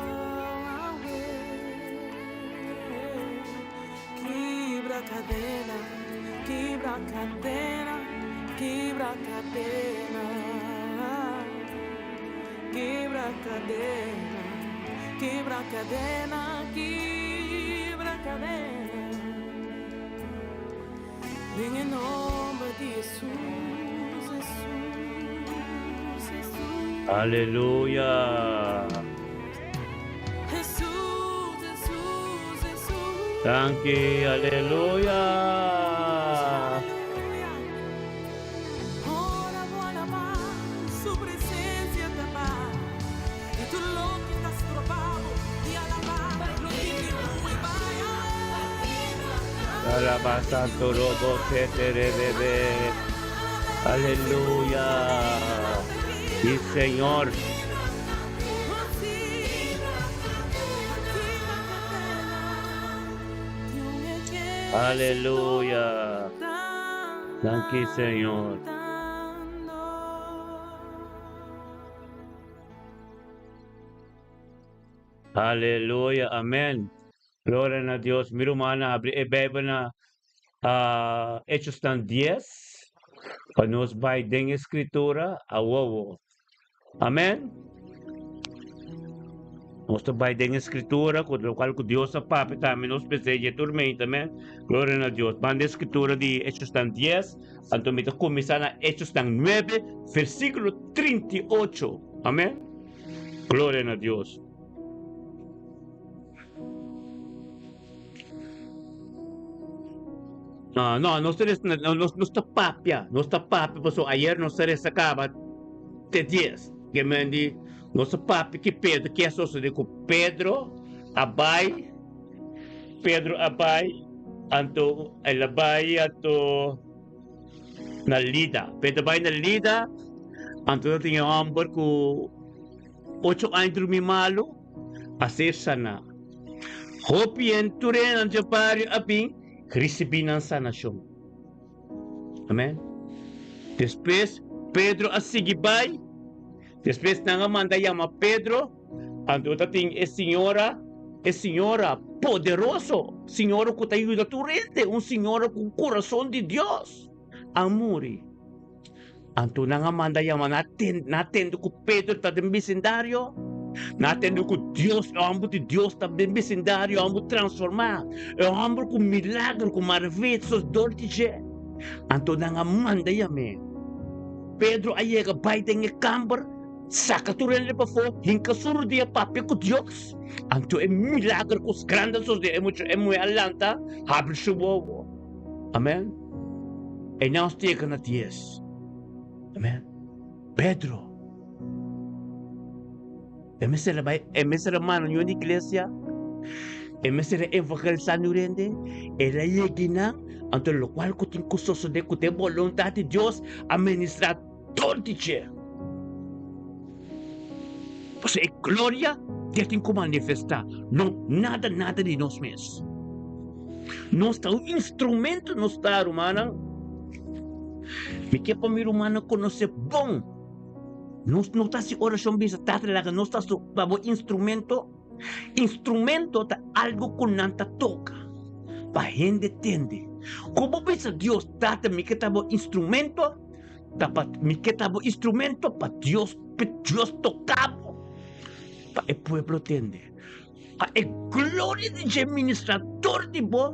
S2: Aleluya. Danki, aleluya. Alaba santo robo bebé. Aleluya. Y Señor. Aleluya. Danki Señor. Aleluya. Amén. Gloria na Dios. Mi rumannan, habri e Bijbel na uh, Hechosnan 10. Pa nos bai den e Scritura awowo. Amén. Nos ta bai den e Scritura, ku lokual ku Dios a papia tambe nos mester dje turmenta. Amén. Gloria na Dios. Banda e Scritura di Hechosnan 10, anto mi ta kuminsá na Hechosnan 9, versíkulo 38. Amén. Gloria na Dios. No, no, nos ta no, nos, nos ta papia, nos ta papia, paso ayer nos ta resa caba te 10. Que men di, nos ta papia que Pedro, que sucede cu Pedro a bai, Pedro a bai, anto el a bai anto na Lida. Pedro bai na Lida, anto ta tin un homber cu Ocho aña drumi malu a ser saná. Hopi en tur e dje bario a bin risibí nan sanashon. Amèn. Despues Pedro a sigui bai. Despues nan a manda yama Pedro. Anto ta tin e siñora, e siñora poderoso, siñora ku ta yuda tur hende, un siñora ku un kurason di Dios, a muri. Anto nan a manda yama na tende, na tende ku Pedro ta den bisindario, na tende ku Dios, e hòmber di Dios ta den bisindario, e hòmber transformá, e hòmber ku milagro, ku maravillas dor di dje. Anto nan a manda yam'é. Pedro a yega bai den e kamber, saka tur hende pafó, hinka su rudia papia ku Dios. Anto e milagro kos grandi a sosodé, e mucha, e muhé a lanta, habri su wowo. Amèn. E nos yega na dies. Amen. Pedro. E mester a bai, e mester a manda un iglesia. E mester a evangelisá nu rende. El a yega nan, anto lokual ku tin ku sosodé ku ta e boluntat di Dios a ministrá tur di dje. Pasobra e gloria Dios tin ku manifestá, no nada nada di nos mes. Nos ta un instrumento nos ta, rumannan. Mi ke pa mi rumannan konosé bon. Nos no ta hasi orashon bisa, Tata, laga nos ta su pa bo instrumento. Instrumento ta algu ku nan ta toka pa hende tende. Ku bo bisa Dios, Tata, mi ke ta bo instrumento, ta pa mi ke ta bo instrumento pa Dios, pa Dios toka bo, pa e pueblo tende. Pa e gloria di dje ministra tur di bo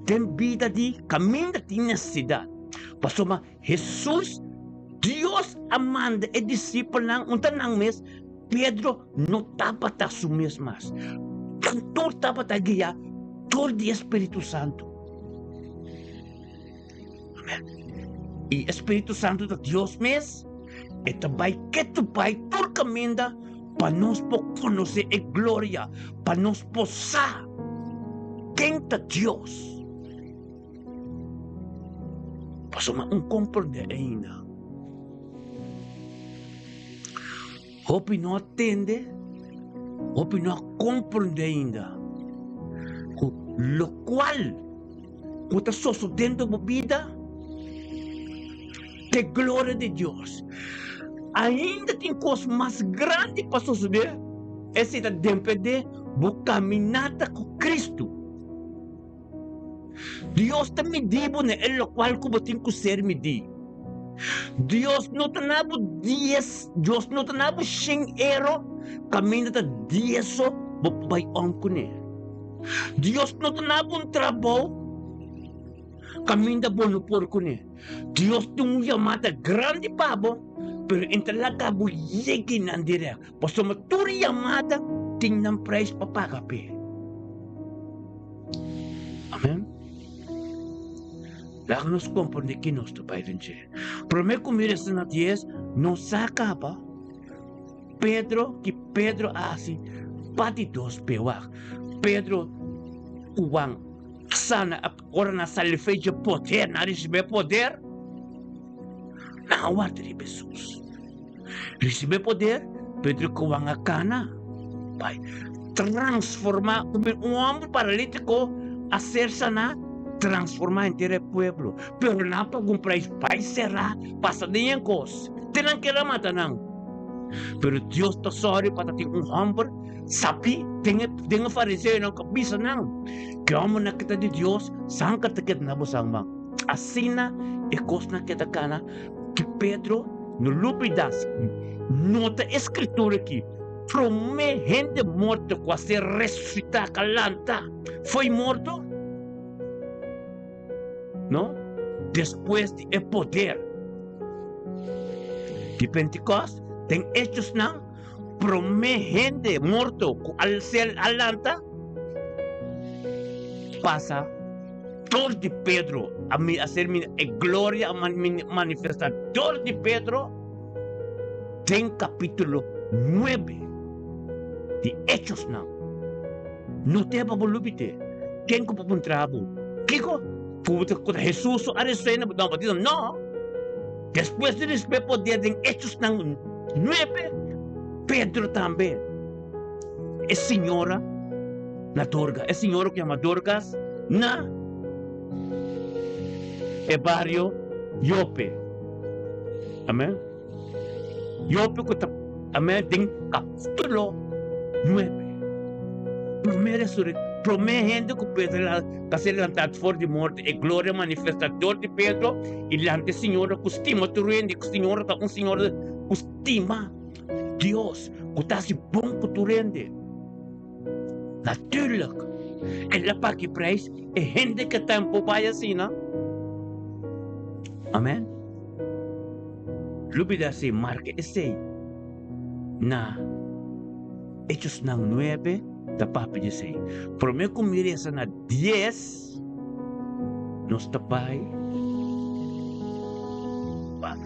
S2: den bida di kaminda tin nesesidat. Pasobra Hesus Dios a manda e disipelnan, un ta nan mes, Pedro no tabata su mes mas. Tur tabata guiá dor di e Spiritu Santu. Amen. I e Spiritu Santu ta Dios mes. E ta bai ketu bai tur kaminda pa nos por konosé e gloria, pa nos por sa ken ta Dios. Pasobra un komprondé ainda. Hopi no a tende, hopi no a komprondé ainda ku lokual ku ta sosodé den bo bida ta e gloria di Dios. Ainda tin kos mas grandi pa sosodé, esei ta dependé bo kaminata ku Kristu. Dios ta midí bo na e lokual ku bo tin ku ser midí. Dios no ta na bo dies, Dios no ta na bo shen ero kaminda ta dies so bo por bai om kuné. Dios no ta na bo un trabou kaminda bo no por kuné. Dios tin un yamada grandi pa bo, pero e ta laga bo yega nan dirèk. Pasobra tur yamada tin nan prijs pa paga p'e. Amen. Laga nos komprendé ki nos ta bai den dje. Promé ku mira esei na dies, nos sa kaba Pedro ki Pedro a hasi pa di dos p'e wak. Pedro ku Juan sana ora nan sali fe dje poder, nan risibí e poder, nan a warda riba Hesus. Risibí poder, Pedro ku Juan a kana bai transformá un hòmber paralítiko a ser saná, transformá henter e pueblo. Pero nan a paga un prijs bai será, pasa den e kos, te nan keda mata nan. Pero Dios ta sòri pa ta tin un hòmber sabí den e den e fariseonan ku a bisa nan, Ke hòmbernan ku ta di Dios, sanka ta keda na bo san man. Asina e kosnan keda kana. Ki Pedro no lubida no ta e skritura aki, Promé hende morto ku a ser resusitá ka lanta fo'i morto? No, despues di e poder di Pentikòst, den Hechosnan, promé hende morto ku a ser a lanta pasa dor di Pedro, a mi a ser e gloria a manifestá dor di Pedro den kapítulo nuebe di Hechosnan. No te pa bo lubid'é. Ken ku por puntra bo, Kiko ku ta Hesus a resuena? Bo ta bisa, No! Despues di risibí poder den Hechosnan nuebe, Pedro tambe, e señora na Dorga, e señora ku yama Dorkas na e bario Jope. Amen. Jope ku ta, amen, den kapitulo nuebe. Promé resurek, promé hende ku Pedro la ta ser lantá for di morto, e gloria manifestá dor di Pedro i lanta e señora ku stima tur hende, ku señora ta un señora ku stima Dios, ku ta hasi bon ku tur hende. Natuurlijk, el a paga e prijs, e hende ke tempo bai asina. Amen. Lubida si marka esei na Hechosnan nuebe ta papia di esei. Prome ku mi resa na dies, nos ta bai bak.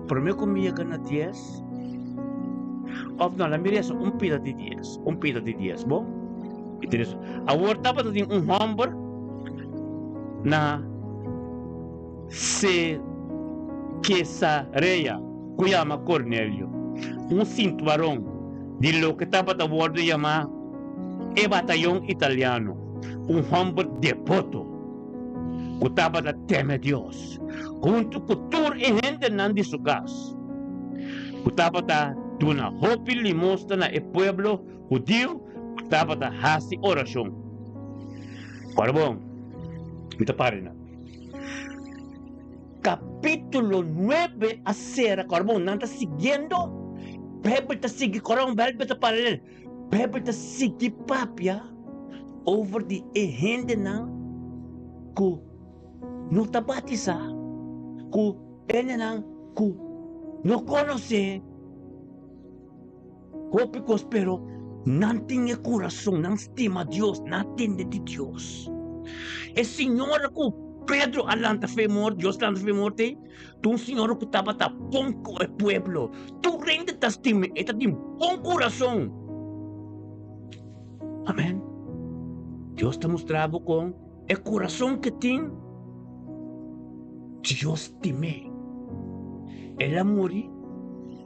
S2: Prome ku mi yega na dies, òf no, la mi resa un pida di dies, un pida di dies, bo? Mi ta resa. Awor tabata tin un hòmber na Cesarea ku yama Cornelio, un sintuaron di loke tabata wòrdu yamá e batayon italiano, un hòmber deboto ku tabata teme Dios, huntu ku tur e hendenan di su kas, ku tabata duna hopi limosna na e pueblo hudiu ku tabata hasi orashon. Ora bon, mi ta para einan. Kapítulo nuebe a sera ku ora bon nan ta siguiendo, Beibel ta sigui ku ora bon Beibel ta paralel. Beibel ta sigui papia over di e hendenan ku no ta batisá, ku. Hendenan ku no konosé hopi kos pero nan tin e kurason, nan stima Dios, nan a tende di Dios. E señora ku Pedro a lanta fe morto, Dios lanta fe morto ei, ta un señora ku tabata bon ku e pueblo. Tur hende ta stim'é, e ta tin bon kurason. Amèn. Dios ta mustra bo kon e kurason ke tin, Dios stim'é. El a muri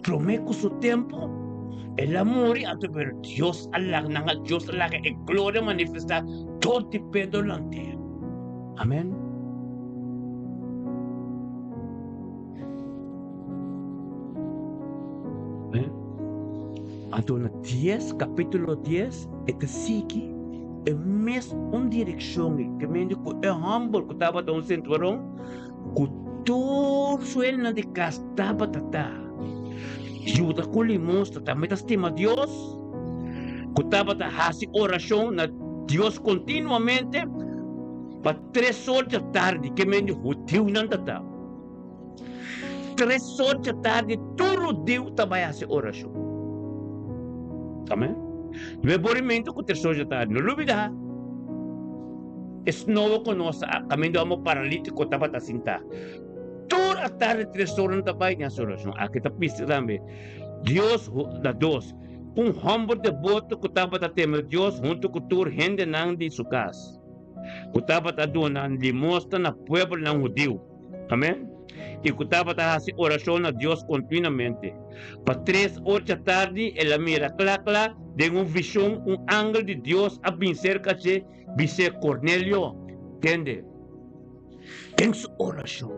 S2: promé ku su tempu, el a muri anto pero Dios a laga nan Dios a laga e gloria manifestá dor di Pedro lant'é. Amèn. Anto na dies, kapítulo dies, e ta sigui e mes un direkshon ei, ke mende ku e hòmber ku tabata un sentuaron, ku tur su hendenan di kas tabata ta yuda ku limosna, tambe ta stima Dios, ku tabata hasi orashon na Dios kontinuamente pa tres or dja tardi, ke mende hudiunan ta ta. Tres or dja tardi tur hudiu ta bai hasi orashon. Amen. No e borimentu ku tres or dja tardi. No lubida e snoa ku nos a kaminda amo paralitiko tabata sintá. Tur atardi tres or nan ta bai den hasi orashon. Aki ta pista tambe. Dios na dos. Un hòmber deboto ku tabata teme Dios huntu ku tur hendenan di su kas. Ku tabata duna limosna na pueblonan hudiu. Amen. I ku tabata hasi orashon na Dios kontinuamente. Pa tres or djatardi el a mira kla kla den un vishon un angel di Dios a bin serka dje bis'é, Kornelio! Tende. Den su orashon,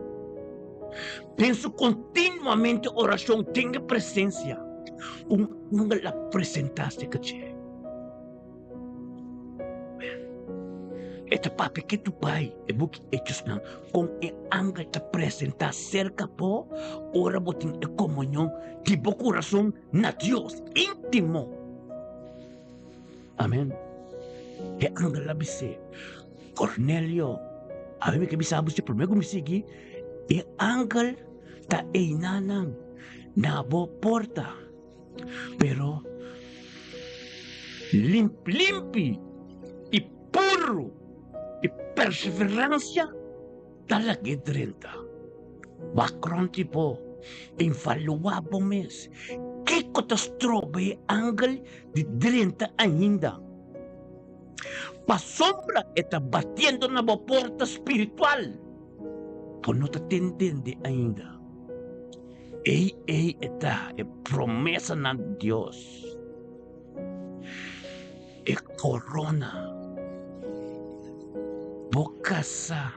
S2: den su kontinuamente orashon den e presensia, un angel a presentá serka dje. E ta papia ke tu bai e buki Hechosnan kon e angel ta presentá serka bo ora bo tin e komunion di bo kurason na Dios íntimo. Amen. E angel a bis'é, Kornelio, awe mi ke bisa bo si promé ku mi sigui, e angel ta einanan na bo porta. Pero limpi i puru i perseveransia ta lag'é drenta. Wak rònt di bo, evaluá bo mes. Kiko ta stroba e angel di drenta ainda? Pasobra e ta batiendo na bo porta spiritual. Bo no ta tendende ainda. Ei ei e ta e promesanan di Dios. E korona. Bo kasa.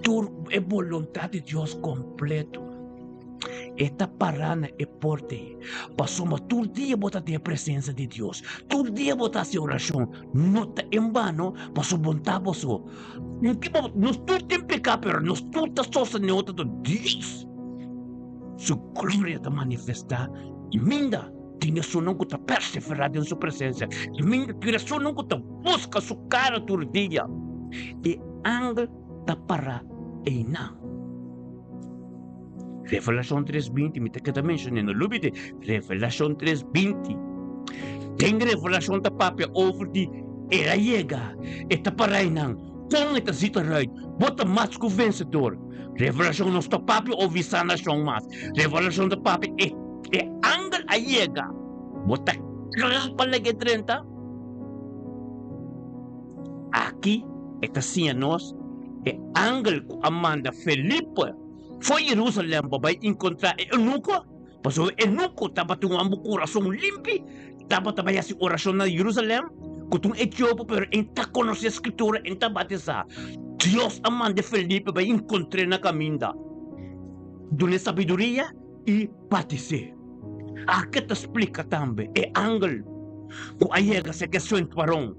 S2: Tur e boluntat di Dios kompleto. E ta pará na e porta ei. Pasobra tur dia bo ta den e presensia di Dios. Tur dia bo ta hasi orashon. No ta en bano, pasobra bo ta boso. Nos tur tin pecá, pero nos tur ta sostené otro ta Dios. Su gloria ta manifestá i minda tin esunnan ku ta perseverá den su presensia, i minda tin esunnan ku ta buska su kara tur dia. E angel ta pará einan. Revelashon tres binti, mi ta keda menshoné, no lubid'é, Revelashon tres binti. Den Revelashon ta papia over di El a yega, e ta pará einan, kon e ta zita ruit, bo ta mas ku vensedor. Revelashon no sta papia over di sanashon mas, Revelashon ta papia e e angel a yega, bo ta kla pa lag'é drenta? Aki e ta siña nos e angel ku a manda Felipe for Jerusalem pa bai inkontrá e eunuko, pasobra e eunuko tabatin un ambo kurason limpi, tabata bai hasi orashon na Jerusalem ku ta un etiopo, pero e ta konosé Skritura, e ta batisá. Dios a manda Felipe bai inkontr'é na kaminda, dun'é sabiduria i batis'é. Aki ta splika tambe e angel ku a yega serka e suentuaron.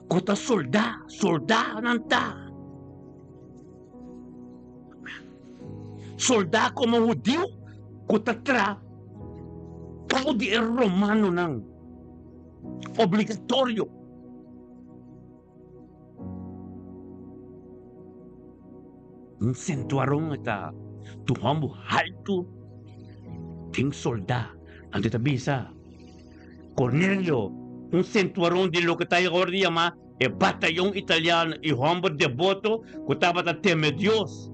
S2: Ku ta soldá, soldá nan ta. Soldá komo hudiu ku ta tra bou di e romanonan, obligatorio. Un sentuaron e ta tu hòmber haltu den soldá. Anto e ta bisa, Cornelio, un sentuaron di loke ta awor di yamá e batayon italiano i hòmber deboto ku tabata teme Dios,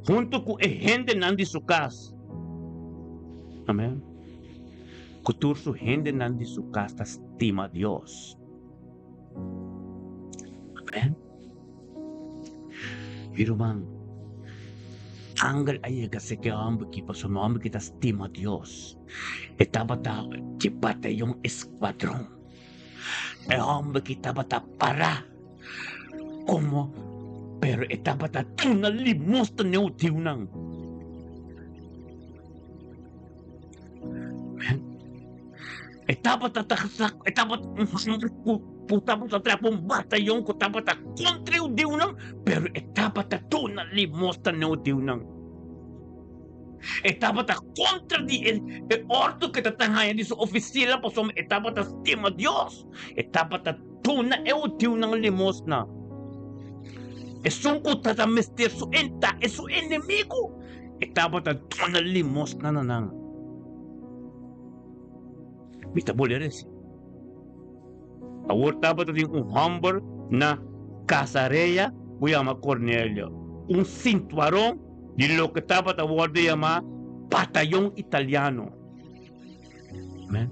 S2: huntu ku e hendenan di su kas. Amèn. Ku tur su hendenan di su kas ta stima Dios. Amèn. Mi ruman, angel a yega serka e hòmber aki pasobra e hòmber aki ta stima Dios. E tabata di batayon eskuadron. E hòmber aki tabata pará komo, pero e tabata duna limosna na e hudiunan. E tabata ta e tabata un hòmber ku ku tabata traha pa un batayon ku tabata kontra e hudiunan, pero e tabata duna limosna na e hudiunan. E tabata kontra di e e òrdu ku e ta haña di su ofisielnan pasobra e tabata stima Dios. E tabata duna e hudiunan limosna. Esun ku ta mester su enta e su enemigu, e tabata duna limosna na nan. Mi ta bolbe resi. Awor tabata tin un hòmber na Kasarea ku yama Kornelio, un sintuaron di loke tabata wòrdu yamá Batayon Italiano. Amèn.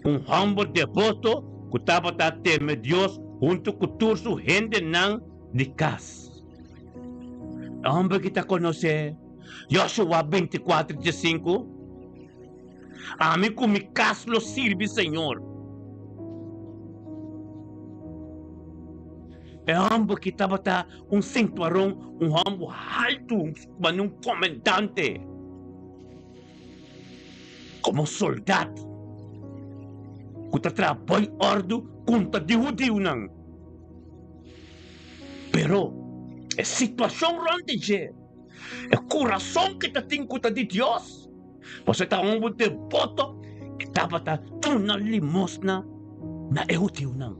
S2: Un hòmber deboto ku tabata teme Dios huntu ku tur su hendenan di kas. E hòmber ki ta konosé Joshua 24, 35, Ami ku mi kas lo sirbi Señor. E hòmber ki tabata un sintuaron, un hòmber haltu, manera un komandante. Komo soldat ku ta traha bon òrdu kontra di hudiunan. Pero e situashon rònt di dje, e kurason ku e ta tin ku ta di Dios, pasobra e ta un homber deboto, e tabata duna limosna na e hudiunan.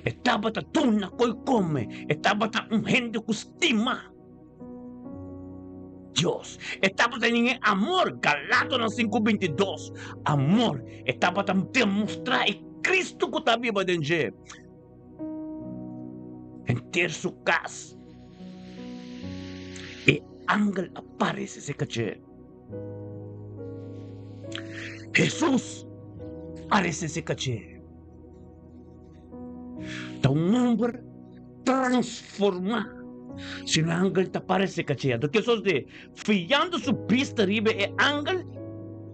S2: E tabata duna koi kome, e tabata un hende ku stima. Dios. E tabata den e amor, Galatonan 5:22, amor. E tabata demostrá e Cristo ku ta biba den dje. Henter su kas. E angel a parese serka dje. Hesus parese serka dje. Ta un homber transformá. Si un angel ta parece caché, anto ke sosde? Fiando su bista riba e angel,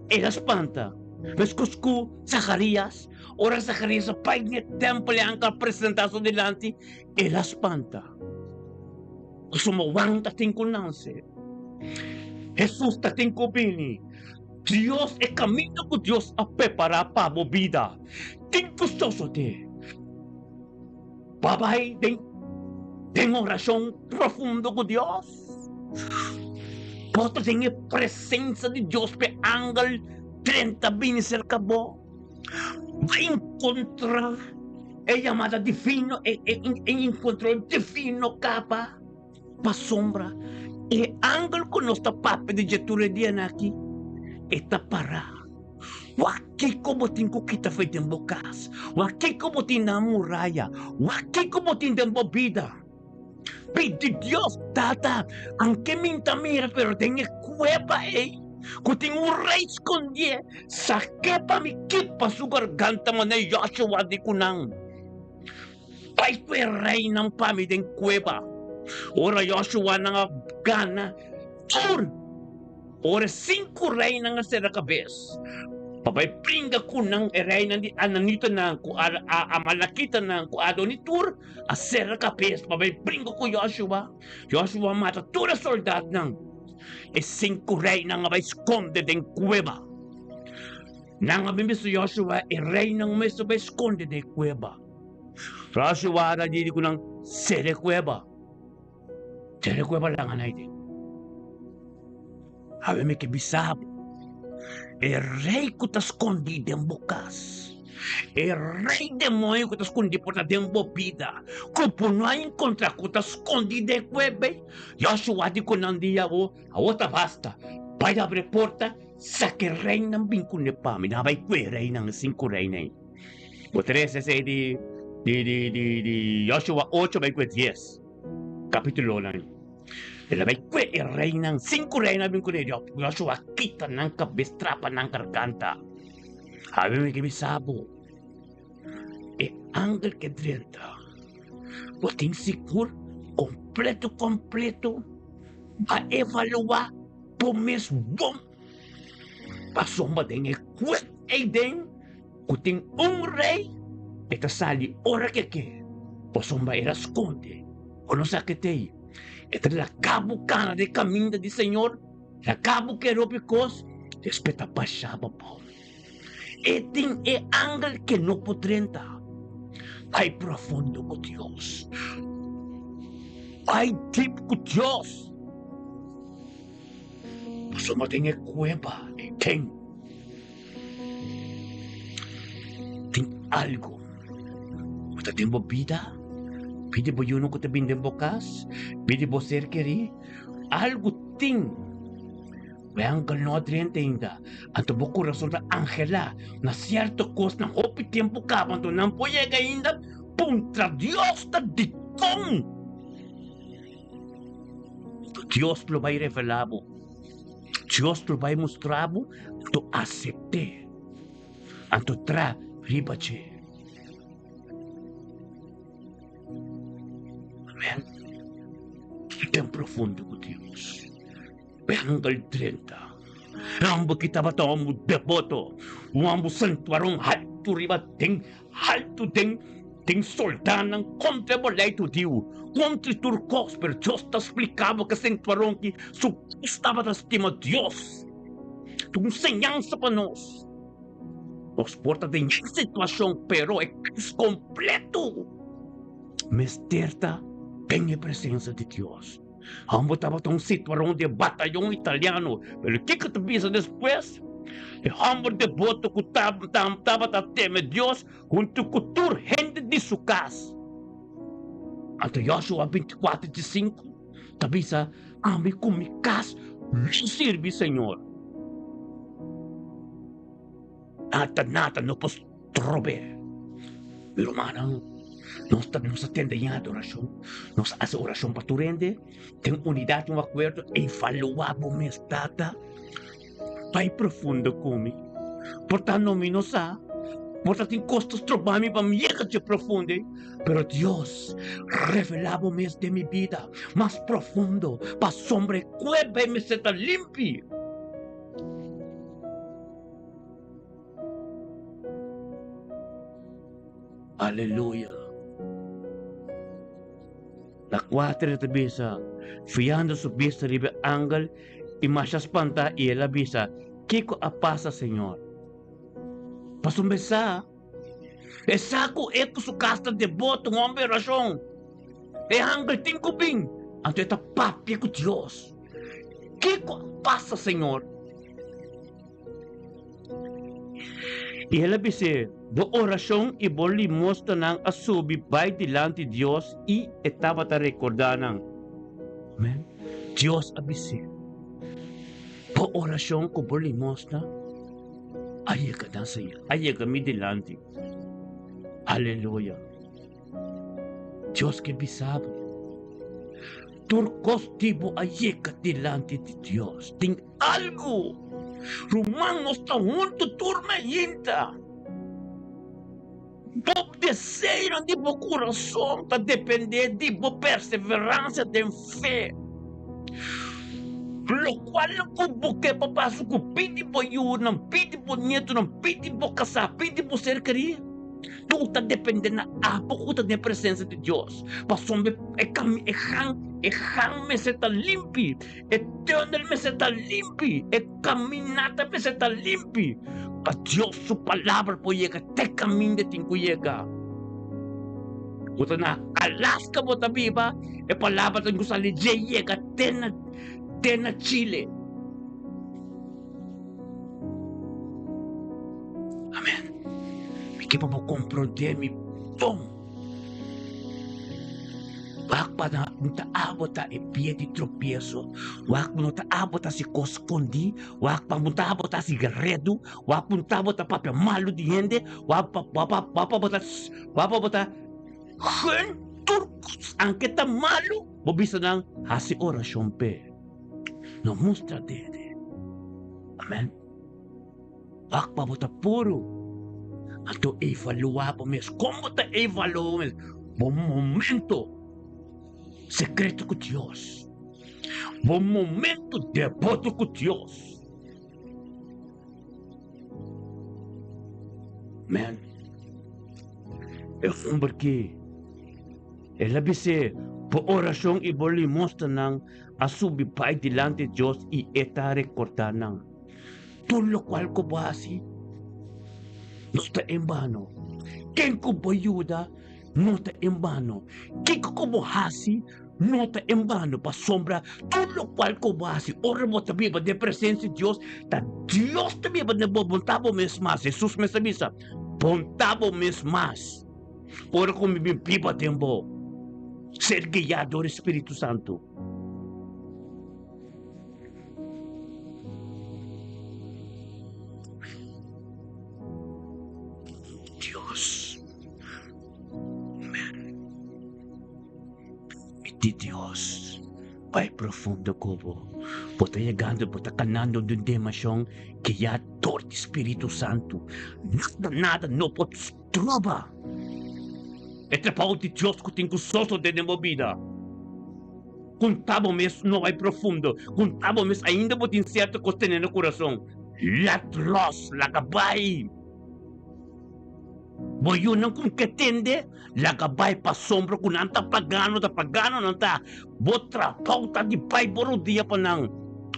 S2: el a spanta. Meskos ku Zacarías, ora Zacarías a bai den e tempel e angel a presentá su dilanti, el a spanta. Pasobra Juan ta tin ku nanse. Hesus ta tin ku bini. Dios, e kaminda ku Dios a prepará pa bo bida tin ku sosodé. Bo a bai den den orashon profundo ku Dios? Bo ta den e presensia di Dios p'e angel drenta bini serka bo? Bo a enkontrá e yamada divino, e e enkuentro divino kaba? Pasobra e angel ku nos ta papia di dje tur e dianan aki, e ta pará. Wak kiko bo tin ku kita fo'i den bo kas, wak kiko bo tin na muraya, wak kiko bo tin den bo bida. Pidi Dios, Tata, anke mi ta mira, pero den e kueba ei ku tin un rei skondié, sak'é pa mi kipa su garganta manera Joshua di ku nan. Bai ku e reinan pa mi den kueba. Ora Yoshuanan a gana tur, ora e sinku reinan a sera kabes pa bai bringa ku nan, e reinan di ananitanan ku amalakitanan ku adoni tur a sera kabes pa bai bringa ku Yoshua. Yoshua a mata tur e soldatnan. E sinku reinan a bai skonde den kueba. Nan a bin bisa Yoshua, e reinan mes a bai skonde den e kueba. Joshua a didi ku nan, Sere kueba. Sere kueba langa na ite. Awe mi ke bisa bo, e rei ku ta skondí den bo kas, E rei demoño ku ta skondí por ta den bo bida, ku bo no a enkontrá ku ta skondí den kuebe. Joshua di ku nan di awor, awor ta basta. Bai habri e porta, saka e reinan bin kuné pa mi. Nan a bai ku e reinan, e sinku reinan ei. Bo ta lesa esei di di di di di Joshua ocho bai ku e dies kapitulonan ei. El a bai ku e reinan, sinku reinan a bin kuné. Joshua a kita nan kabes, trapa nan garganta. Abi mi ke bisa bo, e angel ke drenta, bo tin sigur kompleto kompleto a evaluá bo mes bon pasobra den e kuet eiden ku tin un rei e ta sali ora ke ke pasobra el a skonde bo no sa ke t'ei e ta laga bo kana den kaminda di Señor. Laga bo kere hopi kos, despues ta basha bo abou. E tin e angel ke no por drenta. Bai profundo ku Dios. Bai dip ku Dios. Pasobra den e kueba ei ten tin algu ku ta den bo bida, bida di bo yunan ku ta bini den bo kas, bida di bo ser kerí. Algu tin. Bo angel no a drenta ainda. Anto bo kurason ta anhelá na sierto kosnan hopi tempu kaba, anto nan por yega ainda. Puntra Dios ta dikon. Anto Dios lo bai revelá bo. Dios lo bai mustra bo, anto asept'é. Anto tra riba dje. Amen. Den profundo ku Dios. Angel drenta. Ambo ki tabata un deboto, un ambo santuaron haltu riba den haltu den den soldanan kontra e bolei hudiu, kontra tur kos, pero Dios ta splika bo ke santuaron ki su kas tabata stima Dios. Ta un señansa pa nos. Nos por ta den e situashon, pero e kas kompleto mester ta den e presensia di Dios. Amo tabata un situashon di e batayon italiano, pero kiko ta bisa despues? E hòmber deboto ku tabata teme Dios huntu ku tur hende di su kas. Anto Joshua 24 di sinku ta bisa, Ami ku mi kas lo sirbi Señor. Nada, nada no por strob'é. Mi rumannan, nos ta nos a tende den adorashon, nos a hasi orashon pa tur hende, den unidat, un akuerdo, evaluá bo mes, Tata, bai profundo ku mi, por ta no mi no sa, por ta tin kos ta stroba mi pa mi yega dje profundo ei, pero Dios, revelá bo mes den mi bida mas profundo, pasobra e kueba ei mester ta limpi. Aleluya. Na kuater e ta bisa, fiando su bista riba e angel i masha spantá i el a bisa, Kiko a pasa, Señor? Pasobra e sa, e sa ku e ku su kas ta deboto, un hòmber di orashon. E angel tin ku bin, anto e ta papia ku Dios. Kiko a pasa, Señor? I el a bis'é, Bo orashon i bo limosnanan a subi bai dilanti Dios i e tabata rekordá nan. Amèn. Dios a bis'é, Bo orashon ku bo limosna a yega na Señor, a yega mi dilanti. Aleluya. Dios ke bisa bo, tur kos di bo a yega dilanti di Dios. Tin algu! Ruman, nos ta huntu tur mainta. Bo deseonan di bo kurason ta dependé di bo perseveransia den fe. Lokual ku bo ke pa pasa ku pidi bo yunan, pidi bo nietonan, pidi bo kasá, pidi bo ser kerí, tur ta dependé na abo ku ta den presensia di Dios. Pasobra e kami, e gan, e gan mester ta limpi. E tunnel mester ta limpi, e caminata mester ta limpi pa Dios su palabra por yega te caminda tin cu yega. Bo ta na Alaska bo ta biba, e palabra tin cu sali dje yega te na te na Chile. Amen. Mi ke pa bo komprondé mi bon. Wak pa no ta abo ta e pia di tropieso, wak pa no ta abo ta hasi kos skondí, wak pa no ta abo ta hasi redu, wak pa no ta abo ta papia malu di hende, wak pa wak pa wak pa bo ta wak pa bo ta gun tur kos anke ta malu, bo bisa nan hasi orashon p'e. No mustra dede. Amen. Wak pa bo ta puru. Anto evaluá bo mes. Kon bo ta evaluá bo mes? Bo momento sekreto ku Dios. Bo momento deboto ku Dios. Amen. E homber ki el a bis'é, Bo orashon i bo limosnanan a subi bai dilanti Dios i e ta rekordá nan. Tur lokual ku bo hasi no ta en bano. Ken ku bo yuda no ta en bano. Kiko ku bo hasi no ta en bano, pasobra tur lokual ku bo hasi ora bo ta biba den presensia di Dios, ta Dios ta biba den bo, bo no ta bo mes mas. Hesus mes a bisa, Bo no ta bo mes mas ora ku mi bin biba den bo, ser guiá dor e Spiritu Santu. Dios. Amen. Permití Dios bai profundo ku bo. Bo ta yegando, bo ta kanando den un dimenshon guiá dor di Spiritu Santu. Nada, nada no por stroba e trabou di Dios ku tin ku sosodé den bo bida. Konta bo mes no bai profundo. Konta bo mes ainda bo tin sierto kos tene na kurason. Let los, laga bai. Bo yunan ku ke tende, laga bai pasobra ku nan ta pagano, ta pagano nan ta. Bo trabou ta di bai bo rodia pa nan.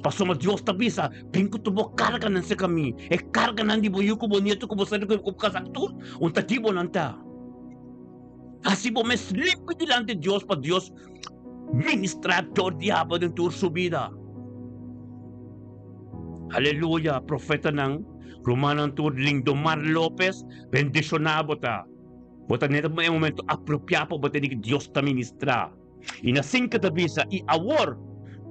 S2: Pasobra Dios ta bisa, bin ku tur bo karganan serka mi. E karganan di bo yu ku bo nietu ku bo sali ku bo kasa tur, un ta di bo nan ta. Hasi bo mes limpi dilanti Dios pa Dios ministrá dor di abo den tur su bida. Aleluya, profetanan, rumannan tur, Lindomar Lopez, bendishoná bo ta. Bo ta net e momento apropiá pa bo tende ku Dios ta ministrá. I na sinka ta bisa, I awor,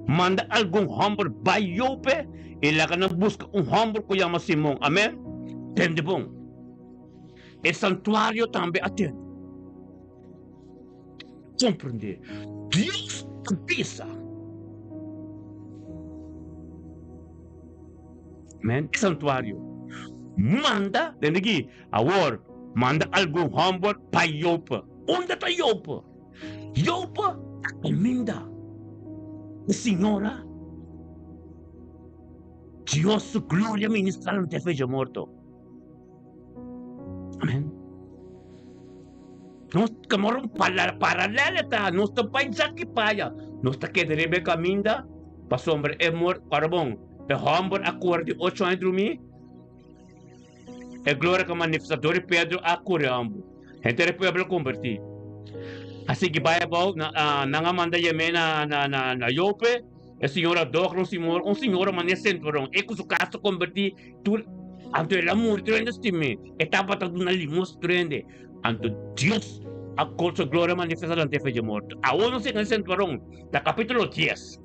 S2: manda algun hòmber bai Jope i laga nan buska un hòmber ku yama Simon. Amèn. Tende bon. E santuario tambe a tende. Komprendé. Dios ta bisa. Amèn. E santuario. Manda, tende aki, awor, manda algun hòmber pa Jope. Unda ta Jope? Jope ta kaminda. E señora, Dios su gloria ministrá nan te fecha morto. Amen. Nos kamor un paralelo ta, nos ta bai djaki paya. Nos ta keda riba e kaminda, pasobra e mor, ora bon, e hòmber a kore di ocho aña drumí, e gloria ku manifestá dor di Pedro a kore ambu. Henter e pueblo a kombertí. A sigui bai abou, nan a manda yam'é na na na Jope, e señora dòkter, un señor, un señora manera senturon, e ku su kasa kombertí, Tur, anto el a muri tur hende stim'é. E tabata duna limos tur hende. Anto Dios a con su gloria manifestá durante e fecha morto. Awor nos yega na e sentuaron, na capítulo dies.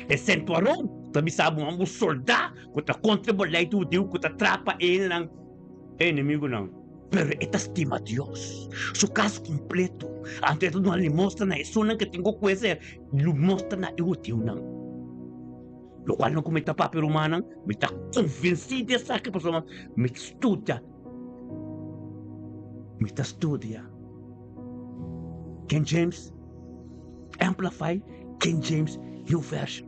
S2: E sentuaron ta bisa bo un soldá ku ta kontra bo lei di hudiu ku ta trapa e hendenan, e enemigunan. Pero e ta stima Dios, su kas kompleto. Anto e ta duna limosna na esunnan ku tin ku kuese limosna na e hudiunan. Lokual no ku mi ta papia rumannan, mi ta konvensí di esaki pasobra mi ta studia, mi ta studia King James Amplify, King James New Version.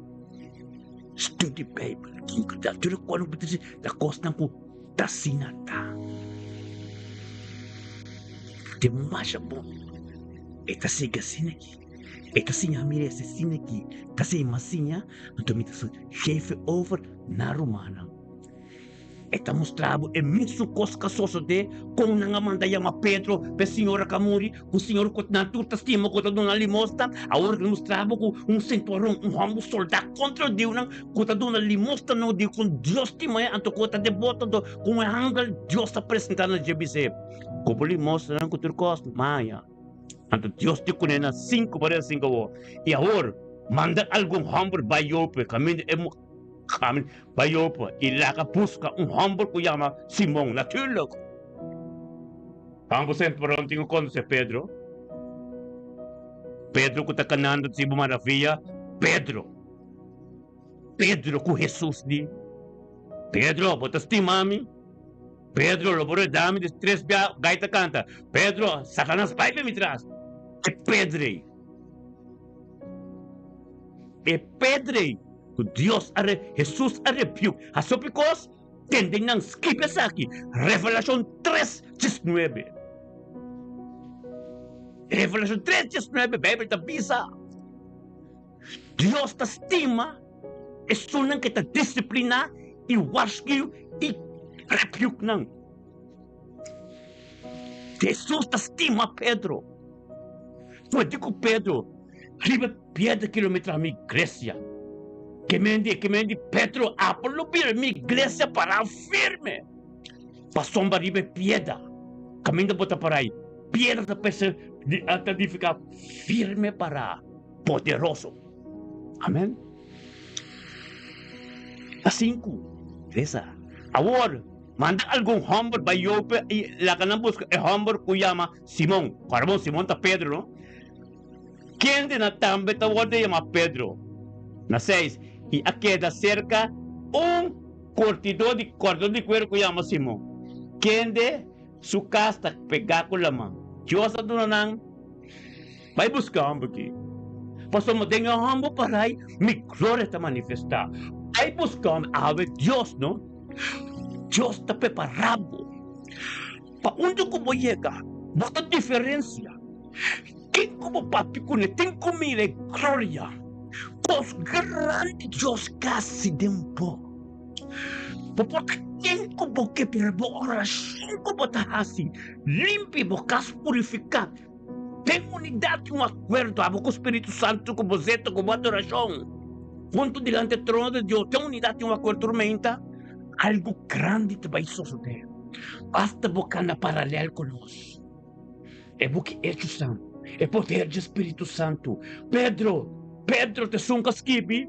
S2: Study Bijbel, tur lokual ku ta ta kosnan ku ta asina ta. Te masha bon, e ta sigui asina aki. E ta siña mi resa asina ki ta siña mas siña, anto mi ta gefe over na rumannan. E ta mustra bo e mesun kos ku a sosodé kon nan a manda yama Pedro pa e señora ku a muri, ku señor ku nan tur ta stima ku ta duna limosna. Awor e ta mustra bo ku un sentuaron, un hòmber soldá kontra hudiunan ku ta duna limosna na hudiu kon Dios stima e anto ku e ta deboto anto ku un angel Dios ta presentá na dje bis'é, Ku bo limosnanan ku tur kos maña. Anto Dios di kuné na sinku pa rei sinku awor. I awor, manda algun hòmber bai Jope kaminda e Kamin bai Jope i laga buska un hòmber ku yama Simon. Naturlik, Pambo Sentmaron tin ku konosé Pedro. Pedro ku ta kanando di bo maravia, Pedro. Pedro ku Hesus di, Pedro, bo ta stima mi? Pedro, lo bo reda mi di tres bia gai ta kanta, Pedro, Satanas bai pa mi tras. E Pedro ei, e Pedro ei ku Dios a re, Hesus a rebuke, haso pikos, tende nan skip esaki, Revelashon tres diesnuebe. Revelashon tres diesnuebe, Beibel ta bisa. Dios ta stima esunnan ke ta disipliná i warskiu i rebuke nan. Hesus ta stima Pedro. Ku e di ku Pedro, Riba piedra ki lo mi traha mi iglesia. Ke men di, ke men di Pedro, Abo lo bira mi iglesia pará firme. Pasobra riba e piedra kaminda bo ta pará ei, piedra ta pesa, ta nifiká firme pará. poderoso. Amen. Asin ku resa. Awor, manda algun hòmber bai Jope i laga nan buska e hòmber ku yama Simon. Kòrda bon, Simon ta Pedro, no? Kende nan tambe ta wòrdu yamá Pedro. Na seis, i a keda serka un kortidó di kòrtidó di kueru ku yama Simon, kende su kas ta pegá ku laman. Dios a duna nan. Bai buska hòmber aki, pasobra den e hòmber parai mi gloria ta manifestá. Bai buska hòmber, awe Dios no. Dios ta prepará bo pa unda ku bo yega, bo ta diferensia. Ken ku bo papia kuné tin ku mira e gloria, kos grandi Dios ka hasi den bo. Bo por ta ken ku bo ke, pero bo orashon ku bo ta hasi limpi bo kas purifiká. Den unidat i un akuerdo, abo ku Spiritu Santu, ku bo zeto, ku bo adorashon, huntu dilanti e trono di Dios, den unidat i un akuerdo tormenta, algu grandi ta bai sosodé. Basta bo kana paralel ku nos. E buki Hechosnan, e poder dje Spiritu Santu. Pedro, Pedro ta esun ku a skibi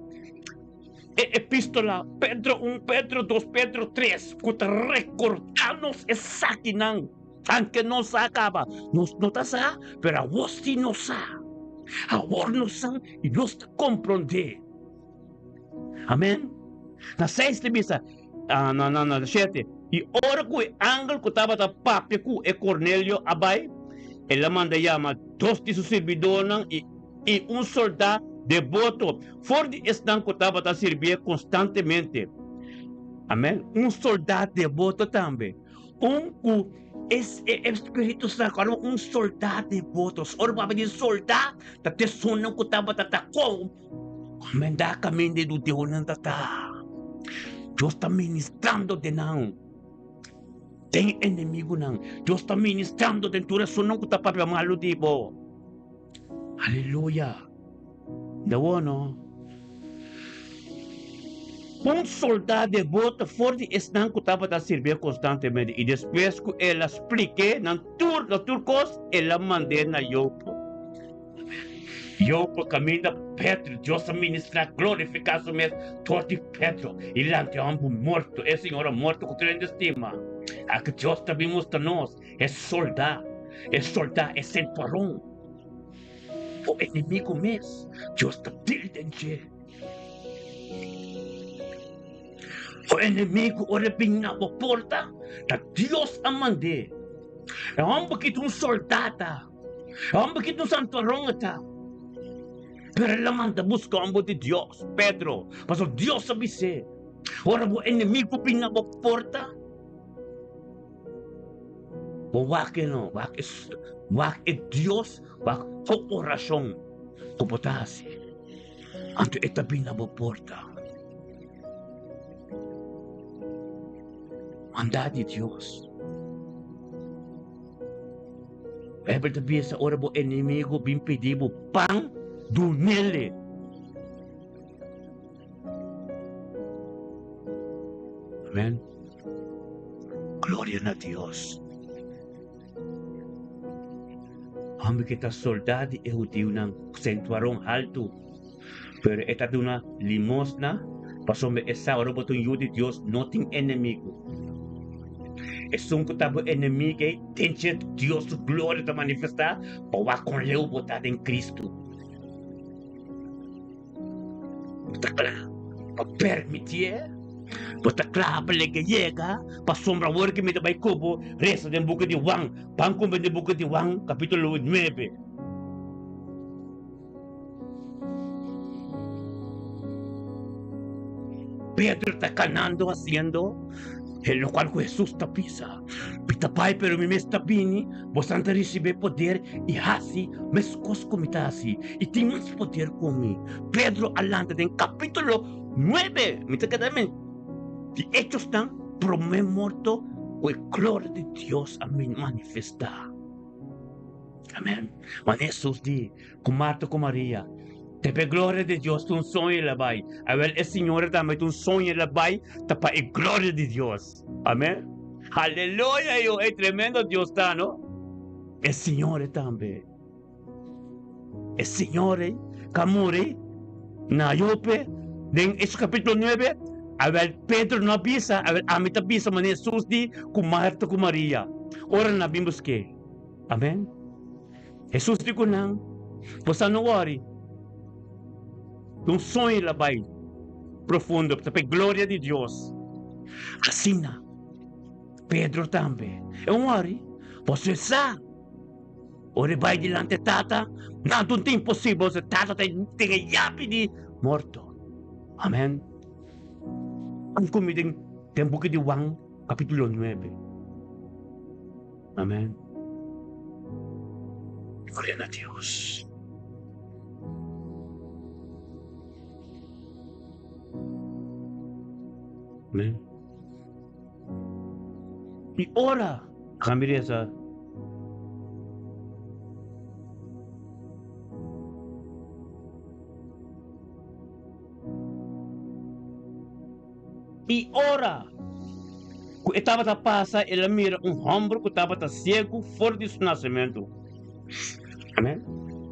S2: e epístola, Pedro un, Pedro dos, Pedro tres, ku ta rekordá nos esakinan. Anke nos sa kaba, nos no ta sa, pero awor sí nos sa. Awor nos sa i nos ta komprondé. Amèn. Na seis ta bisa, na, na, na shete, I ora ku e angel ku tabata papia ku e Kornelio a bai, el a manda yama dos di su sirbidónan i i un soldá deboto for di esnan ku tabata sirbié konstantemente. Amèn. Un soldá deboto tambe. Un ku es e Spiritu Santu, ora un soldá deboto, ora papia di soldá, ta personanan ku tabata ta komendá kaminda di Diosnan ta ta. Dios ta ministrando den nan, den enemigunan. Dios ta ministrando den tur esunnan ku ta papia malu di bo. Aleluya! Da wono. Un soldá deboto for di esnan ku tabata sirbié konstantemente, i despues ku el a splik'é nan tur na tur kos, el a mand'é na Jope. Jope, kaminda Pedro, Dios a ministrá, glorifiká su mes dor di Pedro, i lanta e hòmber morto, e señora morto ku tur hende stima. Aki Dios ta bin mustra nos e soldá, e soldá, e sentuaron. Bo enemigo mes, Dios ta dil den dje. Bo enemigo ora e bin na bo porta, ta Dios a mand'é. E homber ki ta un soldá ta, e homber ki ta un santuaron e ta. Pero el a manda buska homber di Dios, Pedro, pasobra Dios a bis'é, ora bo enemigo bin na bo porta, Bo wak e no, wak e, wak e Dios, wak bo orashon ku bo ta hasi. Anto e ta bin na bo porta. Mandá di Dios. Bijbel ta bisa ora bo enemigo bin pidi bo pan, dunele. Amen. Gloria na Dios. Homber ke ta soldá di e hudiunan sentuaron haltu, pero e ta duna limosna pasobra e sa ora bo ta un yu di Dios no tin enemigu. Esun ku ta bo enemigu ei den dje Dios su gloria ta manifestá pa wak kon leu bo ta den Kristu. Bo ta kla pa permitié? Bo ta kla pa lege yega? Pasobra awor ku mi ta bai ku bo, resa den buki di Juan. Ban kumbe den buki di Juan, kapítulo nuebe. Pedro ta kanando hasiendo e lokual ku Hesus ta bisa. Mi ta bai, pero mi mes ta bini, bosan ta risibí poder i hasi meskos ku mi ta hasi, i tin mas poder ku mi. Pedro a lanta den kapítulo nuebe, mi ta keda men di Hechosnan, promé morto ku e gloria di Dios a manifestá. Amèn. Wanneer Hesus di ku Marta ku Maria, Ta pa e gloria di Dios ta un soño el a bai. Awel, e señora tambe ta un soño el a bai, ta pa e gloria di Dios. Amèn. Aleluya, yo! E tremendo Dios ta, no? E señora tambe. E señora ka muri na Jope den Hechos capítulo nuebe. Awel, Pedro no a bisa, awel, ami ta bisa manera Hesus di ku Marta ku Maria ora nan a bin busk'é. Amen. Hesus di ku nan, Boso no wòri. Un soño la bai profundo ta pa e gloria di Dios. Asina Pedro tambe e wòri, pasobra e sa ora e bai dilanti e Tata, nada no ta imposibel, pasobra e Tata ta tin e yabi di morto. Amen. An ku mi den buki di Juan kapitulo nuebe. Amen. Gloria na Dios. Amen. I ora kami reza I ora ku e tabata pasa, el a mira un hòmber ku tabata siegu for di su nasementu. Amèn.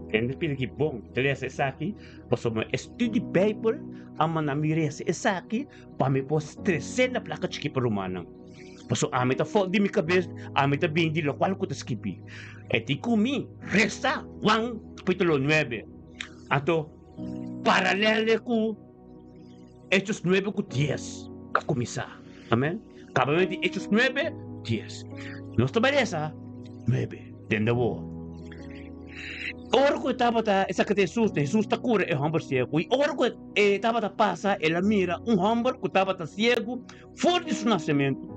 S2: Hende pidi ki bon ta lesa esaki, pasobra mi studi Beibel a manda mi resa esaki pa mi por stres'é na plaka chikí pa rumannan. Pasobra ami ta for di mi kabes, ami ta bini di lokual ku ta skibí. E tin ku mi resa Juan kapítulo nuebe. Anto paralel ku. Hechos nuebe ku dies a kuminsá. Amèn. Kabamentu di Hechos nuebe, dies. Nos ta bai lesa nuebe den de wor. Ora ku e tabata esaki ta Hesus, Hesus ta kura e hòmber siegu. I ora ku e tabata pasa, el a mira un hòmber ku tabata siegu for di su nasementu.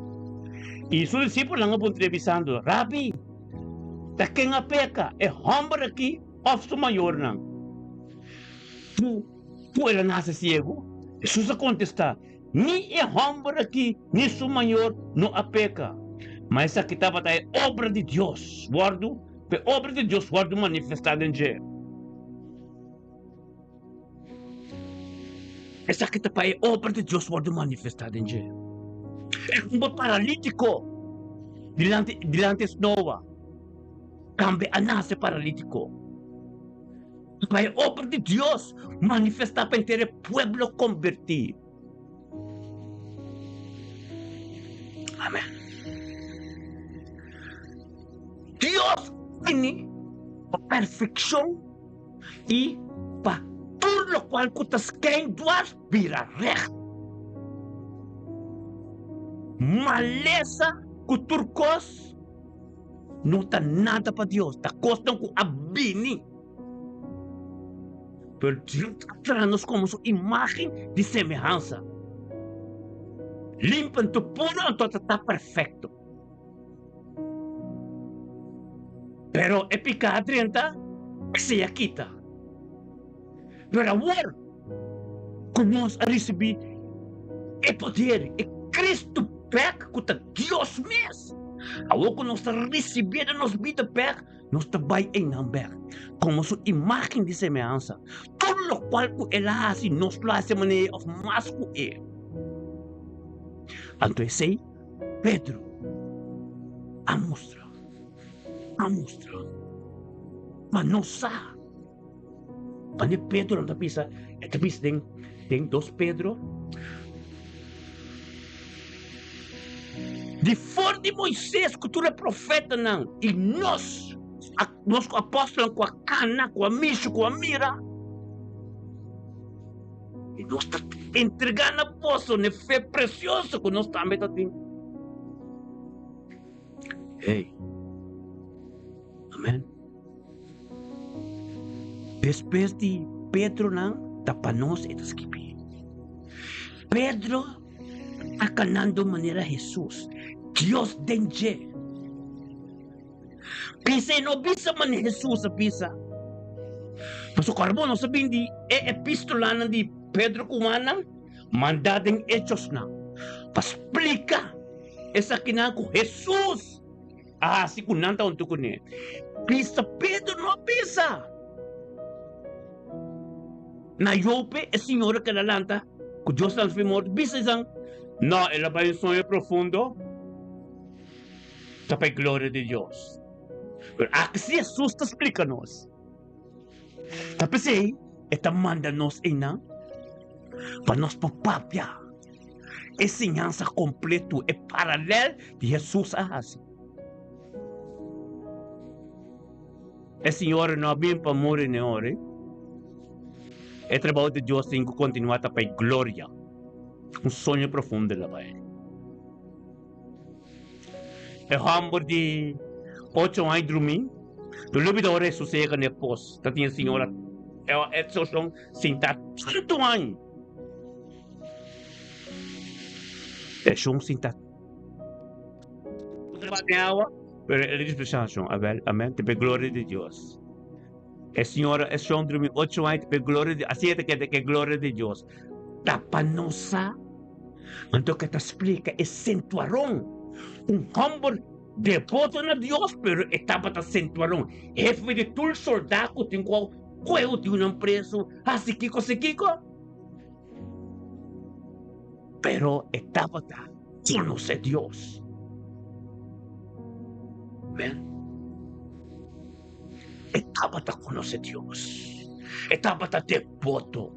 S2: I su disipelnan a puntr'é bisando, Rabi, ta ken a peka, e hòmber akí òf su mayornan? Ku Ku el a nase siegu? Hesus a kontestá, Ni e hòmber akí ni su mayor no a peka, ma esaki tabata e obra di Dios wòrdu, pa e obra di Dios wòrdu manifestá den dje. Esaki ta pa e obra di Dios wòrdu manifestá den dje. E hòmber paralítiko dilanti dilanti e snoa tambe a nase paralítiko. Pa e obra di Dios manifestá pa henter e pueblo kombertí. Amèn. Dios bini pa perfekshon i pa tur lokual ku ta skein dwars bira règt. Malesa ku tur kos. No ta nada pa Dios, ta kosnan ku a bini. Pero Dios a traha nos komo su imágen di semehansa. Limpi anto puru anto ta ta perfekto. Pero e piká a drenta, esei a kita. Pero awor ku nos a risibí e poder, e Cristo. bèk ku ta Dios mes. Awor ku nos ta risibié den nos bida bèk, nos ta bai einan bèk komo su imágen di semehansa. Tur lokual ku el a hasi, nos lo hasi manera òf mas ku e. Anto esei Pedro a mustra, a mustra pa nos sa. Wanneer Pedro ta bisa, e ta bisa den, den 2 Pedro, di for di Moisés ku tur e profetanan i nos, nos ku apòstelnan ku a kana, ku a mishi, ku a mira, i nos ta entregá na boso n'e fe presioso ku nos tambe ta tin. Hey, amen. Despues di Pedronan ta pa nos e ta skibí. Pedro ta kanando manera Hesus, Dios den dje. Bisa e no bisa manera Hesus a bisa. Pasobra ora bo nos a bin di e epístolanan di Pedro ku Juannan, mandá den Hechosnan pa splika esakinan ku Hesus a hasi ku nan ta huntu kuné. Bisa Pedro no a bisa. Na Jope e señora keda lanta ku Dios lanta fi morto. Bisa esan, No, el a bai un soño profundo. Ta pa e gloria di Dios. Pero aki si Hesus ta splika nos. Ta p'esei e ta manda nos einan pa nos por papia e siñansa kompletu, e paralèl di Hesus a hasi. E señora no a bin pa muri n'e ora ei. E trabou di Dios tin ku kontinuá ta pa e gloria. Un soño profundo el a bai. E hòmber di ocho aña drumí. No lubida ora Hesus a yega na e pos, ta tin e señora e soshon sintá tantu aña. E shon sintá den awa, pero el a disfrutá shon. Abel, amèn, ta pa e gloria di Dios. E señora, e shon drumí ocho aña, ta pa e gloria di, asi e ta keda ku e gloria di Dios. Ta pa nos sa. Anto ke ta splika e sentuaron, un hòmber deboto na Dios, pero e tabata sentuaron, hefe di tur soldá ku tin ku kohe hudiunan presu, hasi kiko, hasi kiko. Pero e tabata konosé Dios. Amèn. E tabata konosé Dios. E tabata deboto.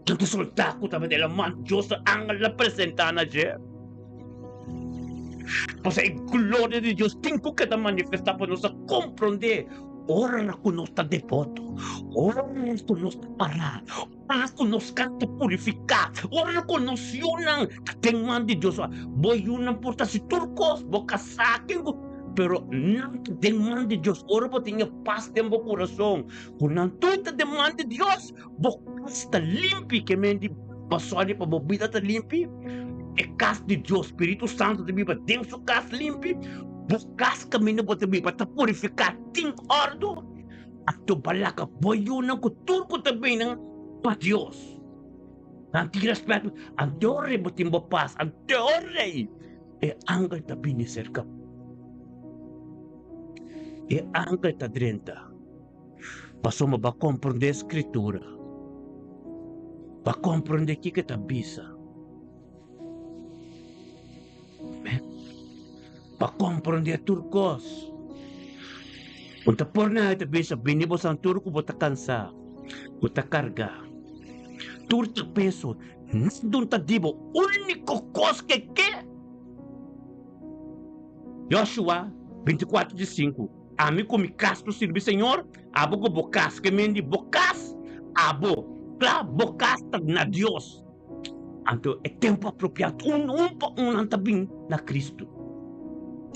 S2: Tantu soldá ku tabata el a manda Dios su angel a presentá na dje. Pasobra e gloria di Dios tin ku keda manifestá pa nos a komprondé ora ku nos ta deboto, ora ku nos ta pará, ora ku nos kas ta purifiká, ora ku nos yunan ta den man di Dios. Bo yunan por ta hasi tur kos, bo kasá ken ku, pero nan ta den man di Dios. Ora bo tin e pas den bo kurason ku nan tur ta den man di Dios, Bo kas ta limpi, ke men di basori pa bo bida ta limpi. E kas di Dios, Spiritu Santu ta biba den su kas limpi. Bo kas kaminda bo ta biba ta purifiká, tin òrdu. Anto balaka bo yunan ku tur ku ta bini pa Dios. Nan tin rèspèt, anto ora bo tin bo pas, anto ora e angel ta bini serka bo. E angel ta drenta. Pasobra bo a komprondé Skritura. Bo a komprondé kiko e ta bisa. Amèn. Bo a komprondé tur kos. Bo ta por na e ta bisa, Bini boso tur ku bo ta kansá, ku ta kargá. Tur ta peso, nada ta di bo. Úniko kos ke ke. Joshua 24 di 5. Ami ku mi kas lo sirbi Señor, abo ku bo kas, ke men di bo kas, abo, kla, bo kas ta na Dios. Anto e tempu apropiado, un un pa un nan ta bin na Kristu.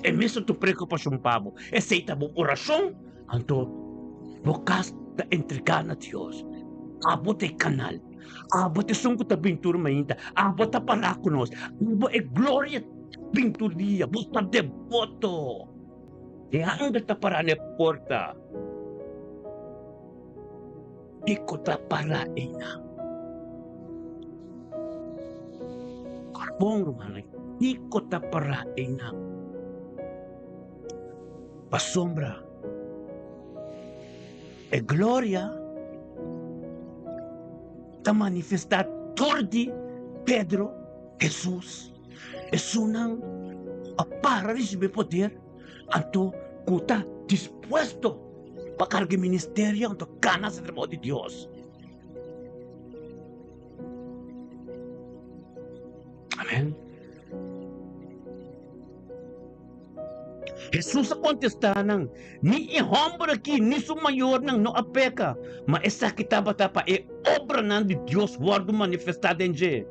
S2: E mes ta tu preokupashon pa bo, esei ta bo orashon, anto bo kas ta entregá na Dios. Abo ta e kanal, abo ta esun ku ta bin tur mainta, abo ta pará ku nos, abo e gloria ta bin tur dia, bo ta deboto. E angel ta pará na e porta. Kiko ta pará einan? Bon rumannan, kiko ta pará einan? Pasobra e gloria ta manifestá dor di Pedro, Hesus, esunnan ku a para risibí poder, anto ku ta dispuesto pa karga e ministerio anto gana hasi trabou di Dios. Amen. Hesus a kontestá nan, Ni e hòmber akí ni su mayornan no a peka, ma esaki tabata pa e obranan di Dios wòrdu manifestá den dje.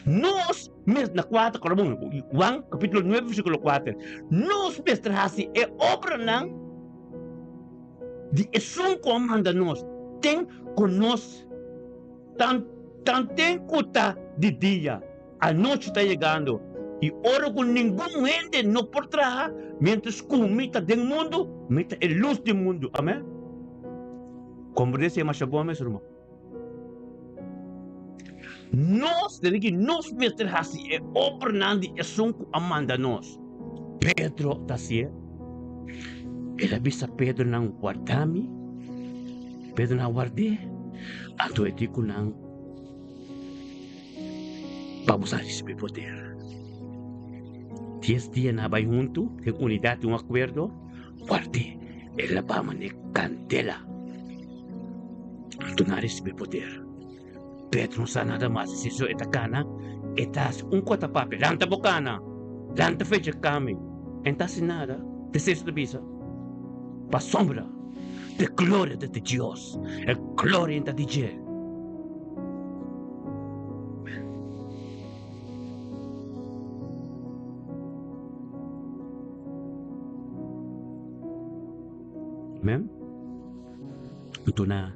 S2: Nos mes, na kuater, kòrda bon, Juan kapítulo nuebe versíkulo kuater, nos mester hasi e obranan di esun ku a manda nos, ten ku nos tan tanten ku ta di dia. Anochi ta yegando, i ora ku ningun hende no por traha, miéntras ku mi ta den mundu, mi ta e lus di mundu. Amèn. Komprendé esei masha bon mes, ruman. Nos, den ki nos mester hasi e obranan di esun ku a manda nos. Pedro ta hasié. El a bisa Pedro nan, Warda mi. Pedro nan a ward'é. Anto e di ku nan, Pa bo sa risibí poder. Dies dia nan a bai huntu den unidat di un akuerdo, ward'é, el a ba manera kandela. Anto nan a risibí poder. Pedro no sa nada mas, si so e ta kana, e ta hasi un kos ta papia, Lanta bo kana, lanta fecha kami. E no ta hasi nada, p'esei su ta bisa, Pasobra e gloria ta di Dios, e gloria ta di dje. Amen. Anto na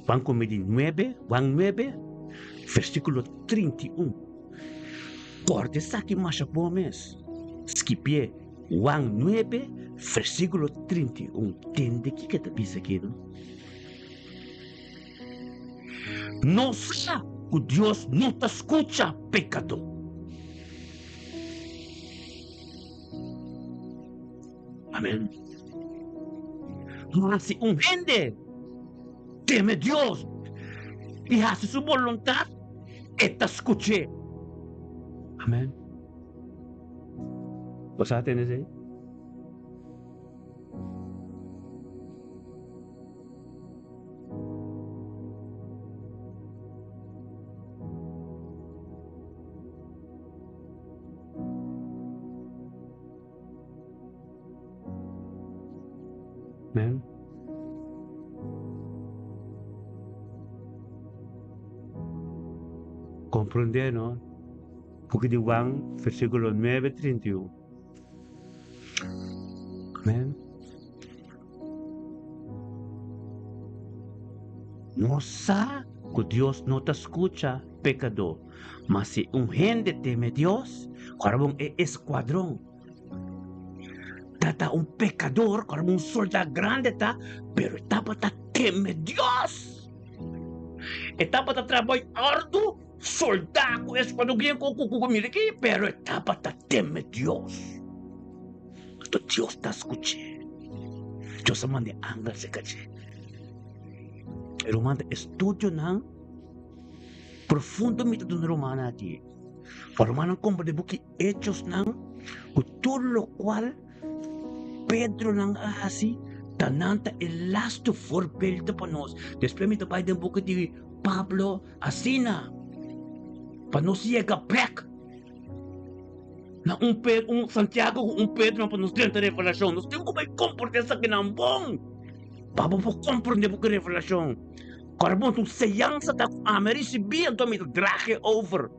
S2: Juan come di nuebe, Juan nuebe, versículo 31. Corda esaki masha bon mes. Skipié Juan nuebe, versículo 31. Tende kiko e ta bisa aki, no? Nos sa ku Dios no ta skucha pekadó. Amèn. Ma si un hende teme Dios i hasi su boluntat, e ta skuch'é. Amèn. Bo sa tende esei? Amen. Comprende, no? Buki di Juan, versículo 9, 31. Amen. Nos sa ku Dios no ta skucha pekadó, ma si un hende teme Dios, ora bon e eskuadron ta ta un pekador, ora bon un soldá grande ta, pero e tabata teme Dios. E tabata trabou ardu, soldá ku eskuadron ku ku ku mira aki, pero e tabata teme Dios. Anto Dios ta skuch'é. Dios a manda e angel serka dje. E ruman ta estudionan profundo mi ta duna rumannan aki. Pa rumannan komprende buki Hechosnan ku tur lokual Pedronan a hasi ta nan ta e lastu voorbeelden pa nos. Despues mi ta bai den buki di Pablo asina pa nos yega bek. Na un Pedro, un Santiago ku un Pedro pa nos drenta revelashon. Nos tin ku bai komprondé esakinan bon. Pa bo por komprondé bo ku revelashon. Kòrda bon, un seyansa ta ku ami a risibí, anto mi ta draha e over.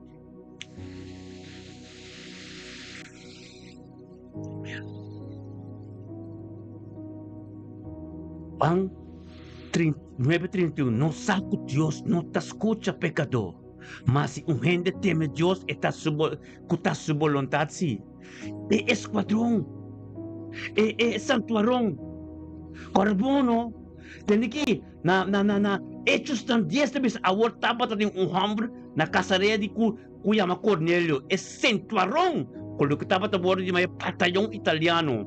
S2: Juan 9:31 Nos sa ku Dios no ta skucha pekadó. Ma si un hende teme Dios, e ta su ku ta su boluntat si. E eskuadron, e e santuaron, kòrda bon no? Tende ki na na na na Hechosnan dies ta bisa awor tabata tin un hòmber na Kasarea di ku ku yama Kornelio, e sentuaron ku loke tabata wòrdu yama e batayon italiano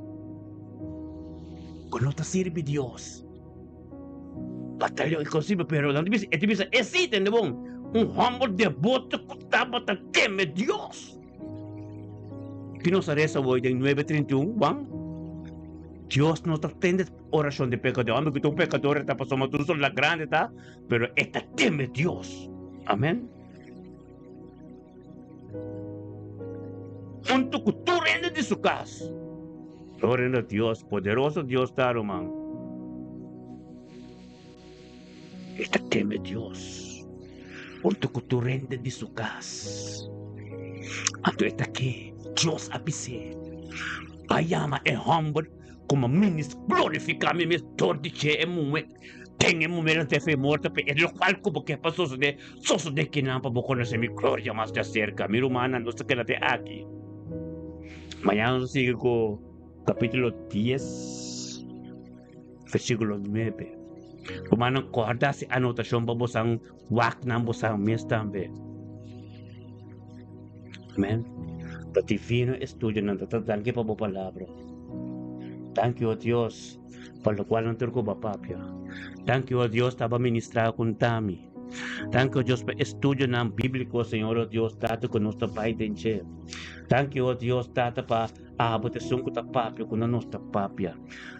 S2: ku no ta sirbi Dios. Batalion e konsibi pero nan ta bisa e ta bisa e si tende bon un hòmber deboto ku tabata teme Dios. Ki nos a resa awor den nuebe 31 Juan? Dios no ta tende orashon di pekador. Ame ku ta un pekador e ta pasobra tur sol la grandi ta, pero e ta teme Dios. Amen. Huntu ku tur hende di su kas. Gloria na Dios, poderoso Dios ta, ruman. E ta teme Dios huntu ku tur hende di su kas. Anto e ta ke Dios a bis'é, Bai yama e hòmber ku mi minis glorifiká mi mes dor di dje e muhé. Den e muhé nan ta fe morto, pero e lokual ku bo ke pa sosodé, sosodé kinan pa bo konosé mi gloria mas djaserka. Mi rumannan, nos ta keda te aki. Mañana nos ta sigui ku kapítulo dies. Versíkulo nuebe. Rumannan, kòrda hasi anotashon pa bosan wak nan bosan mes tambe. Amèn. Ta divino e studionan ta ta danki pa bo palabra. Danki, o Dios, pa lokual nan tur ku bo a papia. Danki, o Dios, ta bo a ministrá ku tami. Danki, o Dios, pa e studionan bíbliko, Señor, o Dios, Tata, ku nos ta bai den dje. Danki, o Dios, Tata, pa Abo ta esun ku ta papia ku no nos ta papia.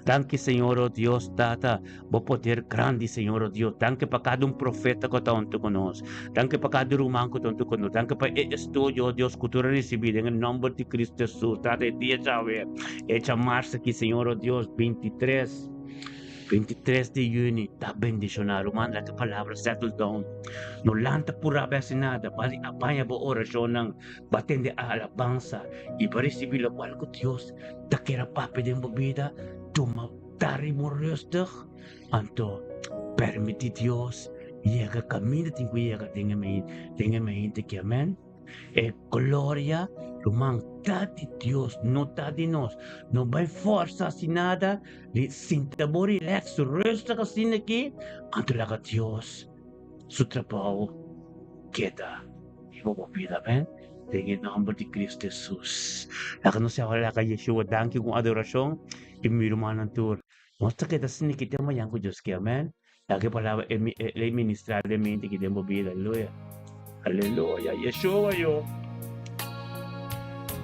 S2: Danki Señor o Dios Tata, bo poder grandi Señor o Dios. Danki pa kada un profeta ku ta huntu ku nos. Danki pa kada ruman ku ta huntu ku nos. Danki pa e estudio o Dios ku tur a risibi den e nomber di Cristo Jesus. Tata e dia djawe e djamars aki Señor o Dios 23. 23 di yüni ta bendishoná. Ruman, laga e palabra settle down. No lanta purá bes nada. Bali a baña bo orashonnan. Bo a tende a alabansa i bo a risibí lokual ku Dios ta kere papia den bo bida. Tuma tari bo rustig, anto permití Dios yega kaminda tin ku yega den e mente aki. Amèn. E gloria, ruman, ta di Dios, no ta di nos. No bai forsa hasi nada, sinta bo relax, rustig asina aki, anto laga Dios su trabou keda riba bo bida, amen. Den e nomber di Cristo Jesus. Laga nos yama laga Yeshua danki ku adorashon i mi rumannan tur. Nos ta keda asina aki te mañan ku Dios ke, amen. Laga e palabra e lei ministrá den mente ki den bo bida. Aleluya. Aleluya. Yeshua yo.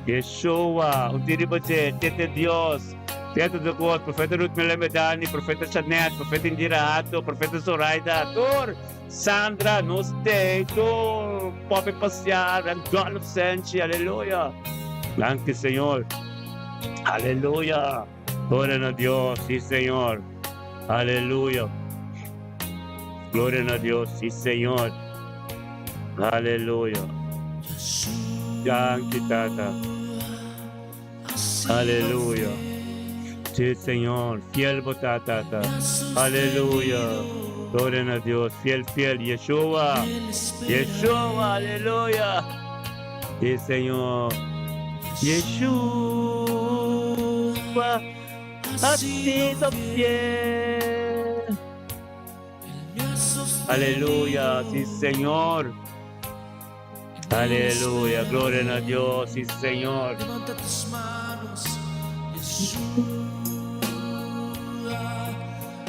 S2: Yeshua. Un tiri pa dje. Tete Dios. Tete de kos. Profeta Ruth Melemedani. Profeta Chanet. Profeta Indira Hato. Profeta Zoraida. Tur. Sandra. Nos tei. Tur. Poppy Pasiar. Randolph Senchi. Aleluya. Danki Señor. Aleluya. Gloria na Dios, sí Señor. Aleluya. Gloria na Dios, sí Señor. Aleluya. Danki Tata. Aleluya. Sí Señor, fiel bo ta Tata. Aleluya. Gloria na Dios, fiel, fiel. Yeshua. Yeshua, aleluya. Sí Señor. Yeshua ha sido fiel. Aleluya, sí Señor. Aleluya, gloria a Dios, sí Señor.
S6: Levanta tus manos, Yeshua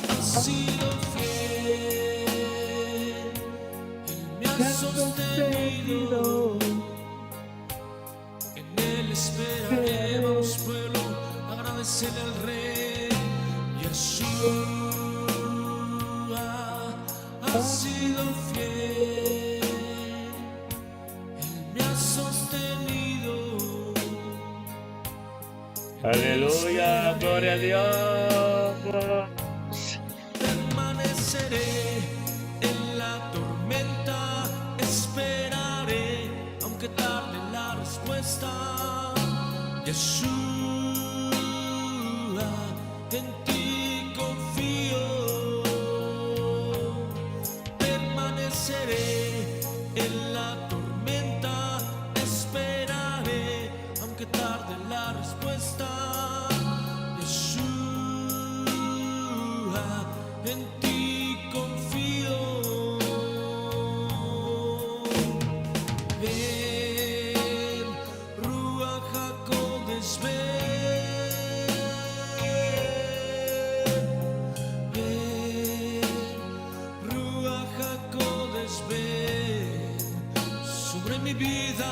S6: ha sido fiel. Él me ha sostenido. En él esperaré, vamos pueblo, agradecerle al Rey. Yeshua ha sido fiel. Él me ha sostenido.
S2: Aleluya, gloria a Dios.
S6: Permaneceré en la tormenta, esperaré, aunque tarde la respuesta. Yeshua, en ti confío. Permaneceré en la tormenta, esperaré, aunque tarde la respuesta. Yeshua, en ti. mi bida.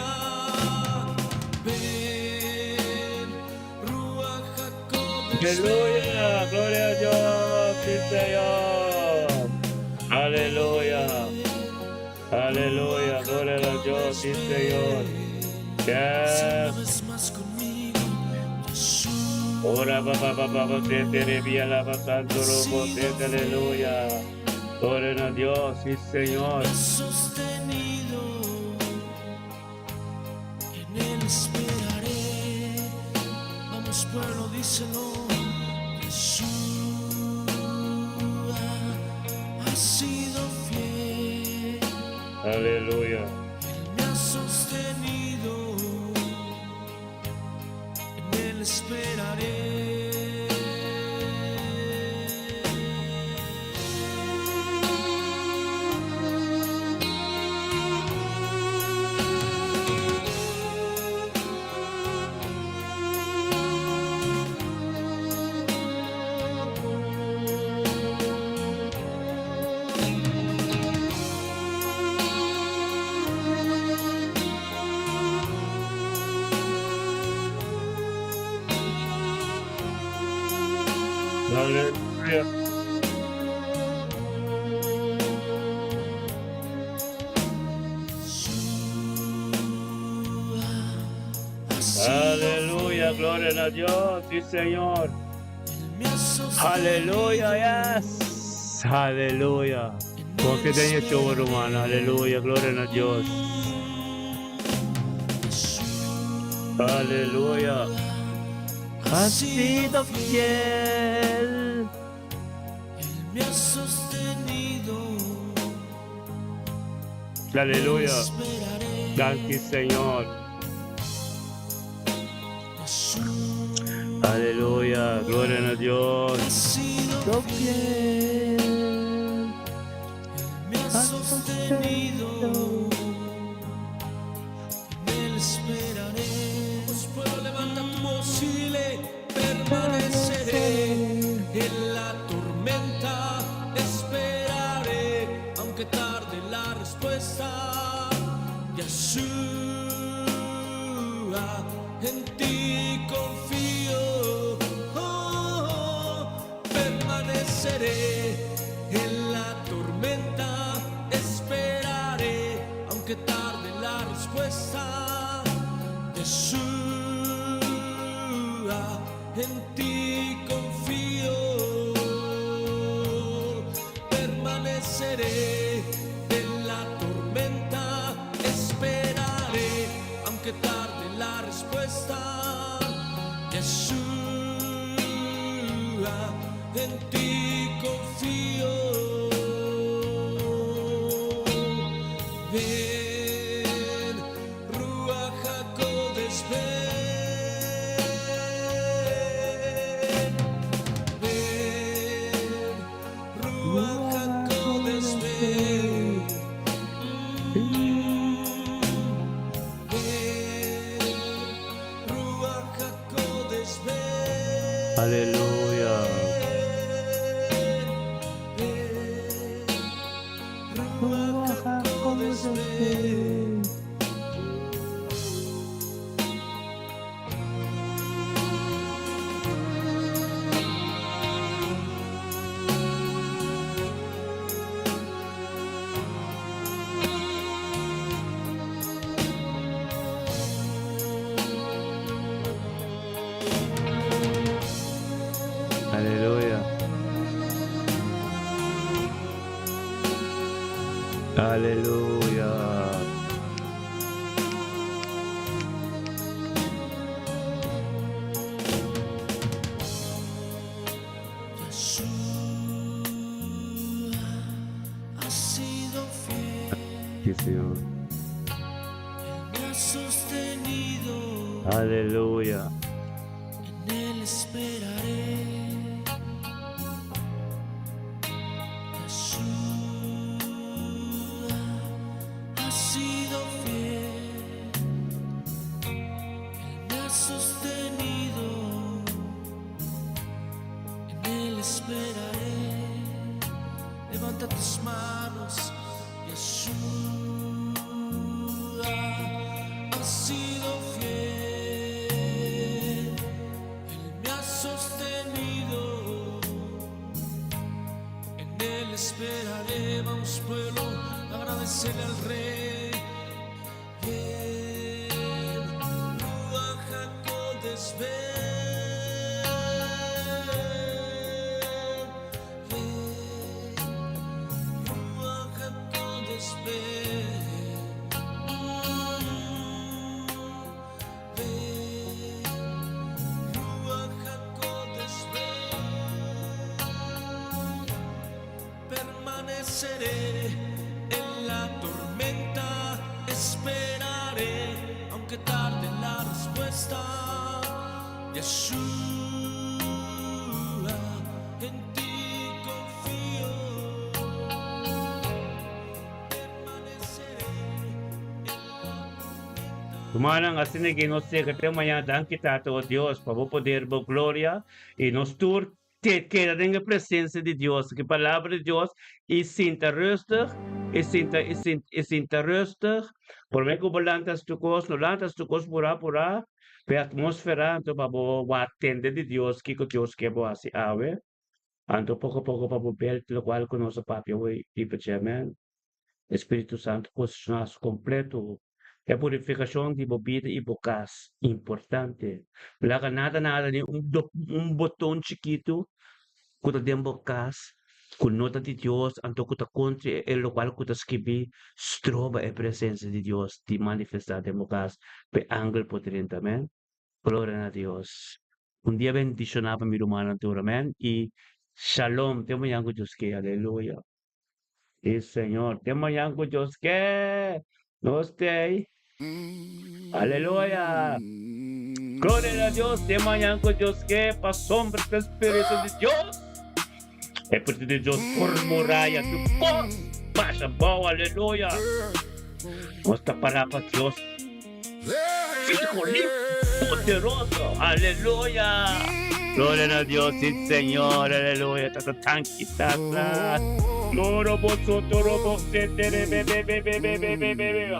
S6: Ven, Ruach Hakodesh,
S2: Aleluya, gloria a Dios, sí, Señor. Aleluya, aleluya, gloria a Dios, sí, Señor.
S6: Si una
S2: Yes.
S6: vez más conmigo, Yeshua
S2: Ora, pa, pa, pa, pa, pa, te, te, re, vía, la, pa, santo,
S6: ha
S2: robo, te,
S6: sido
S2: te, aleluya. Gloria a Dios, sí, Señor.
S6: me ha sostenido. En él esperaré. Vamos, pueblo, díselo. Yeshua ha sido fiel.
S2: Aleluya.
S6: Él me ha sostenido. En él esperaré.
S2: Aleluya.
S6: Ha sido
S2: Aleluya, gloria a Dios, sí, Señor.
S6: Él me ha sostenido.
S2: Aleluya, yes. Aleluya.
S6: En
S2: Porque
S6: él
S2: tenía show, hermano. Aleluya, gloria a Dios. Aleluya.
S6: Ha
S2: Ha sido
S6: sido
S2: fiel.
S6: Él me ha sostenido.
S2: Aleluya.
S6: Esperaré.
S2: Thank you, Señor.
S6: Yeshua
S2: Aleluya, gloria a Dios.
S6: ha sido
S2: fiel.
S6: Él me ha sostenido. En él esperaré. Vamos, pueblo, levanta tu voz y dile, permaneceré en la tormenta, esperaré, aunque tarde la respuesta. Yeshua, en ti confío. Oh, oh, permaneceré en la tormenta, esperaré, aunque tarde la respuesta. Yeshua, en ti confío. Permaneceré en la tormenta, esperaré, aunque tarde la respuesta. Yeshua, en ti confío. Ven, Ruach HaKodesh, ven. Ven, Ruach HaKodesh, ven. Ven, Ruach HaKodesh, ven.
S2: Aleluya.
S6: Ven, Ruach HaKodesh, ven.
S2: Aleluya. Aleluya.
S6: Yeshua ha sido fiel.
S2: Sí, Señor.
S6: Él me ha sostenido.
S2: Aleluya.
S6: En él esperaré. Yeshua ha sido fiel. Él me ha sostenido. En él esperaré. Levanta tus manos, Yeshua. sido fiel, Él me ha sostenido. En Él esperaré, vamos pueblo, agradecerle al Rey. Bien, Ruach HaKodesh, ven. Ven, Ruach HaKodesh, ven. Ven, Ruach HaKodesh, ven. Permaneceré en la tormenta, esperaré, aunque tarde la respuesta. Yeshua, en ti confío. Permaneceré en la tormenta.
S2: Rumannan, asina ku nos ta te mañan, danki Tata, o Dios, pa bo poder, bo gloria, i nos tur te keda den presensia di Dios, ku palabra di Dios, i sinta rustig, i sinta rustig, por mi ku lanta tu kos, no lanta tu kos purá purá, pe atmósfera, anto pa bo atendé di Dios, kiko Dios ke bo hasi awe, anto poko poko pa bo bel, lokual ku nos a papia awe, tipo amen. Spiritu Santu posishoná kompleto. E purifikashon di bo bida i bo kas. Importante. Laga nada nada ni un boton chikitu ku ta den bo kas ku no ta di Dios, anto ku ta kontra e lokual ku ta skibí, stroba e presensia di Dios di manifestá den bo kas pe angel por drenta, amen. Gloria na Dios. Un dia bendishoná pa mi rumannan tur, amen. I shalom. Te mañan ku Dios ke. Aleluya. Sí, Señor. Te mañan ku Dios ke. Nos t'ei. Aleluya. Gloria a Dios. Te mañan ku Dios ke. Pasombra e Spiritu di Dios. E Spiritu di Dios por muraya. Tu kos. Pasa bou. Aleluya. Nos ta pará pa Dios. Fiho, limpi, poderoso. Aleluya. Gloria na Dios, sí, Señor. Aleluya. Tata, danki, tata. Loro, bosoto, robo, setere, be, be, be, be, be, be, be, be, be.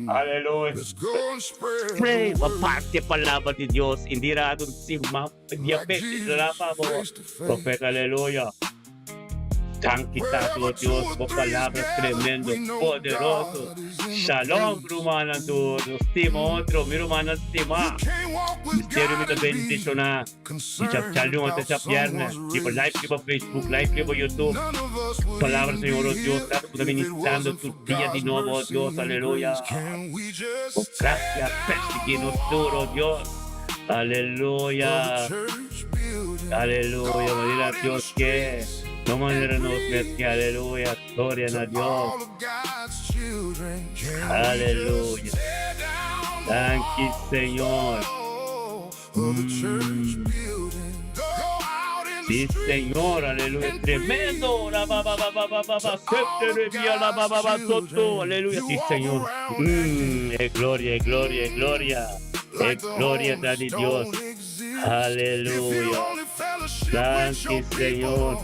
S2: Aleluya.
S1: Let's go and spread
S2: Pray,
S1: the word.
S2: parti palabra di Dios. Indira siman dia
S1: Like Jesus, face to face.
S2: Profeta, aleluya. Danki, Tata, Dios, pa palabra tremendo, poderoso. Shalom, rumannan tur. Stima otro, mi rumannan stima. Misterio mi ta bendishoná. I djaluna te djabièrnè. Riba live riba Facebook, live riba YouTube. Palabra Señor, oh Dios, ta ministrando tur dia di nobo, oh Dios, aleluya. Oh, grasia, persiguí nos tur, oh Dios. Aleluya. Aleluya. Manera Dios ke. No manera nos mes ke, aleluya. Gloria na Dios. Aleluya. Danki, Señor. Sí, Señor, aleluya. Tremendo. La ba ba ba ba ba ba ba. Sete revía la ba ba ba soto. Aleluya. Sí, Señor. Gloria, gloria, gloria. Gloria a Dios. Aleluya. Danki, Señor.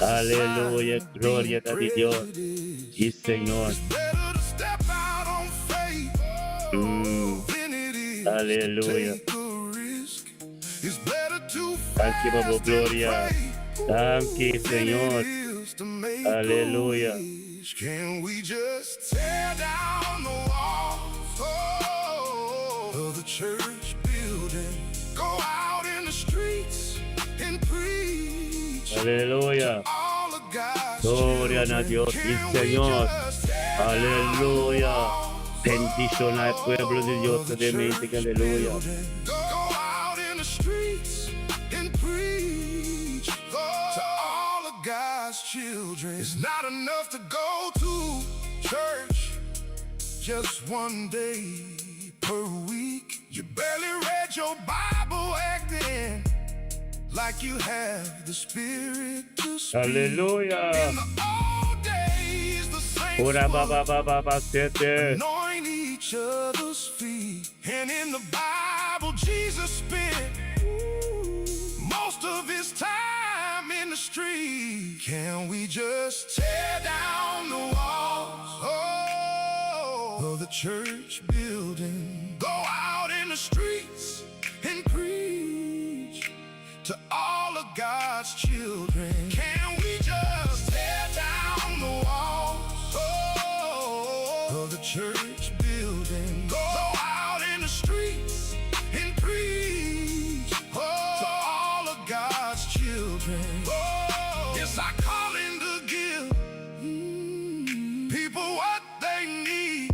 S2: Aleluya. Gloria a Dios. Sí, Señor. Aleluya. Danki, Babo Gloria. Danki, Señor. Aleluya.
S1: Can we just tear down the walls of the church building? Go out in the streets and preach.
S2: Aleluya.
S1: All of God's
S2: Gloria a Dios, sí, Señor. Aleluya. Bendición al pueblo de Dios de mente, aleluya.
S1: Go out in the streets and preach to all of God's children. It's not enough to go to church just one day per week. You barely read your Bible acting like you have the Spirit to speak.
S2: Aleluya.
S1: In the old days, the saints
S2: Ora ba
S1: would
S2: ba ba ba ba sete.
S1: anoint each other's feet. And in the Bible, Jesus spent most of his time in the street. Can we just tear down the walls? Oh, of the church building. Go out in the streets and preach to all of God's children. Can we just tear down the walls oh, of the church building? Go out in the streets and preach oh, to all of God's children. Oh, it's our calling to give people what they need.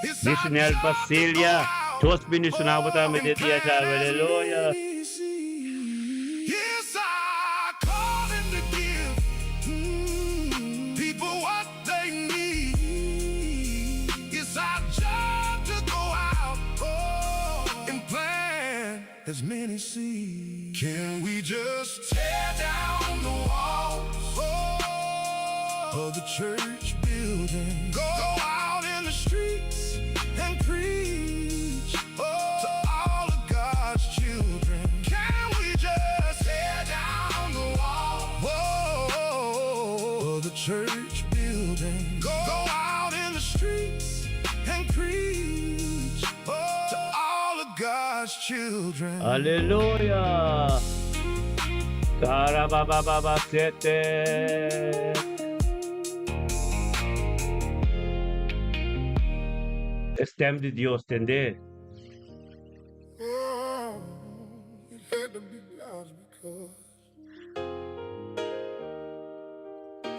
S1: It's our
S2: Missionary
S1: job to go
S2: Basilia.
S1: out
S2: Dios bendishoná bo tambe
S1: and
S2: den dia
S1: plant
S2: djawe.
S1: as
S2: Aleluya.
S1: many seeds. It's our calling to give people what they need. It's our job to go out oh, and plant as many seeds. Can we just tear down the walls oh, of the church building? Go out in the streets and preach oh, to all of God's children. Can we just tear down the wall oh, of the church building? Go out in the streets and preach oh, to all of God's children.
S2: Aleluya. Karabababa sete. E stem di Dios, tende.
S1: Oh, it had to be God's because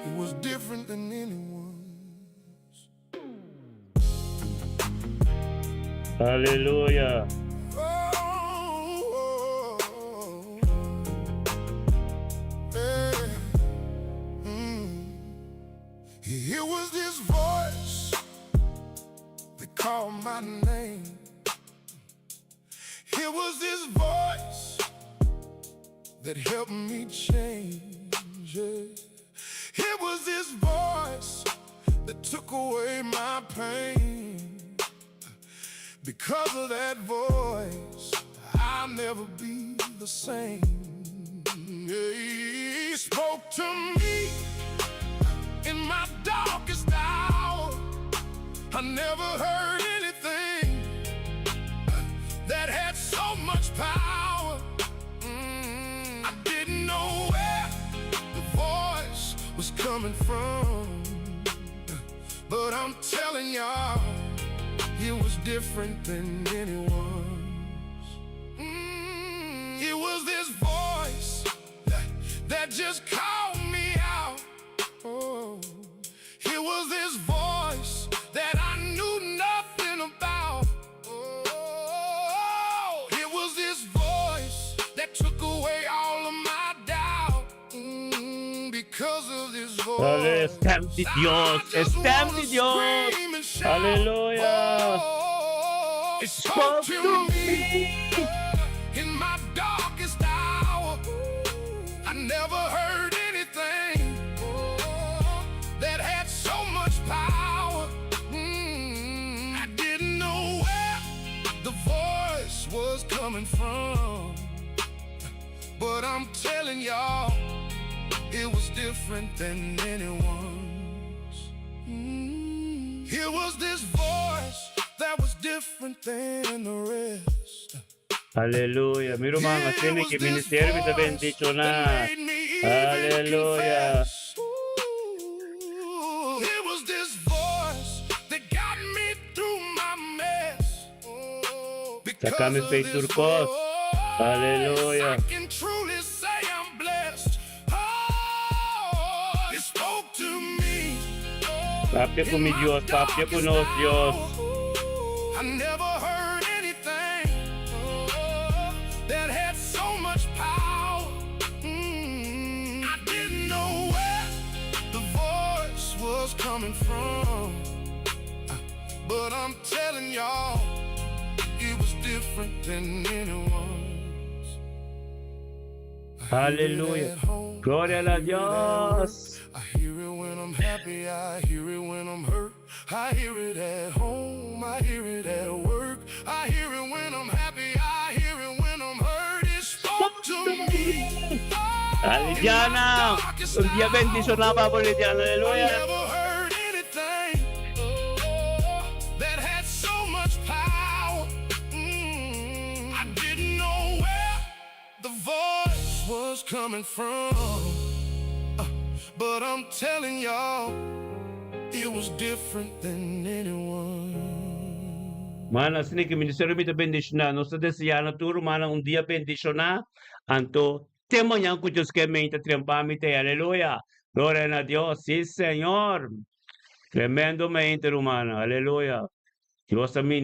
S1: it was different than anyone's.
S2: Aleluya.
S1: Oh, yeah. It was this voice that called my name. It was this voice that helped me change. Yeah. It was this voice that took away my pain. Because of that voice, I'll never be the same. Yeah, He spoke to me in my darkest hour. I never heard anything that had so much power. I didn't know where the voice was coming from. But I'm telling y'all, it was different than anyone's. It was this voice that just called me out. Oh, it was this voice that I knew nothing about. Oh, it was this voice that took away all of my doubt. Because of this
S2: Ale,
S1: voice,
S2: stem di Dios,
S1: I just
S2: stem
S1: wanna
S2: di Dios.
S1: scream and shout.
S2: Aleluya.
S1: Oh, it spoke
S2: Spoke
S1: to
S2: to
S1: me in my darkest hour. I never heard anything that had so much power. I didn't know where the voice was coming from, but I'm telling y'all, it was different than anyone's. It was this voice that was different than the rest.
S2: Aleluya. Mi ruman, asina ku ministerio mi ta bendishoná. Aleluya.
S1: It was this voice that got me through my mess. Because
S2: Saka mi
S1: of
S2: pei
S1: this
S2: tur kos.
S1: voice,
S2: Aleluya.
S1: I can truly say I'm blessed. Oh, it spoke to me.
S2: Papia ku mi Dios, papia ku nos Dios.
S1: I never heard anything that had so much power. I didn't know where the voice was coming from. But I'm telling y'all, it was different than anyone's. I hear it
S2: Aleluya.
S1: at home,
S2: Gloria
S1: I
S2: a
S1: hear it at
S2: Dios.
S1: work, I hear it when I'm happy, I hear it when I'm hurt. I hear it at home, I hear it at work. I hear it when I'm happy, I hear it when I'm hurt. It spoke to me.
S2: Alidiana. Un dia bendishoná pa bo, Lidiana.
S1: I
S2: Aleluya.
S1: never heard anything. coming from. But I'm telling y'all, it was different than anyone.
S2: Mana, asina ku ministerio mi ta bendishoná. Nos ta deseá na tur rumannan un dia bendishoná. Anto, te mañan ku Dios ke meinta trempa mi te. Aleluya. Gloria na Dios. Sí, Señor. Tremendo meinta, rumannan. Aleluya. Dios ta mi.